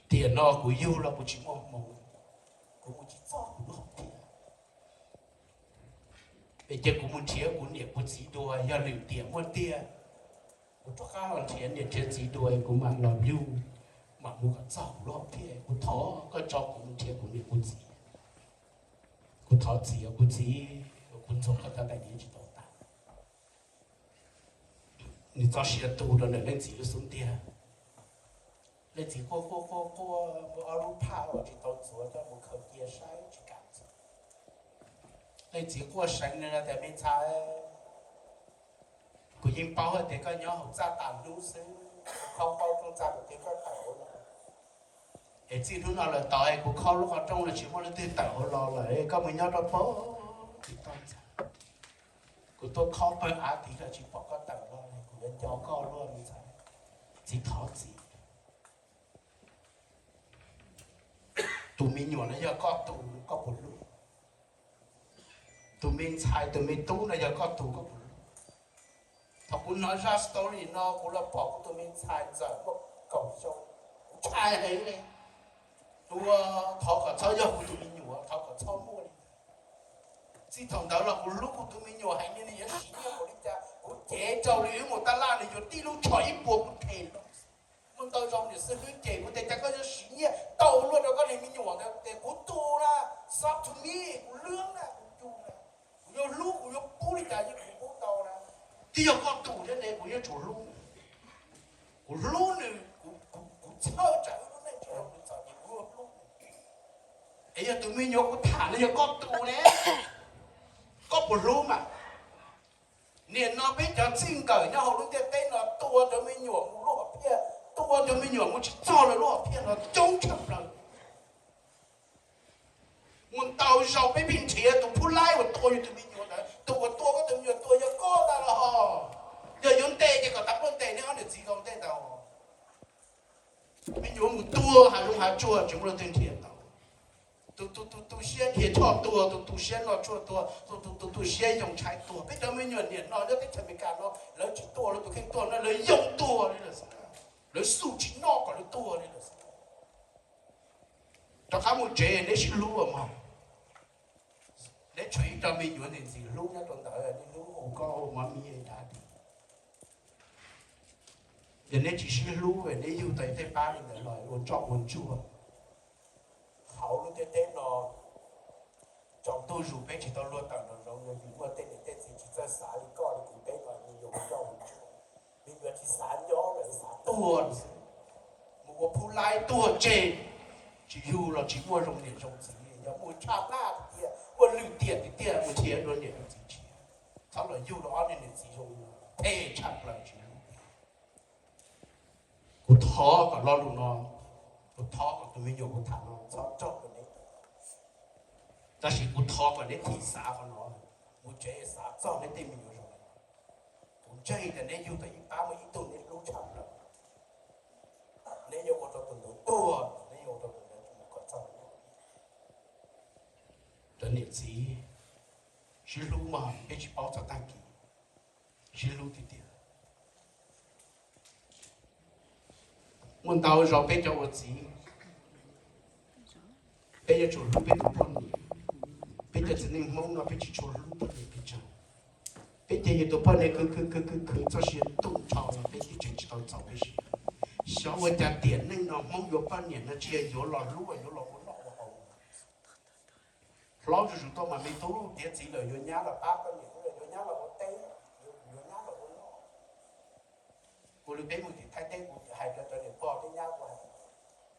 Tiam no kuv yug los kuv tsis muaj hmoo, kuv mus tsis txog kuv lub hom phiaj. Es cia kuv mus nrhiav kuv niam kuv txiv dua, yog lwm tiam muaj tiag, kuv rov qab los nrhiav niam nrhiav txiv dua, kuv mam los yug, mam mus kom txog kuv lub hom phiaj. Kuv thov koj tso kuv mus nrhiav kuv niam kuv txiv. Kuv thov txiv, kuv txiv, kuv ntxuav koj cov tais diav tsis tau tag. Nws txoj sia tu rau ntawm leej txiv lub xub ntiag. Leej txiv quaj quaj quaj quaj, muab ob lub phaj uas tsis tau ntxuav coj mus khaws cia saib tsis kam ntxuav. Leej txiv quaj seev li no tias, Me ntxhais, kuv yeej paub hais tias koj nyob hauv txaj tas hnub xwb, kuv khob paub rooj txaj kuv thiaj koj tawm hauv los. Es txij hnub no lawm tod es kuv khob lub qhov rooj los tsis muaj leej twg tawm hauv los lawm, koj mus nyob rau pem tim toj ntxas. Kuv tuaj khob pawg av tid los tsis pom koj tawm los, kuv yuav nco koj luaj me ntxhais. Txiv thov txiv, tus me nyuam no yog koj tus, koj puas hlub? Tus me ntxhais, tus me tub no yog koj tus, koj puas hlub? Thaum kuv hnov zaj story no, kuv los pom kuv tus me ntxhais ntxawm muaj kaum xyoo, kuv ntshai heev li. Ua, thov kom txhob yog kuv tus me nyuam, thov kom txhob muaj li. Txij thaum ntawd los kuv hlub kuv tus me nyuam heev li, nws yuav sim nyiaj npaum li cas kuv cev rau li, wb mus taj laj nws yuav tib lub tsho ib puas kuv them loo. Muaj ntau zaus niam xib hwb cem kuv tias, Cas koj yuav sim nyiaj tau luaj rau koj niag me nyuam ntawd? Tias kuv tu na, sob to me, kuv lwb na, kuv tu na, kuv yuav hlub, kuv yuav pub li cas yeej kuv pub tau na. Twb yog koj tus thiab ne, kuv yuav tsum hlub. Kuv hlub nws, kuv txhawj tsam wb lub neej tsis zoo nws txom nyem, kuv yuav hlub. Es yog tus me nyuam kuv tham no yog koj tus ne, koj puas hlub mas? Nim no peb cov txij nkawm nyob hauv lub ntiaj teb no tua cov me nyuam mus lub hom phiaj, tua cov me nyuam mus tsis txog lawv lub hom phiaj no coob tshaj plaws. Mus ntau zaus peb pheej nrhiav tus phub laib uas tua yus tus me nyuam ntawd, tus uas tua koj tus me nyuam tua yog koj ntag los ho. Yog yuav ntes ces kom tau pluaj ntes neb ob niam txiv tau ntej ntag. Me nyuam mus tuag hav zoov hav tsuag tsis muaj leej twg nrhiav tau. Tus tus tu siab dhia choj tuag, tus tu siab noj tshuaj tuag, tus tus tu siab yoo tshaib tuag. Peb cov me nyuam niam no nyob teb chaws Amelikas no lawv tsis tua, lawv tus kheej tuag no lawv yoo tuag li lawm xwb. Lawv xub tsis noj kom lawv tuag li lawm xwb. Rov qab mus tsev neb sib hlub mog. Neb tshuav ib co me nyuam ntxim ntxim hlub nyob rau ntawd, neb hlub hu koj hu mommy daddy. Yog neb tsis sib hlub, neb yug tau ib tej pab li ntawd los ua tsoj ua ntsuag. Hauv lub ntiaj teb no, tsaus ntuj zus peb tsis tau luag tawm nraum zoov, yog vim muaj tej niam tej txiv tsis txawj xav li koj li kuv, peb los me nyuam mus coj mus tsuag, me nyuam tsis xav nyob lawm, xav tuag xwb, mus ua phub laib tuag tseg, tsis yug los tsis muaj zoo niam zoo txiv li. Yog muaj tshaj plab tiag tiag, muaj lwm tiam tiag tiag, mus nrhiav dua niam dua txiv tshiab, txhob los yug rau ob niam txiv zoo, phem tshaj plaws tsis yug. Kuv thov kom lo lus no, kuv thov kom tus me nyuam kuv tham no txhob raug rau neb. Tab sis kuv thov kom neb thim xav qhov no, mus tsev xav txog neb tej me nyuam zoo. Kuv Raws li tias neb yug tau ib pab muaj ib tug neb hlub tshaj plaws, neb yuav ua rau tus ntawd tuag, neb yuav ua rau tus ntawd mus kom txog. Cov niam txiv, sib hlub mas peb tsis paub txog tag kis, sib hlub tiag tiag. Muaj ntau zaus peb cov ua txiv, peb yuav tsum hlub peb tus poj niam. Peb cov txiv neej Hmoob no peb tsis tshua hlub poj niam pes tsawg. Peb cia yus tus poj niam khwv khwv khwv khwv khwv txoj sia tu nrho los peb tseem tsis tau txaus peb siab. Xyov ua cas tiam neej no Hmoob yuav poj niam no tsis yog yuav los hlub, yuav los ua noj ua haus. Hlob zuj zus tuaj mas me tub, tiav txiv lawm yuav nyab los pab koj niam, yuav nyab los ua teb, yuav nyab los ua noj. Kuv li peb mus tim Thaib teb kuv hais rau cov niam pog thiab nyab kuv hais,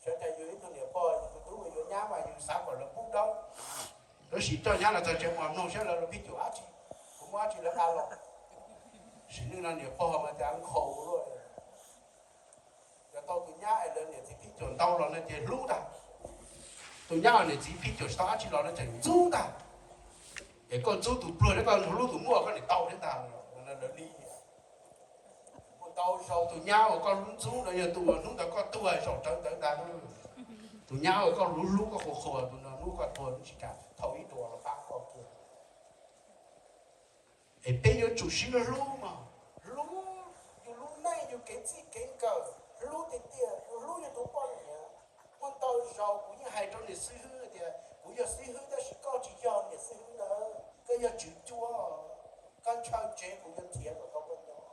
xyov cas yus ib tug niam pog yus tus tub yuav nyab mas yus xav kom lawv pub dawb, lawv sim coj nyab los txog tsev mas mloog saib lawv los phij cuam dab tsi, kuv muaj dab tsi lawv qa los. Sim neej no niam pog mas cas nkhaus luaj. Yog tau tus nyab es lawv niam txiv phij cuam ntau los no ces hlub ntag. Tus nyab niam txiv phij cuam tsis tau dab tsi los no tseem ntxub ntag. Es koj ntxub tus pluag thiab koj hlub tus muaj koj niam tau thiab ntag. Lawv li ua ntau zaus tus nyab uas koj hlub ntxub no yog tus uas hnub ntawd koj tuag zaum rawv ntawd ntag. Tus nyab uas koj hlub hlub koj qhuas qhuas tus no hnub koj tuag hnub tsis kam thaum ib duas los pab koj kiag. Es peb yuav tsum sib hlub mas, hlub yus lub neej yus kev txij kev nkawm, hlub tiag tiag, yus hlub yus tus poj niam. Muaj ntau zaus kuv yeej hais rau niam xib hwb tias kuv yog xib hwb tab sis koj tsis yog niam xib hwb na, koj yog tswv cuab, koj ntshaw tsev kuv yuav nrhiav kom tau koj nyob.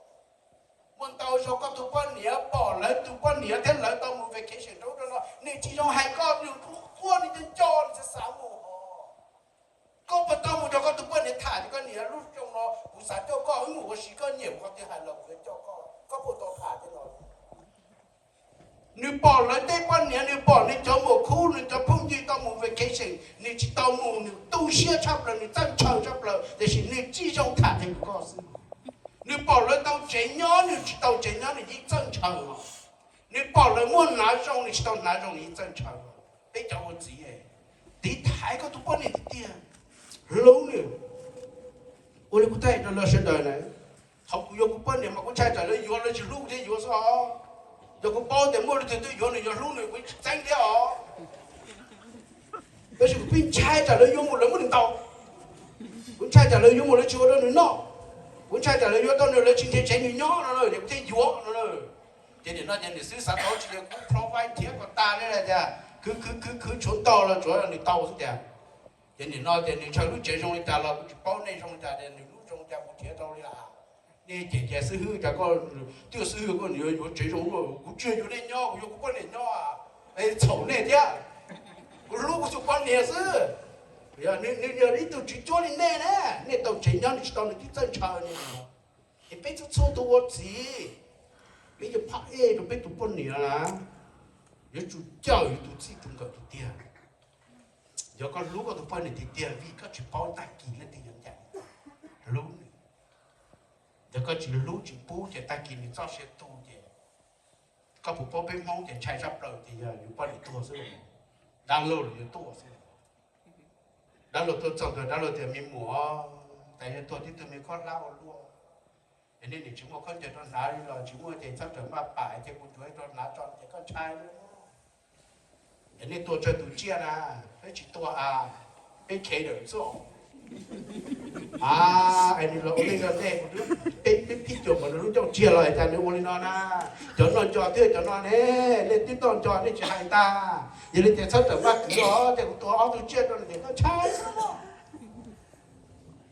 Muaj ntau zaus koj tus poj niam pom lawv tus poj niam thiab lawv tau mus vacation rau ub rau no, nws tsis zoo hais koj, nws quaj nws nco nco nws xav xav mus hos. Koj puas tau mus nrog koj tus poj niam tham tias koj niam, lub xyoo no kuv xav coj koj wb mus ua si, koj nyiam mus qhov twg hais los kuv yuav coj koj, koj puas tau tham tej no? Nws pom lawv tej poj niam, nws pom nws cov muam khub, nws cov phooj ywg tau mus vacation, nws tsis tau mus, nws tu siab tshaj plaws, nws txawj ntshaw tshaj plaws, tiam sis nws tsis zoo tham tias yog koj xwb. Nws pom lawv tau tsev nyob, nws tsis tau tsev nyob, nws yeej txawj ntshaw os. Nws pom lawv muaj hnav zoo, nws tsis tau hnav zoo, nws yeej txawj ntshaw. Peb cov ua txiv, tiv thaiv koj tus poj niam tiag tiag, hlub nws. Ua li kuv thaij rau lawv sawv daws na, thaum kuv yuav kuv poj niam mas kuv ntshai tsam lawv yuav lawv tsis hlub kuv thiab yuav xwb os. Yog kuv paub tias muaj leej twg twb yuav nws yuav hlub nws kuv tsis txeeb thiab os. Tab sis kuv pheej ntshai tsam lawv yuav mus lawv muab nws ntaus, kuv ntshai tsam lawv yuav mus lawv tsis ua rau nws noj, kuv ntshai tsam lawv yuav tau nws lawv tsis nrhiav tsev nws nyob no ces kuv thiaj yuav no. Ces nim no ces niam xib hwb xav tau tsis tias kuv provide nrhiav kom tas li tias khwv khwv khwv khwv tshuav ntau los tsuav nws tau xwb tiag. Ces nim no tias nws ntshaw lub tsev zoo li cas los kuv tsis paub, nej zoo li cas tias nws lub zoo li cas kuv nrhiav tau li as. Nej cem tias xib hwb cas koj twb yog xib hwb koj yuav yuav tsev zoo, kuv tsis yog yuav nej nyob, kuv yuav kuv poj niam nyob. Txhaum nej thiab, kuv hlub kuv tus poj niam xwb. Nws yog ib tug tswv cuab li nej na, nej tau tsev nyob nws tsis tau, nws twb txawj ntshaw li. Es peb txhua txhua tus ua txiv, peb yuav phaj ej rau peb tus poj niam na, yuav tsum cawm yus tus txij tus nkawm tiag tiag. Yog koj hlub koj tus poj niam tiag tiag, vim koj tsis paub tag kis leej twg yuav ncaim hlub nws. Yog koj tsis hlub tsis pub ces tag kis nws txoj sia tu ces, koj puas paub peb Hmoob ces ntshai tshaj plaws ces yog yus poj niam tuag xwb, dab laug los yuav tuaj xwb. Dab laug tuaj txog ntawd dab laug tias me muam, tas yog tuag tib tug me khob hlab ua luaj, es nej niam tsis muaj khaub ncaws rau hnav li los tsis muaj ces txhob rawm maj pam ces kuv tsuav rau hnav tso ces koj ntshai. Es nej tua tsawg tus tsiaj na, peb tsis tua a, peb khev dawm xwb. A, es nws los ua neej rau nej, peb peb phij cuam npaum nws lub ncauj tsiag los cas nws ua li no na. Cov noj nco twb cov no ne, nej twb noj nco nej tsis hais ntag. Yog li ces txhob rawm maj kwv os, ces kuv tua ob tug tsiaj rau nws ces koj ntshai xwb.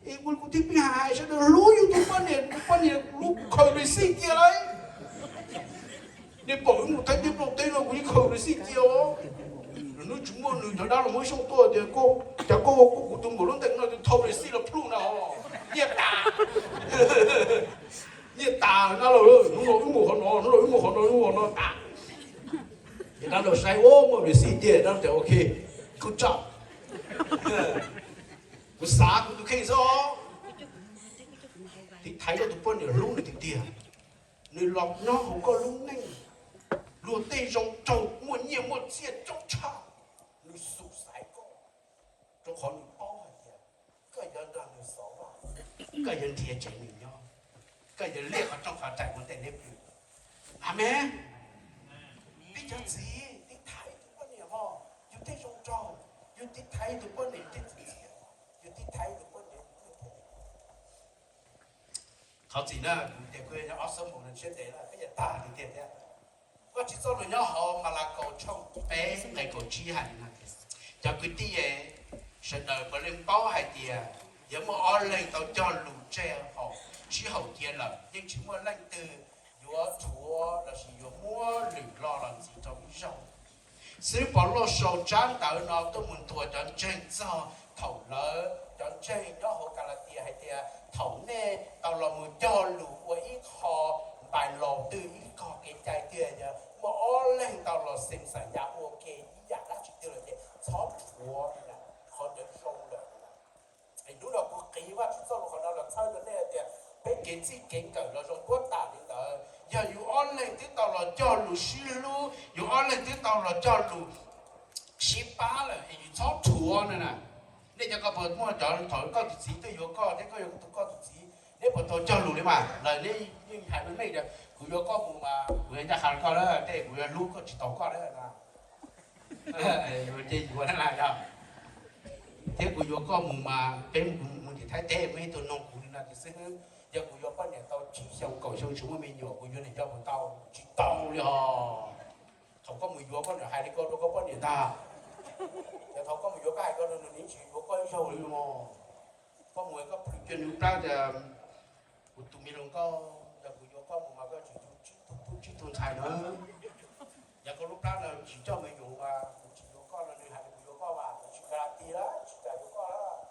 Es kuv thiaj pheej hais sawv daws hlub yus tus poj niam, tus poj niam kuv khaws receipt cia lawm. Nej pom wb mus thaij teb plaws teb no kuv yeej khaws receipt cia os. Lwm hnub tsis muaj nws cov dab los muab xyoob tuaj tias, cas koj ua kuv tus muam lub ntees no, thau receipt los plhuj na, nyiaj tas. Nyiaj tas dab laug, hnub no wb mus qhov no, hnub no wb mus qhov no, wb mus qhov no tas. Ces dab laug saib ua muaj receipt tiag, dab laug tias ok, good job. Kuv xav kuv tus kheej xwb. Tiv thaiv koj tus poj niam, hlub nws tiag tiag. Nws los nyob hauv koj lub neej, luag tej zoo nraug muaj nyiaj muaj txiaj coob tshaj, nws xub xaiv koj, rau qhov nws paub hais tias koj yuav nrog nws xauv vaj, koj yuav nrhiav tsev nws nyob. Koj yuav liaj qhov rooj qhov rais ua ntej neb pw. Amees. Peb cov txiv tiv thaiv tus poj niam hos, yus tej zoo nraug, yus tiv thaiv tus poj niam tej txiv txiv, yus tiv thaiv tus poj niam. Thov txim na, kuv tias kuv yog ob xuab moos no siab ntev lawm, peb yuav tag li tiag thiab. Vajtswv txoj lus nyob hauv Malakaus tshooj peb nqe kaum tsib hais li no tias, cov kwv tij, sawv daws puav leej paub hais tias yuav muaj ob leeg tau cog lus tseg hauv sij hawm cia lawm, yeej tsis muaj leej twg yuav rhuav lossis yuav muab lwm lo los ntxiv rau ib zaug xwb. Pov Lauj sau tsab ntawv no tuaj mus ntuas cov ntseeg txog thaum lawv cov ntseeg nyob hauv Kalatias hais tias thaum nej tau los mus cog lus ua ib qho npais laus twg ib qho kev cai twg, muaj ob leeg tau los xeem xas yam ua ke ib yam dab tsi twg lawm ces txhob rhuav, qhov ntawd zoo lawm. Hnub no kuv qiv Vajtswv txoj lus qhov no los txhawb rau nej hais tias peb kev txij kev nkawm los zoo puab tas li ntawd, yog yus ob leeg twb tau los cog lus sib hlub, yus ob leeg twb tau los cog lus sib pab lawm es yus txhob rhuav no na. Nej cov koj puas muaj cov thaum koj tus txiv twb yuav koj thiab koj yuav tus koj tus txiv, neb puas tau cog lus li mas? Lawv neb yeej hais meej meej tias kuv yuav koj mus mas kuv yuav ncaj qha koj lawm, tej kuv yuav hlub koj tsis tau koj lawm na. Ces yuav na yog, thiab kuv yuav koj mus mas peb mus tim Thaib teb muaj ib tug noog kuv li no tias xwb, yog kuv yuav poj niam tau tsib xyoo kaum xyoo tsis muaj me nyuam kuv yuav niam yau puas tau? Tsis tau li hos. Thaum koj mus yuav koj niam hais li ko rau koj poj niam ntag. Yog thaum koj mus yuav koj hais ko rau nws, nws tsis yuav koj ib zaug li mog. Koj mus koj plhws kiag nws lub plab tias kuv tus me hluas nkauj, yog kuv yuav koj mus mas koj tsis tu tsib tug tub tsib tug ntxhais na. Yog koj lub plab no tsis coj me nyuam mas kuv tsis yuav koj no, nws hais tias kuv yuav koj mas kuv tsis nka ti lawm, tsis kam yuav koj lawm.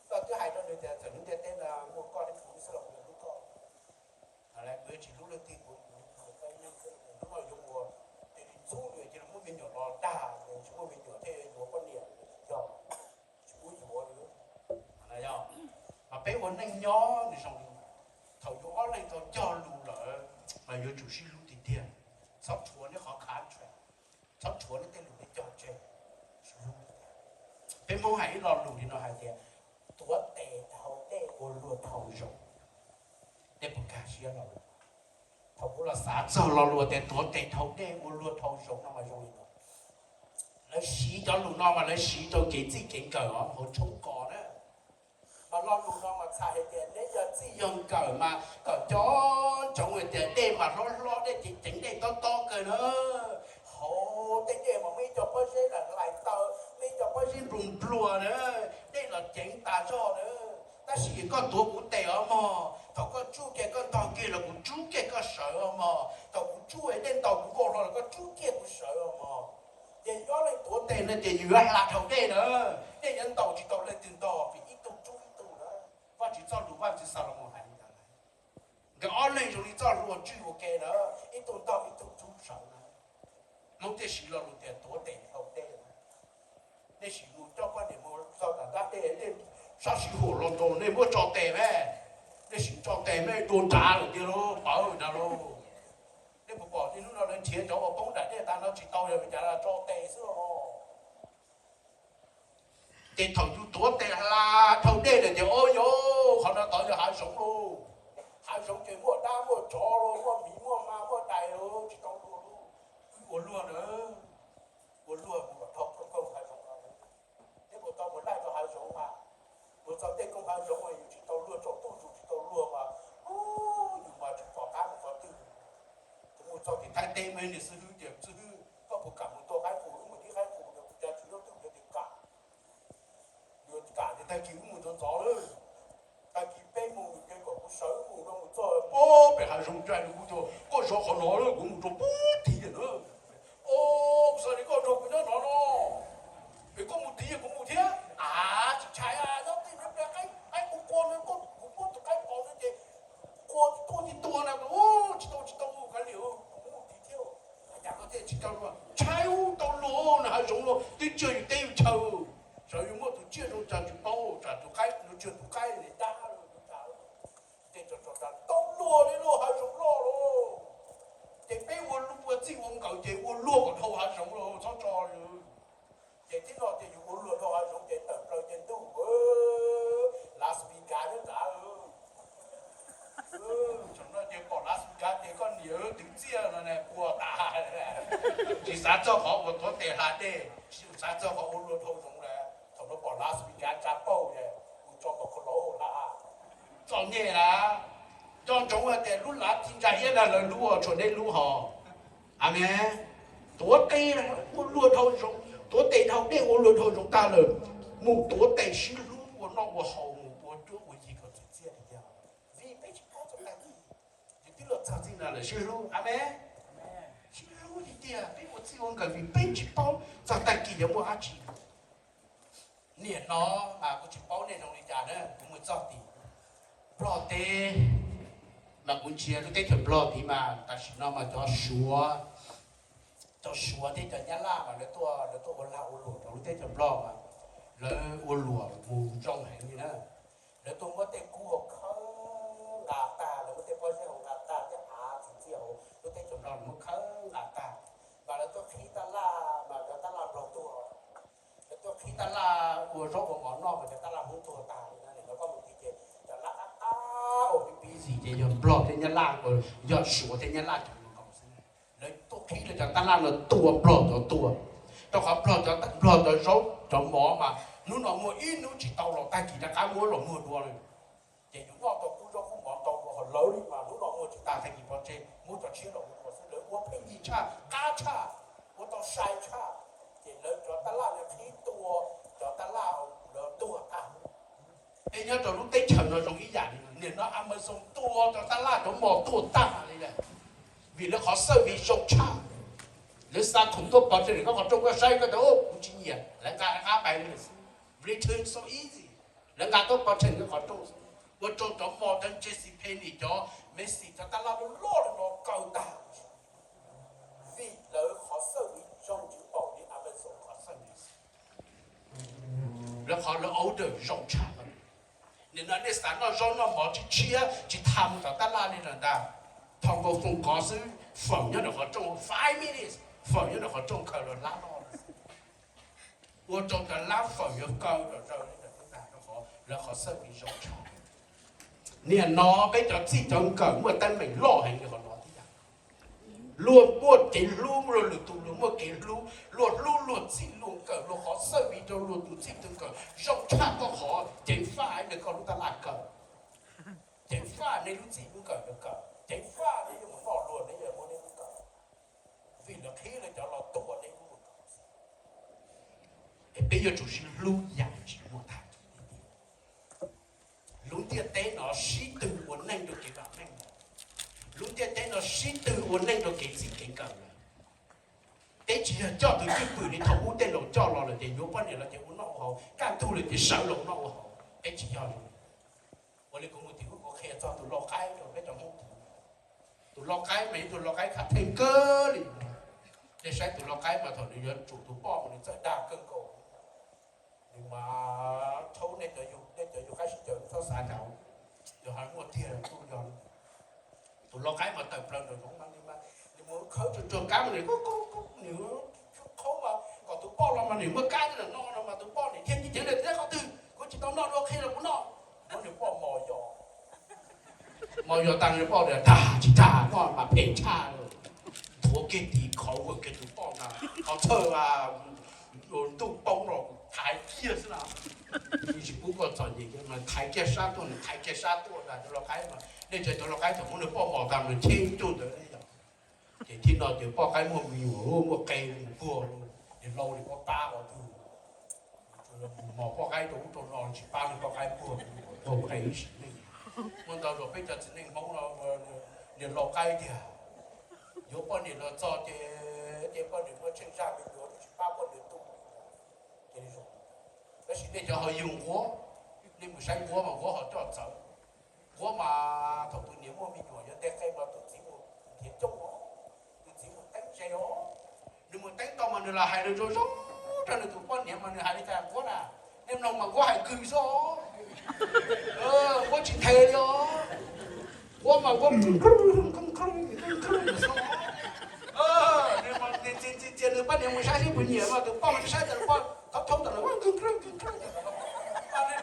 Koj twb hais rau nws tias txawm hnub ntiaj teb no muaj koj thiab kuv xwb los kuv yuav hlub koj. Kuv yuav tsis hlub leej twg, kuv hlub koj ib leeg xwb. Hnub no yuav mus, ces ntxub nws cia li muaj me nyuam los dag, tsis muaj me nyuam thiaj yuav poj niam, yog tsis pub yuav li. Mas peb ua neej nyob nws zoo li, thaum yus ob leeg tau cog lus lawm mas yuav tsum sib hlub tiag tiag, txhob rhuav nej qhov khav ntshe, txhob rhuav nej tej lus nej cog tseg. Peb Hmoob hais ib lo lus li no hais tias tuav tes dhau dej ua luag dhau zoov. Nej puas nkag siab lo lus? Thaum kuv los xav txog lo lus tias tuav tes dhau dej ua luag dhau zoov no mas zoo li no. Lawv siv cov lus no mas lawv siv rau kev txij kev nkawm os, hauv tshoob kos na. Mas lo lus no mas txhais hais tias neb yog txij yog nkawm mas kom cov ntsoov hais tias dej mas hlob hlob, dej ceev ceev, dej tob tob kawg na. Hauv tej dej mas muaj ib co pob zeb hlais taw, muaj ib co pob zeb npluag npluag na, dej los ceev tas zog na. Tab sis koj tuav kuv tes os mog, thaum koj tsuj kiag koj ntog kiag los kuv rub kiag koj sawv os mog, thaum kuv tsuj dej ntaus kuv vau hlo los koj rub kiag kuv sawv os mog. Ces yus ob leeg tuav tes no ces yus yuav hla dhau dej na, dej yuav ntaus tsis tau leej twg ntog vim ib tug rub ib tug na. Vajtswv txoj lus Vajtswv Xalumoos hais li ntawd. Nkawd ob leeg zoo li txoj hlua tswj ua ke na, ib tug ntog ib tug rub sawv na. Hmoob thiaj siv lo lus tias tuav tes dhau dej. Nej sim mus coj poj niam mus txog nram nrab dej, nej sab sij huam los nraud nej muab tso tes me, nej sim tso tes me dua nrad lawm tiag lauj, pawv nrad lauj. Nej puas pom tias hnub no lawv nrhiav cov uas poob nram dej tas no tsis tau yog vim cas, tso tes xwb los. Ces thaum yus tuav tes hla dhau dej lawm ces o yos, qhov no tod yog hav zoov lauj. Hav zoov ces muaj dab muaj tsov lauj, muaj miv muaj ma muaj dais lauj, tsis tau luag lauj. Wb ua luag na, ua luag mus kom dhau koog hav zoov no. Neb puas tau mus laij rau hav zoov mas, mus txog tej koog hav zoov yus tsis tau luag, tsaus ntuj yus tsis tau luag mas, yus mas tsis pom qab mus qhov twg. Kuv mus txog tim Thaib teb mas niag xib hwb tias, xib hwb, koj puas kam mus tua qaib qus? Wb mus tib qaib qus, kuv cas tsis nyob twg, kuv tias kam. Yuav kam tias tag kis wb mus ntxov ntxov lawm, tag kis peb moos ces kom kuv sawv wb mus no, mus txog pem hav zoov ntsa li kuv tias koj zov qhov no lawm, kuv mus rau pem tid na. O, kuv xav tias koj nrog kuv nyob no no, es koj mus tid kuv mus thiab. A, tsis ntshai, nyob tej niag pliag qaib, qaib qus qua no, kuv muab tus qaib pos no ces qua tuaj tib tua na, tsis tau tsis tau, kav liam, kuv mus tid thiab. Cas koj thiaj tsis tau luag? Ntshai ub, tau luag na, hav zoov no twb tsis yog yus teb yus chaw. Sawv yus muaj tus tsiaj zoo cas tsis paub, tsam tus qaib no tsis yog tus qaib li dab, tej tau luag li lub hav zoov loj lauj. Ces peb ua luag ua txij ua nkawm ces ua luag kom dhau hav zoov lauj, txhob tso li. Ces tib no ces yus ua luag dhau hav zoov ces tawm plaws ces ntuj, Las Vegas nyob nrad. Tsam no Tuav tes hla dej, tsis xav txog qhov ua luag dhau zoov lawm. Thaum no pom lav xwb ncav tsa pauj, mus tso nkaus khaub hlab hla. Txom nyem na. Nco ntsoov hais tias lub lav ci ntsa iab ntag lawv lub, tshuav neb lub hos. Amees. Tuav tes ua luag dhau zoov, tuav tes dhau dej ua luag dhau zoov tag lawm, mus tuav tes sib hlub ua noj ua haus, mus ua cuab ua yig kom txim txiaj li tiag. Vim peb tsis paub txog tag kis, yus twb los txog txij no lawm sib hlub. Amees. Sib hlub li tiag, peb ua txij ua nkawm vim peb tsis paub txog tag kis yuav muaj dab tsi. Niaj no mas kuv tsis paub nej zoo li cas na, kuv mus txog tim Nplog teb mas kuv ntsia lub teb chaws Nplog tid mas tam sim no mas cov Suav, cov Suav thiab cov Nyab Laj mas lawv tuaj, lawv tuaj ua lag ua luam rau lub teb chaws Nplog mas lawv ua luam mus zoo heev li na. Lawv tuaj muab tej kub hauv khawb nqa tag, lawv muab tej pob zeb hauv nqa tag thiab av txiv txiaj hauv lub teb chaws Nplog lawv muab khawb nqa tag. Mas lawv tuaj qhib tab laj mas cov tab laj Nplog tuag, lawv tuaj qhib tab laj ua zaub ua mov noj mas cov tab laj Hmoob tuag tag li na. Lawv koj mus tid ces cov laj qab qab uas pib pib zim ces yog Nplog thiab Nyab Laj, yog Suav thiab Nyab Laj cov ua kom xwb. Lawv tuaj qhib lawv cov tab laj no tua Nplog cov tua, rau qhov Nplog cov, Nplog cov zaub cov mov mas hnub no muaj ib hnub tsis tau los tag kis rov qab muab los muag dua li. Ces yus noj tau kub zaub kub mov tau dua, ho lawv li mas hnub no muag tsis tag tag kis pov tseg muab cov tshiab los ua dua xwb. Lawv ua pheej yig tshaj, qab tshaj, ua tau sai tshaj. Ces lawv cov tab laj no qhib tua cov tab laj, lawv tuag tag. Peb nyob rau lub teb chaws no zoo ib yam li, nim no Amazon tua cov tab laj cov mos tuag tag li lawm, vim lawv qhov service zoo tshaj. Lawv xa khoom tuaj pov tseg koj qhov rooj, koj saib koj tias kuv tsis nyiam, lawv nqa rov qab pais li lawm xwb. Return so easy. Lawv nqa tuaj pov tseg koj qhov rooj xwb. Ua rau cov mos, cov JCPenney, cov Macy's, cov tab laj loj loj no kaw tag, vim lawv qhov service zoo tsis paub li Amazon qhov service. Lawv qhov lawv order zoo tshaj. Nim no nej xav noj zaub noj mov tshiab tshiab tsis tas mus tom tab laj li lawm ntag. Thov nkaus foom kov xwb, fawm nyob ntawm qhov rooj five minutes, fawm nyob ntawm qhov rooj khaws los lab noj. Ua rau cov lab fawm yuav kaw zom zaws li lawm xwb ntag, rau qhov lawv qhov service zoo tshaj. Nim no peb cov txij cov nkawm muaj teeb meem loj heev li qhov no thiab. Luag muaj kev hlub, luag lwm tus luag muaj kev hlub, luag hlub luag txij luag nkawm, luag qhov service rau luag tus txij tus nkawm zoo tshaj koj qhov. Ceev faj nws koj lub tab laj kawm, ceev faj nej lub txij lub nkawm yuav kawm, ceev faj nej yuav mus noj luag, nej yuav muab nej lub kawm, vim lawv qhib lawv cov los tua nej lub kawm. Es peb yuav tsum sib hlub yam tsis muaj tag kis li tiag. Lub ntiaj teb no sib tw ua neej rau kev vam meej, lub ntiaj teb no sib tw ua neej rau kev txij kev nkawm lawm. Peb tsis yog coj tus cwj pwm li thaum ub tej laus coj los lawm ces yuav poj niam los ces ua noj ua haus, kaj ntug lawm ces sawv los ua noj ua haus. Peb tsis yog li. Ua li kuv mus tim ub kuv qhia txog tus lau qaib rau peb cov Hmoob. Tus lau qaib mas yog tus lau qaib khav theej kawg li. Nej saib tus lau qaib mas thaum nws yuav tsum tus poj mas nws txawj dag kawg nkaus. Nws mas thaub nej cov yug, nej cov yug qaib sib caw txhob xav cas, yog hais muaj tiag kuj yog. Tus lau qaib mas tawm plaws nraum zoov mas nws mas nws mus khawb tsuag tsuag kab mas nws, nws qhaub mas kom tus poj los mas nws muaj kab no no mas tus poj nws thiaj ceev ceev li, neb qhov twg kuv tsis tau noj dua, qhia los kuv noj. Muab nws poj mos yos, mos yos tag nws poj tias dag tsis dag, noj mas phem tshaj. Nthuav kiag tis khov vwm kiag tus poj ntag, qhov txhawj ntuj poob los thaiv kiag xwb na. Nws tsis pub koj txom nyem kiag mas thaiv kiag sab tuaj, nws thaiv kiag sab tuaj ntag. Cov lau qaib mas nej ntsia cov lau qaib thaum muab nws poj mos tag nws cheb cuag ntawd ne yom. Ces thib no ces poj qaib muaj me nyuam, muaj qe mus puag, niag lau niag pab pab qhov twg, mos poj qaib rau ub rau no tsis pab nws poj qaib puag, puag qe ib sim neej. Muaj ntau zaus peb cov txiv neej Hmoob no, niag lau qaib tiag, yuav poj niam los txog ces, ces poj niam muaj tsheej zaj me nyuam tsis pab poj niam tu. Ces tab sis nej cov ho yug nquab, nej mus saib nquab mas nquab ho coj txawv. Nquab mas thaum tus niam muaj me nyuam yuav nteg qe mas tus txiv mus nrhiav coob os, tus txiv mus teeb ze os. Nws mus teeb tau mas nws los hais lus zoo zoo rau nws tus poj niam mas nws hais li cas nquab na, nej mloog mas nquab hais kws xwb os. Nquab tsis nthe li os. Nquab mas nquab, nws txiv txiv txias nws poj niam mus saib seb puas nyiam mas tus poj mus saib tas poj thoob thoob tas, nws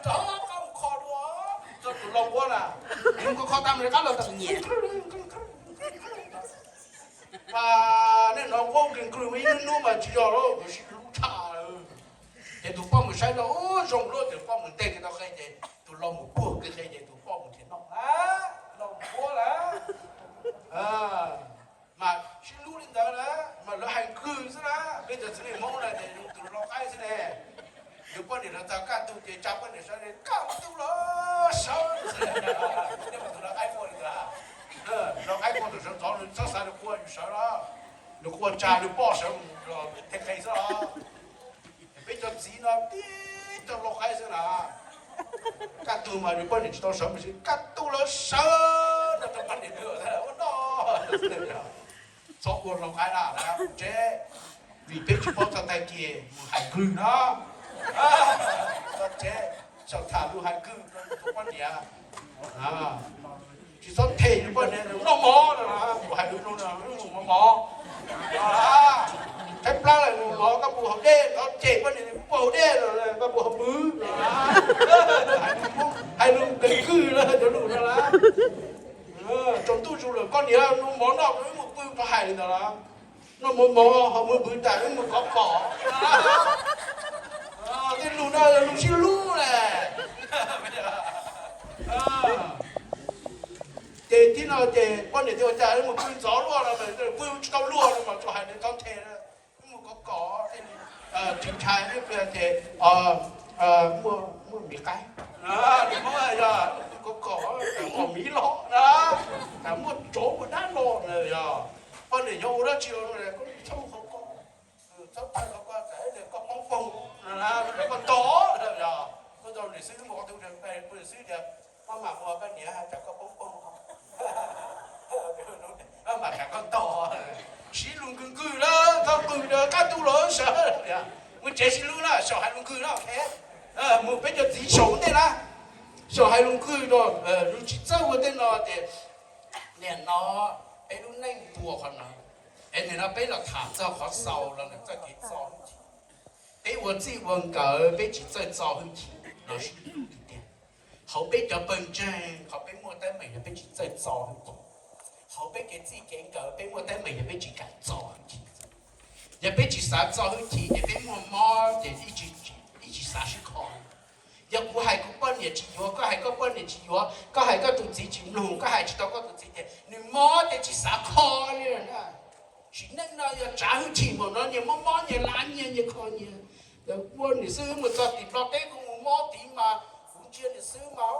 rov qab mus kho dua rau tus lau nquab na. Nws mus kho kho tas nws rov qab los tas nyiam. Nej hnov quaj nqws nqws ib hnub hnub mas tsis yog lawm, sib hlub tshaj. Ces tus poj mus saib no, ub, zoo lawm, tus poj mus nteg kiag tau qe ces tus lau mus puag kiag qe ces tus poj mus nrhiav noj lawm, lau mus puag lawm. Mas sib hlub li ntawd na, mas lawv hais nqws xwb na, peb cov txiv neej Hmoob na ces tus lau qaib xwb ne. Yus poj niam los txog kaj ntug ces tsa poj niam sawv, kaj ntug los sawv xwb. Tus lau qaib quaj li ntawd, lau qaib quaj tus sawv ntxov, nws txhob xav nws quaj yus sawv los, nws quaj tsa nws poj sawv mus los tej qe xwb os. Peb cov txiv no tib cov lau qaib xwb na. Kaj ntug mas nws poj niam tsis tau sawv mas sib kaj ntug los sawv no rau poj niam ua noj. Txhob ua lau qaib na, tsev, vim peb tsis paub txog tag kis mus hais nqws no. Txog tsev, xyaum tham lus hais nqws rau tus poj niam. Tsis txhob them tus poj niam noj mov no, mus hais lus no, mus mov mov. Tshaib plab lawm mus mov, koj puas haus dej, txhob cem poj niam, puas haus dej los koj puas haus npwv. Hais lus nqws nqws lawm cov lus no lawm. Tsaus ntuj zus lawm koj niam noj mov noj, wb mus pw, txhob hais li ntawd lawm. Noj mov mov, haus npwv tas wb mus kov kom. Tej lus no yog lus sib hlub ne. Ces thib no ces poj niam thiaj ua cas, wb mus pw ntxov luaj no, pw tsis tau luag no mas tsuas hais li txhob them, wb mus kov kom, ntshai ntshai ces muaj miv qaib, yog pw kov kom, kom miv los na, muaj tsov muaj dab los na, yog poj niam yuav ua dab tsi los koj txhob ua qhov ko, txhob tawg qhov ko, koj poob poog, koj ntog, yog koj ntog niam xwb, mus qhov twg poj niam xwb tias, maj mam mus, koj niam hais tsam koj poob poog, maj mam tsam koj ntog. Sib lus nqws nqws lawm, txhob nqws, kaj ntug los sawv, mus tsev sib hlub na, xyaum hais lus nqws na, mus peb cov txiv xyaum ua ntej na, xyaum hais lus nqws rau, yus tsis txawj ua tej no ces nim no peb lub neej puas qhov no. Es nim no peb los tham txog qhov xaus los ntawm txoj kev txo hwj chim. Peb ua txij ua nkawm peb tsis txawj txo hwj chim los sib hlub tiag tiag. Hauv peb cov pawg ntseeg qhov peb muaj teeb meem yog peb tsis txawj txo hwj chim. Hauv peb kev txij kev nkawm peb muaj teeb meem yog peb tsis kam txo hwj chim. Yog peb tsis xav txo hwj chim ces peb muaj mob ces ib tsis xav sib kho. Yog kuv hais kuv poj niam tsis yuav, koj hais koj poj niam tsis yuav, koj hais koj tus txiv tsis mloog, koj hais tsis tau koj tus txiv ces nws mob ces tsis xav kho li na. Sim neej no yog tsav hwj chim npaum no, nyias mob mob nyias lav nyias, nyias kho nyias. Kuv niam xwb mus txog tim Nplog teb kuv mus mob tid mas kuv ntsia niam xwb mas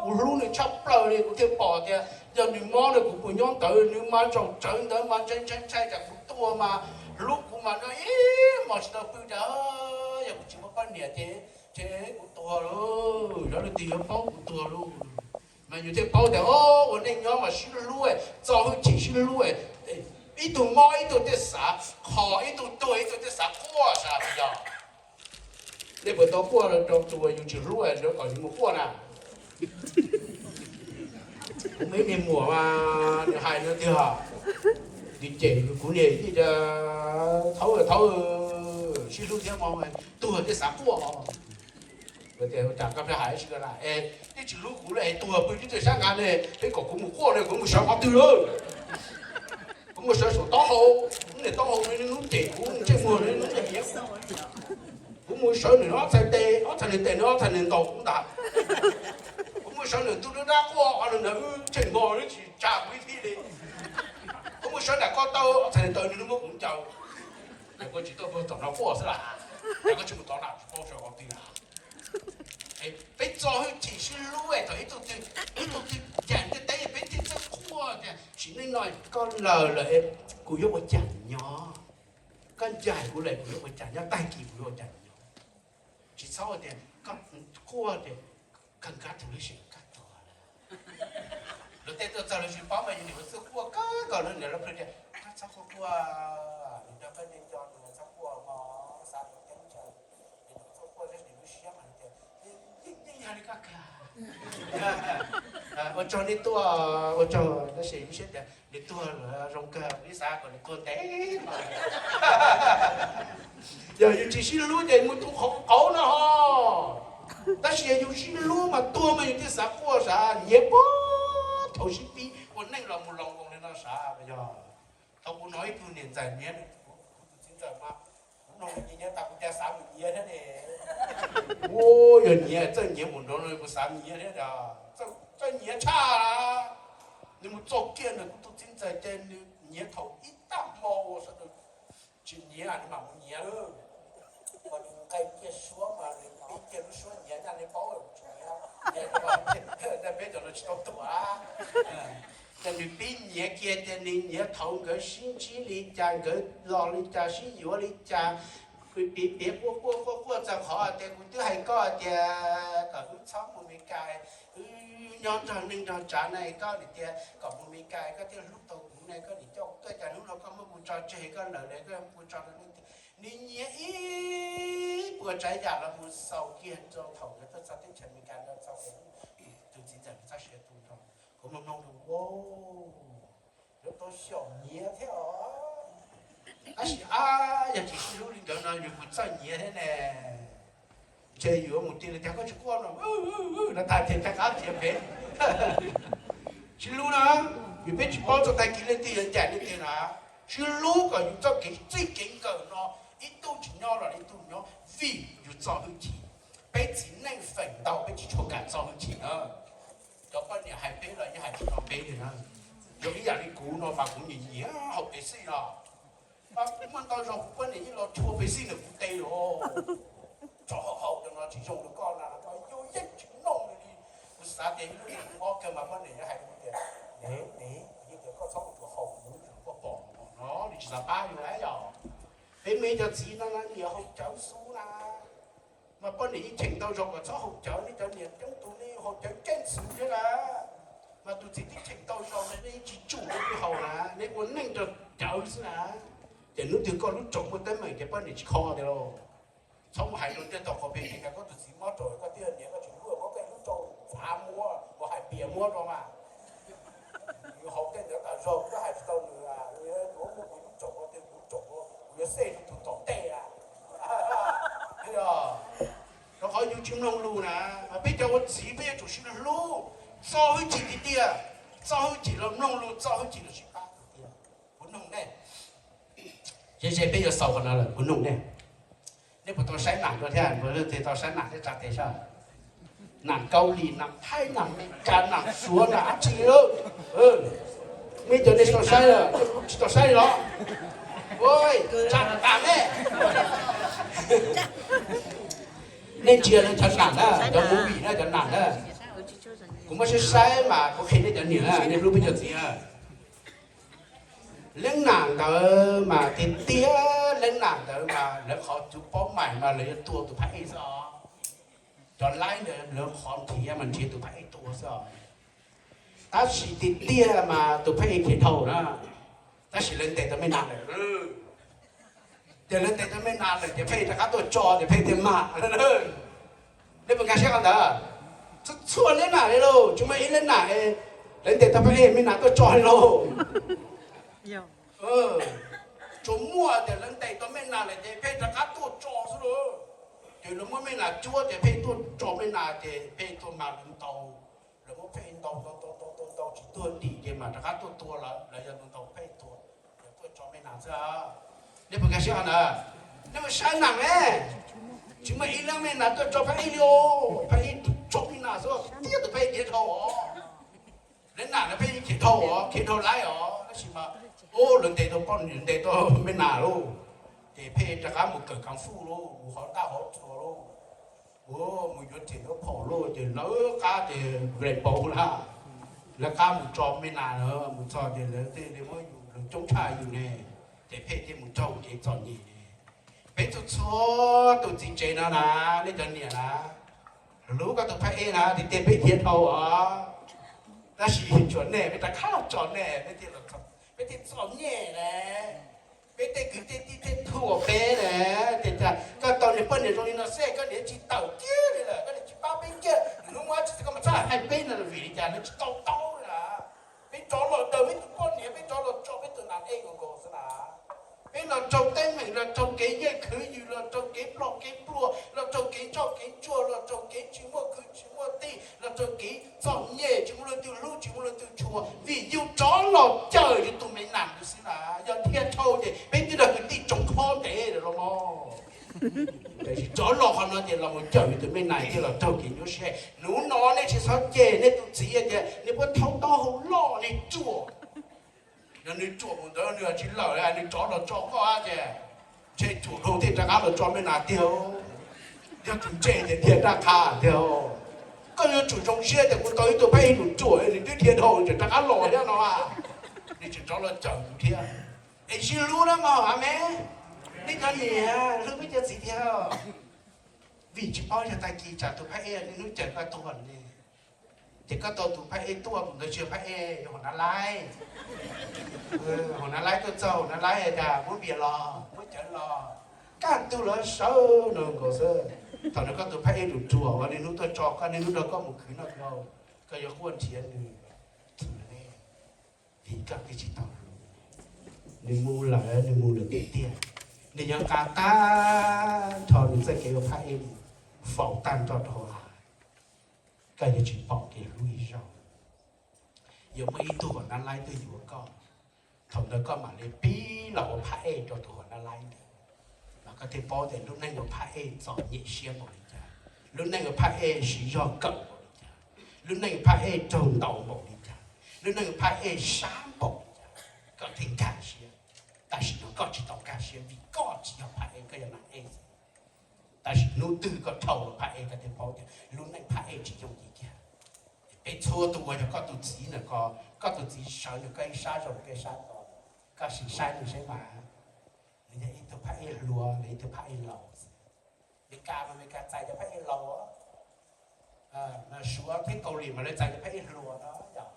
kuv hlub nws tshaj plaws li, kuv thiaj pom tias yog nws mob no kuv puas nyob ntawd, nws mas zaum tsawv ntawd mas ntshai ntshai ntshai tsam kuv tuag mas hlub kuv mas no ib hmos tsis tau pw tas. Yog kuv tsis muaj poj niam ces ces kuv tuag lauj, yog leej twg yuav paub kuv tuag lauj. Mas yus thiaj paub tias ua neej nyob mas sib hlub, txo hwj chim sib hlub, ib tug mob ib tug thiaj xav kho, ib tug tuag ib tug thiaj xav quaj, xav yog. Nej puas tau quaj rau tus uas yus tsis hlub kom yus mus quaj na? Kuv muaj ib niag muam mas nws hais no tiag, nws cem kuv niag, thaub thaub, sib hlub thiab mas tuag thiaj xav quaj. Tias ua cas koj pheej hais tsis ko na, es twb tsis hlub kuv li es tuag pw twb tsis sab nqa ne, peb kom kuv mus quaj ne, kuv mus sawv qhov twg lawm? Kuv mus sawv saum taub hau, niag taub hau no niaj hnub cem kuv, ntsej muag no niaj hnub hiav kuv. Kuv mus sawv nws ob txhais tes, ob txhais niag tes nws ob txhais niag ntaus kuv ntag. Kuv mus sawv nws ntuj dub dab quaj, nws ntawd tsheej npog nws tsis tsa kuv ib tib li. Kuv mus sawv nram ko taw, ob txhais niag taw nws muab kuv ncaws. Koj tsis tuaj puag tom no quaj xwb las, koj tsis mus tod na, tsis paub sawv qhov twg na. Peb txo hwj chim sib hlub, thaum ib tug twg, ib tug twg ncaim ntiaj teb peb thiaj txawj quaj tias sim neej no koj laws lawm, kuv yuav ua cas nyob? Koj ncaim kuv lawm kuv yuav ua cas nyob? Tag kis kuv yuav ua cas nyob? Tsis txhob tias koj quaj tias kawg nkav tus lub siab koj tuag lawm. Luag tej tuaj txog lawv tsis paub mas yus niam yus txiv quaj kawg nkaus, lawv niam lawv plhws tias koj txhob quaj quaj, nws nrog koj nco nco nws, txhob quaj mog, xav kom ceeb tsam, nws txhob quaj thiab nws lub siab mas tias yeej yog li koj kawg. Ua tsaug nej tuaj, ua tsaug, tab sis lub siab tias nws tuag lawm zoo kawg, ib xav kom nws tuag ntev. Yog yus tsis sib hlub ces mus tu qhov qauv no ho. Tab sis yog yus sib hlub mas tuag mas yus thiaj xav quaj sav, nyiav puag thaum sib pib ua neej los mus los nkoos li no sav, yog Thaum kuv hnov ib tug niam ntxawm nyiav, kuv tus txiv ntxawm mas, kuv mloog nyiav nyiav tas kuv cas xav mus nyiav thiab ne. Yog nyiav, txawj nyiav mus nrov no kuv xav nyiav thiab. Txawj nyiav tshaj, nws mus txog kiag ntawm kuv tus txiv ntxawm ces nws nyiav thaum ib tag hmo ua sawv daws tsis nyiav nws mam mus nyiav lawm. Mas nws nqaij kiag suab mas nws pib kiag lub suab nyiav, nyaj nej paub tsis nyiav, peb cov no tsis tau tuaj. Ces nws pib nyiav kiag ces nws nyiav thaum nkawd sib ntsib li cas, nkawd los li cas, sib yuav li cas, piav piav quaj quaj quaj quaj txog qhov tias kuv twb hais koj tias kom wb txhob mus Meskas, wb nyob nrog neeg nrog tsav na, koj niam tias kom mus Meskas koj thiaj hlub tau kuv na, koj niam coj kuv tuaj cas hnub no koj muab kuv tso tseg, koj lawm lawm koj muab kuv tso rau neeg. Nws nyiav ib puas tsav yam los mus xaus kiag rau thaum nkawd tuaj txog teb chaws Amelikas no txog tus txiv ntxawm txoj sia tu nrho. Kuv mloog mloog rau, yuav tau xyaum nyiav thiab os. Tab sis ab, yog tsis sib hlub li nkawd no yus puas txawj nyiav thiab ne? Ntshe yuav mus ti li tias koj tsis quaj no, no tas tias rov qab tias pem. Sib hlub na, yus peb tsis paub txog tag kis leej twg yuav ncaim leej twg na. Sib hlub kom yus txoj kev txij kev nkawm no ib tug tsis nyob los ib tug nyob, vim yus txo hwj chim. Peb txiv neej feem ntau peb tsis tshua kam txo hwj chim na. Cov poj niam hais peb los yeej hais tsis tau peb li na. Zoo ib yam li kuv no mas kuv nyiam nyiam haus pev xij no. Mas kuv muaj ntau zaus kuv poj niam yeej los rhuav pev xij ntawm kuv tes los, tso haus haus cov no tsis zoo rau koj na, koj yus yeej tsis mloog li. Kuv xav tias ib lub neej mob kawg mas poj niam yuav hais rau kuv tias, ne ne, kuv yeej tias koj txhob mus rhuav haus, kuv tsis pom no, nws tsis xav pab yus na yom. Peb me cov txiv no na nyiam haus cawv xwb na. Mas poj niam yeej cheem ntau zaus kom txhob haus cawv, nej cov niam coob tus nej haus cawv ceeb xwb thiab na. Mas tus txiv twb cheem ntau zaus na, nej yeej tsis tsum nej haus na, nej ua neej rau cawv xwb na. Ces hnub twg koj lub tsaus muaj teeb meem ces poj niam tsis kho tiag lauj. Txhob mus hais rau tej tau qhov phem tias koj tus txiv mob rau koj thiaj niam koj tsis luaj, muab koj lub rau txav muab, mus hais pias muab rau mas. Yus haus tej ntawd tas zog koj hais tsis tau nws, yuav muab kuv lub tsaus tias kuv tsaus, kuv yuav xej rau tus tom ntej a. Rau qhov yus tsis mloog lus na, mas peb cov ua txiv peb yuav tsum sib hlub, txo hwj chim tiag tiag, txo hwj chim los mloog lus, txo hwj chim los sib pab tiag tiag. Kuv nug nej, ze ze peb yuav xaus qhov no lawm, kuv nug nej, nej puas tau saib nam dua thiab? Puas tau saib nam thiab tsa tes saib. Nam Kaus Lim, nam Thaib, nam Amelikas, nam Suav, nam dab tsi lawm? Nej cov nej tau saib lawm, nej kuv tsis tau saib li los? Tsa tas nej. Nej ntsia lawv cov nam na, cov movie na, cov nam na. Kuv muab saib saib mas kuv qhia nej cov niam na, nej hlub peb cov txiv na. Leej nam ntawd mas tiag tiag, leej nam ntawd mas lawv qhov tus paub maim mas lawv yuav tua tus phab ej xwb os. Cov laib ntawd lawv qhov nrhiav mas nrhiav tus phab ej tua xwb os. Tab sis tiag tiag mas tus phab ej khiav dhau na, tab sis lawv ntes tau me nas lawm. Ces lawv ntes tau me nas lawm ces phab ej rov qab tuaj tso ces phab ej thiaj mag. Nej puas nkag siab qhov ntawd? Txhua txhua leej nam li lauj, tsis muaj ib leej nam lawv ntes tau phab ej me nas tuaj tso li lauj. Tsuas muaj tias lawv ntes tau me nas lawm ces phab ej rov qab tuaj tso xwb lauj. Ces lawv muab me nas cuab ces phab ej tuaj tso me nas ces phab ej tuaj mag lawv ntau. Lawv muab phab ej ntaus ntaus ntaus ntaus ntaus ntaus tsis tuag dim ces mam rov qab tuaj tua lawv, lawv yog ntaus ntaus phab ej tuag, yog tuaj tso me nas xwb. Nej puas nkag siab qhov ntawd? Nej mus saib nam ne, tsis muaj ib leej me nas tuaj tso phab ej li os, phab ej tso me nas xwb, tiag tus phab ej khiav dhau os. Lawv nam lawv phab ej khiav dhau os, khiav dhau laib os, tab sis mas lawv ntes tau poj niam, ntes tau me nas lauj, ces phab ej rov qab mus kawm kav fuj lauj, mus hov ntaj hov tsuag lauj, mus yuav riam yuav phom lauj, ces lawv qab ces rainbow lawm, lawv qab mus tso me nas lawm, mus txog ces lawv tej li muab yus, lawv coob tshaj yus ne, ces phab ej thiaj mus raug kev txom nyem. Peb txhua txhua tus txiv tsev no na, nej cov niam na, hlub koj tus phab ej na, tiag tiag peb khiav dhau os, tab sis tsuas nej, peb rov qab los tso nej, peb thiaj txom nyem ne. Peb tej kwv tej tij thiaj thuam peb ne, tias cas koj tau niag poj niam zoo li no xwb koj niam tsis tawm kiag li lawm, koj niam tsis pab peb kiag, nws hnub muaj dab tsi koj mas txhob hais peb no, vim li cas nws tsis tau taub li na. Peb rov los daws peb tus poj niam, peb rov los tso peb tus nam ej nkaus nkaus xwb na. Peb los raug teeb meem, los raug kev yaj khwv yws, los raug kev ploj kev pluag, los raug kev ntsoj kev ntsuag, los raug kev tsis muaj kwv tsis muaj tij, los raug kev txom nyem, tsis muaj leej twg hlub tsis muaj leej twg tshua, vim yus rov los cawm yus tus me nam yus xwb na. Yog Tab sis rov los qhov no ces los mus cawm yus tus me nais thiaj los raug kev nyuaj siab. Hnub no nej tsis txhob cem nej tus txiv tias nws puas thaub taub hau loj li ruam. Yog nws ruam mus ntawd nws tsis lawm, nws rov los tso koj ces ntshe ruam dhau thiaj rov qab los tso me nais tiag. Yog tus ntse ces dhia raj qha tiag. Koj yuav tsum zoo siab tias kuv tau ib tug phab ej ruam ruam nws twb dhia dhau tseem rov qab los thiab no, nws tseem rov los cawm kuv thiab. Es sib hlub na mog, amees. Nej cov niam hlub peb cov txiv thiab. Vim tsis paub yog tag kis tsam tus phab ej niaj hnub cawm koj tuag ne, ces koj tau tus phab ej tuaj mus ntawd tsis yog phab ej, yog hauv nav laib. Hauv nav laib tuaj txog hauv nav laib tias muab npias los, muab cawv los, kaj ntug los sawv no nkaus xwb. Thaum no koj tus phab ej ruam ruam uas niaj hnub tuaj tso koj, niaj hnub nrog koj mus khwv noj khwv haus, koj yuav quaj nrhiav nws, vim koj twb tsis tau hlub. Nws mus lawm, nws mus lawm tiag tiag, nws yuav nqa tag nrho nws txoj kev ua phab ej mus faus tag nrho rau hauv av. Koj yuav tsis pom kev hlub ib zaug. Yuav muaj ib tug hauv nav laib tuaj yuav koj, thaum ntawd koj mam li pib los ua phab ej rau tus hauv nav laib ntawd, mas koj thiaj paub tias lub neej ua phab ej txom nyem siab npaum li cas, lub neej ua phab ej siv zog kawm npaum li cas, lub neej ua phab ej raug ntaus npaum li cas, lub neej ua phab ej sab npaum li cas, koj thiaj nkag siab. Tam sim no koj tsis tau nkag siab vim koj tsis yog phab ej, koj yog nav ej. Tab sis hnub twg koj dhau los phab ej koj thiaj paub tias lub neej phab ej tsis yooj yim kiag. Peb txhua tus uas yog koj tus txiv na, koj tus txiv sawv nws koj ib sab zoo koj ib sab to, koj sim saib nws saib mas, nws yog ib tug phab ej hluas los ib tug phab ej laus. Meskas mas Meskas txais cov phab ej laus, mas Suav thiab Kaus Lim mas lawv txais cov phab ej hluas no yom.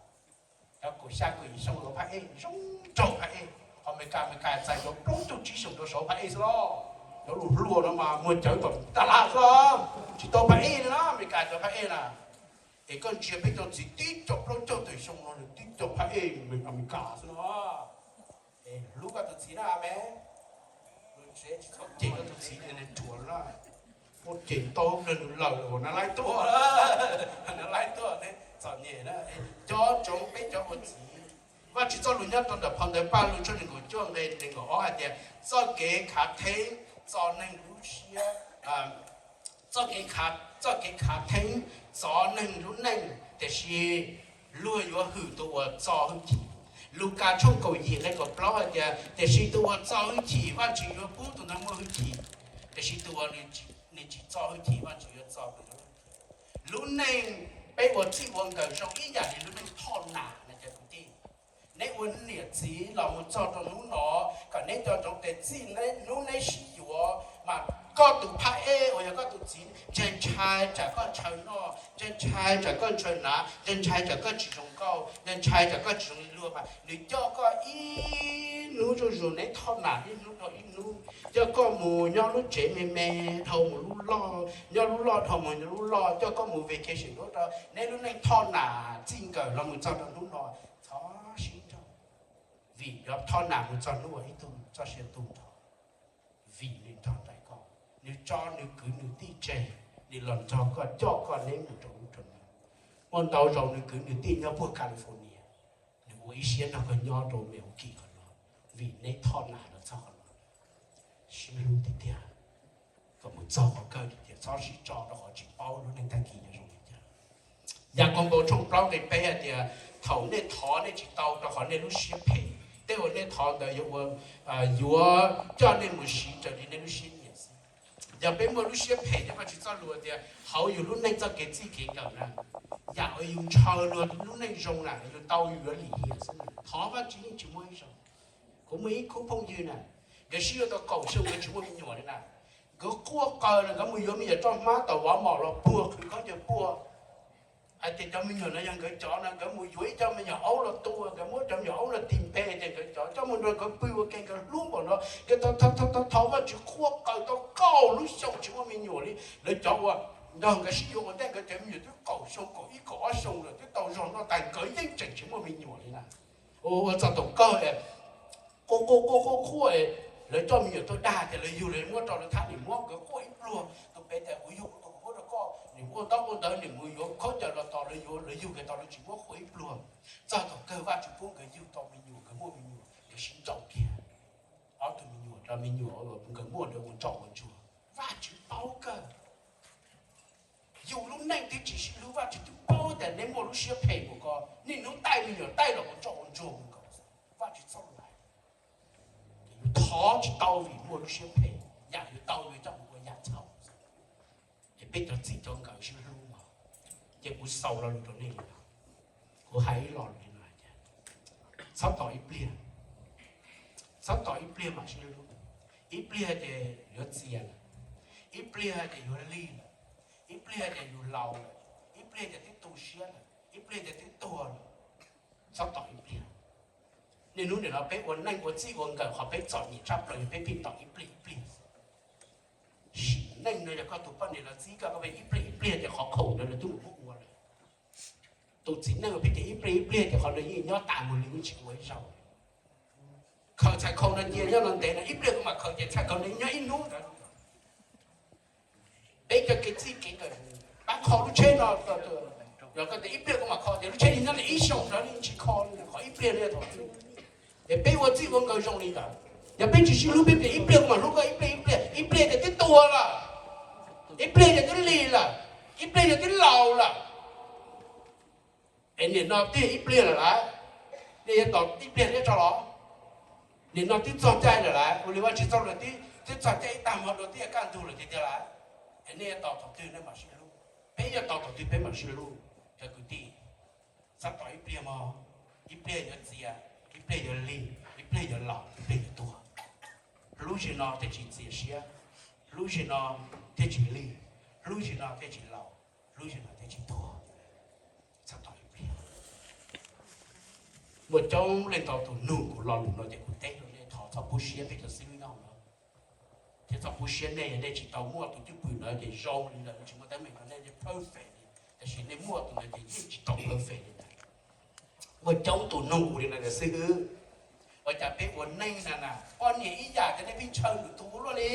Cov kaum xya kaum yim xyoo los phab ej zoo nraug phab ej, ho Meskas Meskas txais cov plaub caug tsib xyoos rau saud phab ej xwb los. Cov lus hluas no mas muag cawv tom tas las xwb, tsis tau phab ej li na Meskas cov phab ej na. Es koj ntsia peb cov txiv tib co plaub caug tawm xyoo no nws tib co phab ej Meskas xwb no. Es hlub koj tus txiv na, amees. Tsis txhob cem koj tus txiv tias nws ruam na. Muab cem tau nws lawm, ua nav laib tuaj, nav laib tuaj, txom nyem na. Cov tsoom peb cov ua txiv, Vajtswv txoj lus nyob rau ntawm phau ntawv Pajlug tshooj nees nkaum cuaj nqe nees nkaum ob hais tias txoj kev khav theeb txo neeg lub siab, txoj kev, txoj kev khav theeb txo neeg lub neej, tiam sis luag yuav hwm tus uas txo hwj chim. Lukas tshooj kaum yim nqe kaum plaub hais tias tiam sis tus uas txo hwj chim Vajtswv yuav pub tus ntawd muaj hwj chim, tiam sis tus uas nws tsis txo hwj chim Vajtswv yuav txo tus ntawd hwj chim. Lub neej peb ua txij ua nkawm zoo ib yam li lub neej thoj nam na cov kwv tij. Neb ua niam txiv los mus txog rau hnub no, kom neb nco ntsoov tias txij hnub neb sib yuav mas koj tus phab ej uas yog koj tus txiv ntshai ntshai tsam koj ntshaw noj, ntshai ntshai tsam koj ntshaw hnav, ntshai ntshai tsam koj tsis zoo nkauj, ntshai ntshai tsam koj tsis zoo li luag mas nws coj koj ib hnub zuj zus neb thoj nam ib hnub dhau ib hnub, coj koj mus nyob lub tsev me me dhau mus lub loj, nyob lub loj dhau mus nyob lub loj, coj koj mus vacation lub rau neb lub neej thoj nam txij nkawm los mus txog rau hnub no. Txhob sib nrauj, vim yog thoj nam mus txog hnub uas ib tug txoj sia tu nrho, vim nws nrog nraim koj, nws tso nws kwv nws tij tseg, nws los nrog koj coj koj neb mus rau ub rau no. Muaj ntau zaus nws kwv nws tij nyob puag California, nws ua ib siab nrog koj nyob rau Milwaukee qhov no, vim neb thoj nam los txog qhov no. Sib hlub tiag tiag, kom mus txog qhov kawg tiag tiag, txhob sib tso rau qhov tsis paub lub neej tag kis yuav zoo li cas. Yakaunpaus tshooj plaub nqe peb hais tias thaum nej thov nej tsis tau rau qhov nej lub siab phem, tej uas nej thov ntawd yuav ua, yuav coj nej mus siv raws li nej lub siab nyiam xwb. Yog peb muaj lub siab phem, yog Vajtswv txoj lus tias hauv yus lub neej txoj kev txij kev nkawm na, yam uas yus ntshaw luag lub neej zoo na yus tau yus yuav lim hiam xwb. Thov Vajtswv yeej tsis muaj ib zaug. Kuv muaj ib khub phooj ywg na, nkawd sib yuav tau kaum xyoo nkawd tsis muaj me nyuam li na. Nkawd quaj qw na, nkawd mus yuav me nyuam roj hmab tom Walmart los puag qhwv khaub ncaws puag. Hais tias cov me nyuam no yog nkawd cov no, nkawd mus yuav ib co me nyuam aub los tua, nkawd muab cov me nyuam aub no tis npe tias nkawd cov, coj mus nrog nkawd pw ua ke, nkawd hlub npaum no. Nkawd thov Vajtswv quaj qw tau kaum lub xyoo tsis muaj me nyuam li. Lawv cov uas nrog nkawd sib yuav ua ntej nkawd cov me nyuam twb kaum xyoo, kaum ib kaum ob xyoo lawm, twb tau zog noj tas, nkawd yeej tseem tsis muaj me nyuam li na. Ua txog thaum kawg quaj quaj quaj quaj quaj, lawv coj me nyuam tuaj dag tias lawv yug, lawv muab rau lawv thab, nim muab, nkawd quaj ib pluag. Tus pem tias kuv yug kuv tus, kuv muab rau koj. Nim ua ntaub ua ntawv, nim mus yuav khaub ncaws los tos lawv yuav, lawv yug nkawd tos lawv tsis muab, quaj ib pluag. Txog thaum kawg Vajtswv pub nkawd yug tau me nyuam, nkawd muaj me nyuam, nkawd sib nrauj kiag. Ob tug me nyuam, cov me nyuam nkawd muaj ntawd ua ntsoj ua ntsuag. tsis tau vim muaj lub siab phem, yam yuav tau yuav coj mus ua yam txhaum. Ces peb cov txij cov nkawm sib hlub os, ces kuv xaus lo lus rau nej li no. Kuv hais ib lo lus li no hais tias, txhob tos ib pliag, txhob tos ib pliag mam sib hlub. Ib pliag ces yuav txias lawm, ib pliag ces yuav lig lawm, ib pliag ces yus laus lawm, ib pliag ces twb tu siab lawm, ib pliag ces twb tuag lawm. Txhob tos ib pliag. Niaj hnub nim no peb ua neej ua txij ua nkawm qhov peb txom nyem tshaj plaws yog peb pheej tos ib pliag ib pliag. Sim neej no yog koj tus poj niam los txib koj, koj pheej ib pliag ib pliag ces qhov khaum ntawd lawv twb mus muab ua lawm. Tus txiv neej pheej tias ib pliag ib pliag ces qhov ntawd yeej nyob tas mus li, yeej tsis ua ib zaug. Khaws txhais khau no cia nyob no ntev no, ib pliag kuv mam khaws ces txhais khau no nyob ib hnub ntawd. Peb cov kev txij kev nkawm, pab kho lub tsheb no, yog koj tias ib pliag kuv mam kho ces lub tsheb yeej nyob li ib xyoos ntawd yeej tsis kho li, qhov ib pliag no yog thaum twg. Es peb ua txij ua nkawm zoo li ntawd, yog peb tsis sib hlub peb tias ib pliag kuv mam hlub koj, ib pliag ib pliag, ib pliag ces twb tuag lawm, ib pliag ces twb lig lawm, ib pliag ces twb laus lawm. Es nim no twb ib pliag lawm lauj, nej yuav tos ib pliag thiab tso los? Nim no twb txog caij lawm lauj, ua li Vajtswv txoj lus twb, twb txog caij ib tag hmo dua twb yuav kaj ntug lawm tiag tiag lauj. Es nej yuav tos thaum twg nej mam sib hlub? Peb yuav tos thaum twg peb mam sib hlub? Cov kwv tij, txhob tos ib pliag mog, ib pliag yuav txias, ib pliag yuav lig, ib pliag yuav laus, ib pliag yuav tuag. Hlub zaum no thiaj tsis txias siab, hlub zaum no thiaj tsis lig, hlub zaum no thiaj tsis laus, hlub zaum no thiaj tsis tuag. Txhob tos ib pliag. Muaj coob leej ntau tus nug kuv lo lus no ces kuv teb rau nej, thov txhob pub siab peb cov xib hwb nyob hauv no, thiab txhob pub siab nej, yog nej tsis tau muaj tus cwj pwm ntawd ces zoo li lawm, tsis muaj teeb meem rau nej, nej perfect li. Tab sis nej muaj tus ntawd ces yeej tsis tau perfect li ntag. Muaj coob tus nug kuv li no tias, xib hwb, ua cas peb ua neej na na, poj niam ib yam ces nej pheej ntshaw nws tus ua luaj li?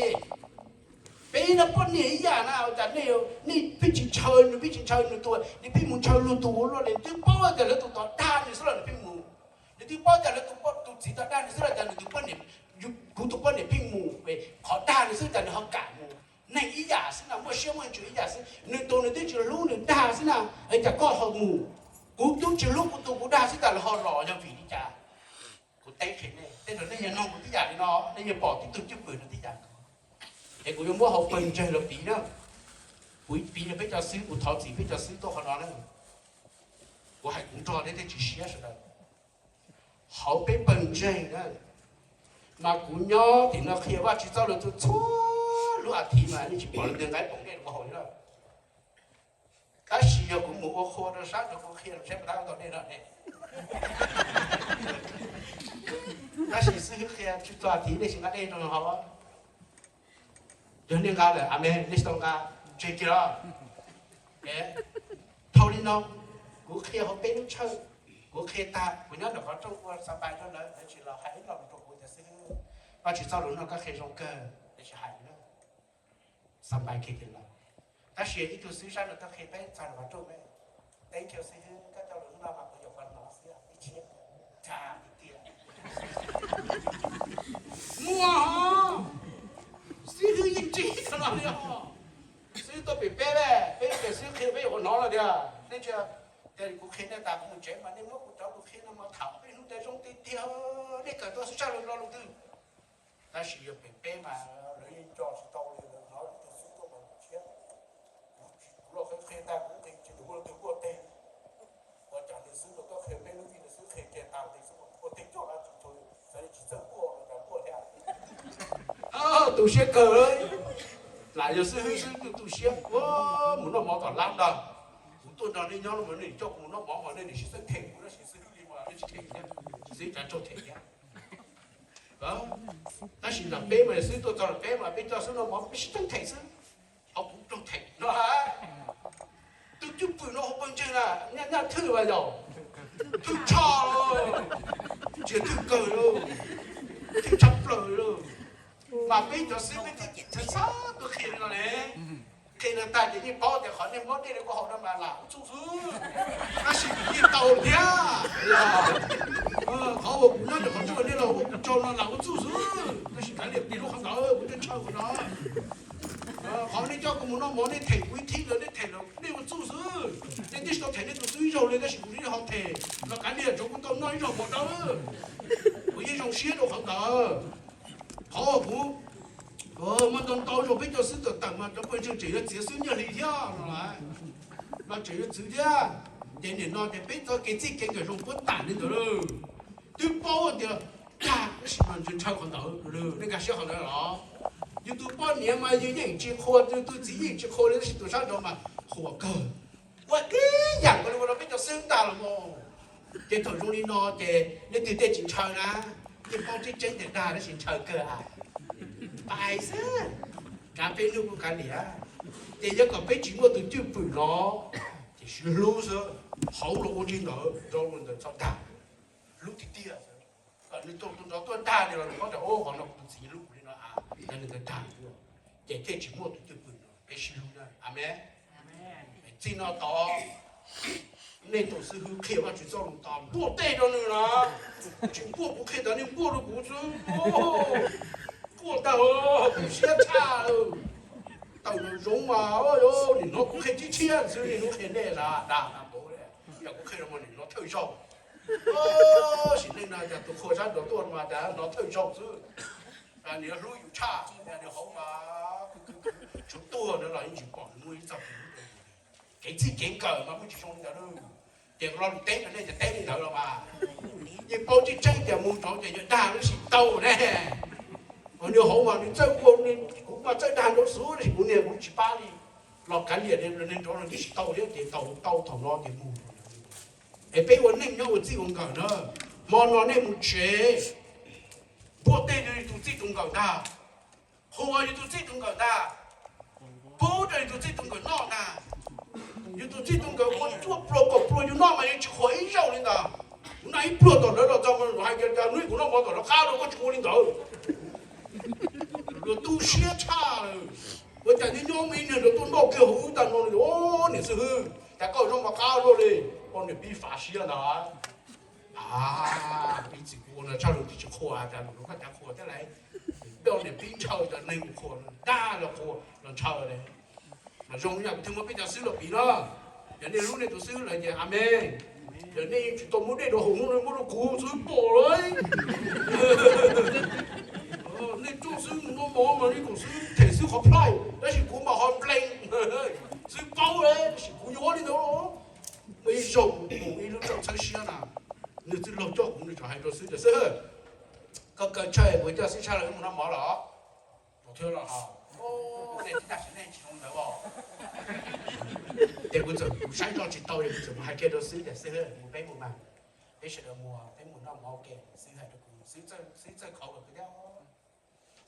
Peb no poj niam ib yam na, ua cas nej, nej pheej tsis ntshaw nws, pheej tsis ntshaw nws tus, nej pheej mus ntshaw luag tus ua luaj li? Twb paub tias lawv tus tod dag nws xwb los nws pheej mus. Nws twb paub tias lawv tus, tus txiv tod dag nws xwb los cas nws tus poj niam, kuv tus poj niam pheej mus, qhov dag nws xwb cas nws ho kam mus. Neeg ib yam xwb na, muaj siab muaj ntsws ib yam xwb. Nws tus nws twb tsis hlub nws dag xwb na, cas koj ho mus? Kuv twb tsis hlub kuv tus kuv dag xwb cas lawv ho los, yog vim li cas? Kuv teb qhia nej, tej zaum nej yog noog kuv tib yam li no, nej yuav pom tib tug cwj pwm no tib yam. Es kuv yuav muab hauv pawg ntseeg los piv na. Kuv piv rau peb cov xib hwb, kuv thov txim peb cov xib hwb tuaj qhov no na. Kuv hais kuv nrog nej thiaj tsis siab sawv daws. Hauv peb pawg ntseeg na, mas kuv nyob tim no qhia Vajtswv txoj lus txhua lub as thiv mas yeej tsis pom leej twg nqa ib poom dej los haus li lawm. Tab sis yog kuv mus ua qhua rau sab nrug kuv qhia los saib puas tau dej no ne. Tab sis xib hwb qhia txhua txhua as thiv nej tsis nqa dej rau haus. Yog nej nqa lawm, amees, nej tsis tau nqa, tseg kiag los. Dhau li no, kuv qhia hauv peb lub tshawj, kuv qhia tag, kuv nyob ntawm qhov rooj ua xa npais rau lawv, lawv tsis los hais ib lo lus rau kuv tias, xib hwb, Vajtswv txoj lus no koj qhia zoo kawg, lawv tsis hais li na. Xa npais kiag ces los. Tab sis ib tug xib hwb sab nrug tuaj qhia peb txog qhov rooj ne, thank you xib hwb, koj cov lus no mas kuv nyuam qhuav hnov xwb, ib tsam cas tiag tiag. Muaj hov, xib hwb yeej tsis tau los li os. Xib hwb tuaj pem peb, peb tias xib hwb qhia peb nyuam qhuav hnov los tiag, nej tsis, tias kuv qhia nej tas kuv mus tsev mas nej muab kuv cov lus qhia no mas tham peb hnub tas zoo tiag tiag, nej kawm tau xwb sab lus lo lus twg. Tab sis yog pem peb mas lawv yeej nco tsis tau li, lawv hnov ib tug xib hwb tuaj mas lus tshiab, kuv los qhia tag kuv nqis tsis mus ua leej twg npuaj teg. Ua cas nws xwb los tuaj qhia peb lub vij, nws xwb qhia kiag tag nqis xwb ua teg coj dab tsi tau, xav li tsis txawj npuaj los cas npuaj thiab. Tu siab kawg, lam yog xib hwb xwb tu tu siab ua mus noj mov tom lab ntag. Kuv tuaj nrog nej nyob los nej coj kuv mus noj mov mas nej nim sib txeeb them kuv tab sis xib hwb li mas nej tsis them thiab, xib hwb cav raug them thiab. Tab sis ntawm peb mas xib hwb tuaj txog ntawm peb mas peb coj xib hwb noj mov peb sib txeeb them xwb. Ho kuv raug them no hab. Tus cwj pwm no hauv pawg ntseeg na, nyaj nyaj thwj vas yaum, thwj tshaj, tsis thwj kawg li, thwj tshaj plaws li. Mas peb cov xib hwb peb thiaj txhawj txhawj tuaj qhia li no ne. Qhia no tag ces yeej paub tias qhov nej muab dej rau kuv haus no mas lam ua txuj xwb. Tab sis kuv yeej tau thiab, qhov uas kuv nyob ntawm qhov rooj nej los ua kuv tsaug no lam ua txuj xwb. Tab sis kav liam plig lub qhov ntawd kuv thiaj ntshaw qhov no. Qhov nej coj kuv mus noj mov nej them kuv ib thib ntawd nej them los nej ua txuj xwb. Nej twb tsis tau them nej tus xib hwb ib zaug li tab sis kuv yeej ho them los kav liam tsuav kuv tau noj ib zaug mov dawb. Kuv yeej zoo siab rau qhov ntawd. Qhov uas kuv muaj ntau ntau zaus peb cov xib hwb tawm mas cov pawg ntseeg tseem yuav txiav xwb nyiaj hli thiab no las, no tseem yuav txwv thiab. Ces nim no ces peb txoj kev txij kev nkawm zoo puab tam li ntawd lawm. Twb paub tias dag tab sis mas ntshaw qhov ntawd, nej nkag siab qhov ntawd los? Yus tus poj niam mas yus yeej tsis qhuas, yus tus txiv yeej tsis qhuas li, tab sis tus sab nraud mas qhuas kawg. Ua ib yam nkaus li ua rau peb cov xib hwb ntag los mas. Ces thaum zoo li no ces leej twg thiaj tsis ntshaw na? Yeej paub tseeb tseeb tias dag tab sis ntshaw kawg a. Pais xwb, kav peb hnub kuj kav liam. Ces yog kom peb tsis muaj tus cwj pwm no, ces sib hlub xwb, hauv los ua li ntawd, nraud los ntawd txhob dag. Hlub tiag tiag xwb. Kom nws tus nraud tuaj dag li los nws paub tias qhov no kuv tus txiv hlub kuv li no a, yog li ntawd dag. Ces thiaj tsis muaj tus cwj pwm no, peb sib hlub na. Amees. Txij no tod nej tus xib hwb qhia Vajtswv txoj lus tod, npuaj tej rau nws na. Tsis npuaj kuv qhia tod, nej npuaj rau kuv xwb. Npuaj tag, tu siab tshaj. Tawm nraum zoov mas, nim no kuv qhia tshiab tshiab xwb, niaj hnub qhia nej dag dag dag, yog kuv qhia rau mas nim no thawj zaug. Sim neej no cas tus qhua sab nraud tuaj mas cas hnov thawj zaug xwb. Nws hlub yus tshaj, nws hauv mas tsuav tuag na los yeej tsis pom nws muaj ib txoj kev hlub rau yus. Kev txij kev nkawm mas muaj tsis zoo li ntawd lauj. Ces lo lus teb rau nej ces teb li ntawd los mas, yeej paub tseeb tseeb tias mus rau ces yuav dag tab sis tau ne. Nws hauv mas nws txawj ua, kuv mas txawj dag nraud xwb tab sis kuv niag kuv tsis pab li. Los kav liam, nws nraud los twb tsis tau thiab, ces tau tau thaum no ces mus. Es peb ua neej nyob ua txij ua nkawm na, hmo no nej mus tsev, npuaj tej rau yus tus txij tus nkawm ntag, qhuas yus tus txij tus nkawm ntag, pub rau yus tus txij tus nkawm noj ntag. Yus tus txij tus nkawm ua cuaj pluas kaum pluas yus noj mas yus tsis qhuas ib zaug li ntag. Kuv noj ib pluag tom lawv los txog mas hais tias cas hnub kuv noj mov tom lawv qab rau koj tsis ua li ntawd. Luag tu siab tshaj lawm. Ua cas nyob nyob muaj ib niag nraug tuaj noj kiag hauv wb tag no li, niam xib hwb, cas koj zoo mov qab luaj li. Poj niam pib fav siab ntag. Pib txiv kuv ua no tshaj lus twb tsis qhuas, cas lus koj cav qhuas thiab lauj. Poj niam pib ntshaw cov neeg qhuas, dag los qhuas los ntshaw li. Mas zoo yam kuv thiaj muab peb cov xib hwb los piv no. Yog nej hlub nej tus xib hwb lawm ces amees. Yog nej yeej tsis tau muab dej rau hauv no, muab rau kuv xwb pom lawm. Nej coj xib hwb mus noj mov mas nej kom xib hwb them xwb qhov plhaij, tab sis kuv mas ho nplees. Xib hwb paub li, tab sis kuv yuav li ntawd. Muaj ib zaug kuv mus ib lub rooj txhawb siab na, nws txwj laug coj kuv, nws txawm hais rau xib hwb tias, xib hwb, koj kaw tshuaj kuv coj xib hwb Tshaj Lwm wb mus noj mov los? Thiab los, nej tsis tag sim neej tsis zoo ntawd os. Ces kuv txawm, kuv saib tsis tau ces kuv txawm mus hais kiag rau xib hwb tias, xib hwb, mus peb mus mas, peb sawv daws mus, peb mus noj mov ua ke. Xib hwb hais rau kuv, xib hwb txawj khov kom kuv thiab.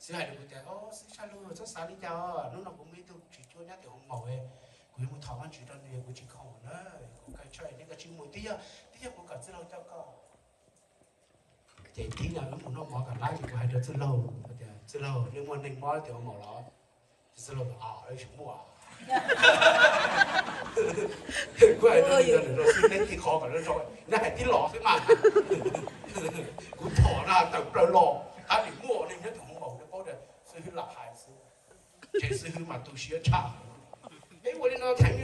Xib hwb hais rau kuv tias, xib hwb Tshaj Lwm, txhob xav li cas os, hnub no kuv muaj ib tug tswv cuab nyob tim hoo maum, kuv yuav mus thov Vajtswv rau nws, kuv tsis khoom lawm na, kuv kaw tshuaj, nej kav tsij mus, twb yog, twb yog kuv kom txwj laug coj koj. Ces tib no wb mus noj mov kom lab ces kuv hais rau txwj laug tias, txwj laug, nej muaj neeg mob tim hoo maum los? Txwj laug, tsis muaj. Kuv hais rau nws, neb cia li qhov kom zoo, neb hais tib los xwb mas. Kuv thov na tawm plaws los, tab sis muaj neeg nyob tim hoo maum, nej paub tias xib hwb lam hais xwb. Ces xib hwb mas tu siab tshaj. Peb ua li no theem,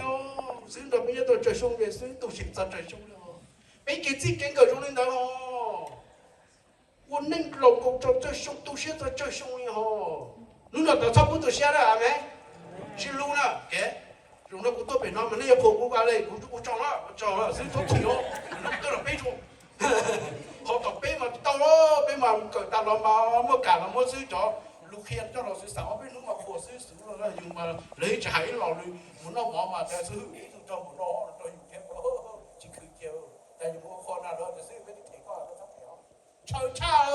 xib hwb nrog peb nyob tau tsawg xyoo ces xib hwb tu siab txog tsawg xyoo li. Peb kev txij kev nkawm zoo li ntawd os. Ua neej laus nkaus txog tsawg xyoo tu siab txog tsawg xyoo li os. Hnub no tod txhob pub tu siab na, amees. Sib hlub na, zoo no kuv tuaj pem no mas nej yuav qhuas kuv ua li, kuv ua tsaug na, ua tsaug xib hwb, txhob chim os, tuaj los peb tsuas. Qhov tom peb mas tsis tau, peb mas kawm tas los mas muaj kam los muab xib hwb cov lus qhia coj los xwb, xav ob peb hnub mas qhuas xib hwb xwb los yus mas lawv tsis hais ib los li. Mus noj mov mas tias xib hwb ib tug rog mus noj rau yus thiab, tsis khwv cia. Cas yus mus ua qhua na los tias xib hwb peb twb them koj, koj txhob them os. Ntshaw tshaj.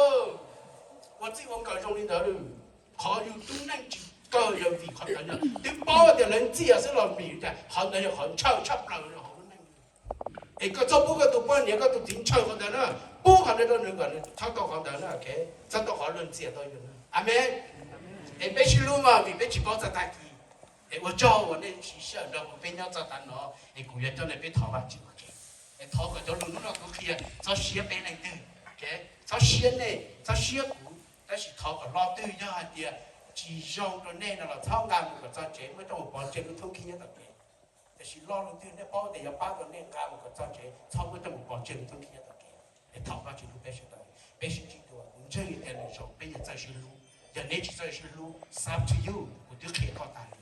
Ua txij ua nkawm zoo li ntawd, qhov yus tub neej tsis kawg yog vim qhov ntawd. Twb paub tias lawv ntxias xwb los vim tias qhov ntawd yog qhov ntshaw tshaj plaws hauv lub neej. Es koj txhob pub koj tus poj niam koj tus txiv ntshaw qhov ntawd na, pub qhov ntawd rau nws kom nws txhob tau qhov ntawd na, txhob tau qhov luag ntxias tau yus na. Amees. Es peb sib hlub mas vim peb tsis paub txog tag kis. Es ua tsaug uas nej siv sij hawm nrog kuv peb nyob txog tav no, es kuv yuav coj nej peb thov Vajtswv ua ke. Es thov kom cov lus hnub no kuv qhia txhob siab peb leej twg, txhob siab nej txhob siab kuv, tab sis thov kom lo twg yog hais tias tsis zoo rau nej no los txhob nqa mus kom txog tsev, muab coj mus pov tseg lub thoob khib nyob tom kev. Tiam sis lo lus twg nej paub tias yuav pab tau nej nqa mus kom txog tsev, txhob muab coj mus pov tseg lub thoob khib nyob tom kev. Es thov Vajtswv hlub peb sawv daws, peb sib ntsib dua, kuv ntseeg tias lwm zaus peb yuav txawj sib hlub. Yog neb tsis txawj sib hlub, it's up to you, kuv twb qhia koj tas li.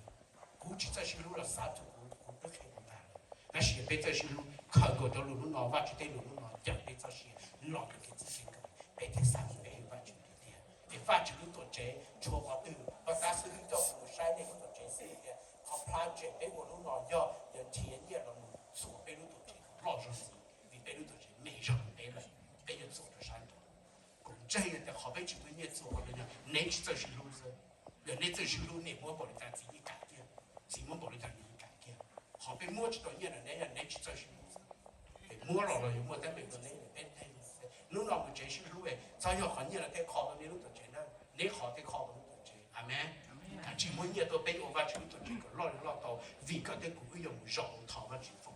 Kuv tsis txawj sib hlub los it's up to kuv, kuv twb qhia kuv tas li. Tab sis yog peb txawj sib hlub, khaws nkaus cov lus hnub no, Vajtswv tej lus hnub no cawm peb txoj sia los rau kev txi kev nkawm, peb thiaj xav mus peb hu Vajtswv tiag tiag. Es Vajtswv lub tuam tsev tshuav qhov twg, koj tab xwb wb coj kuv mus saib nej lub tuam tsev xwb tiag. Qhov project peb ua hnub no yog yuav nrhiav nyiaj los mus txuas peb lub tuam tsev kom loj zog ntxiv, vim peb lub tuam tsev me zog li peb lawm, peb yuav txuas rau sab nraud. Kuv ntseeg tias qhov peb tsis muaj nyiaj txuas los yog neb tsis txawj sib hlub xwb. Yog neb txawj sib hlub, nej muab npaum li cas txiv yeej kam kiag, txiv muab npaum li cas nws yeej kam kiag. Qhov peb muab tsis tau nyiaj rau neb yog neb tsis txawj sib hlub xwb. Es muab los los yuav muaj teeb meem rau neb, peb nteg xwb. Hnub no mus tsev sib hlub, txhob yog qhov nyiaj no tej kho tau neb lub tuam tsev na, neb qhov tej kho tau lub tuam tsev. Amees. Kav tsij muab nyiaj tuaj, peb yuav ua Vajtswv lub tuam tsev kom loj loj tau, vim koj thiab kuv wb yuav mus zaum mus thov Vajtswv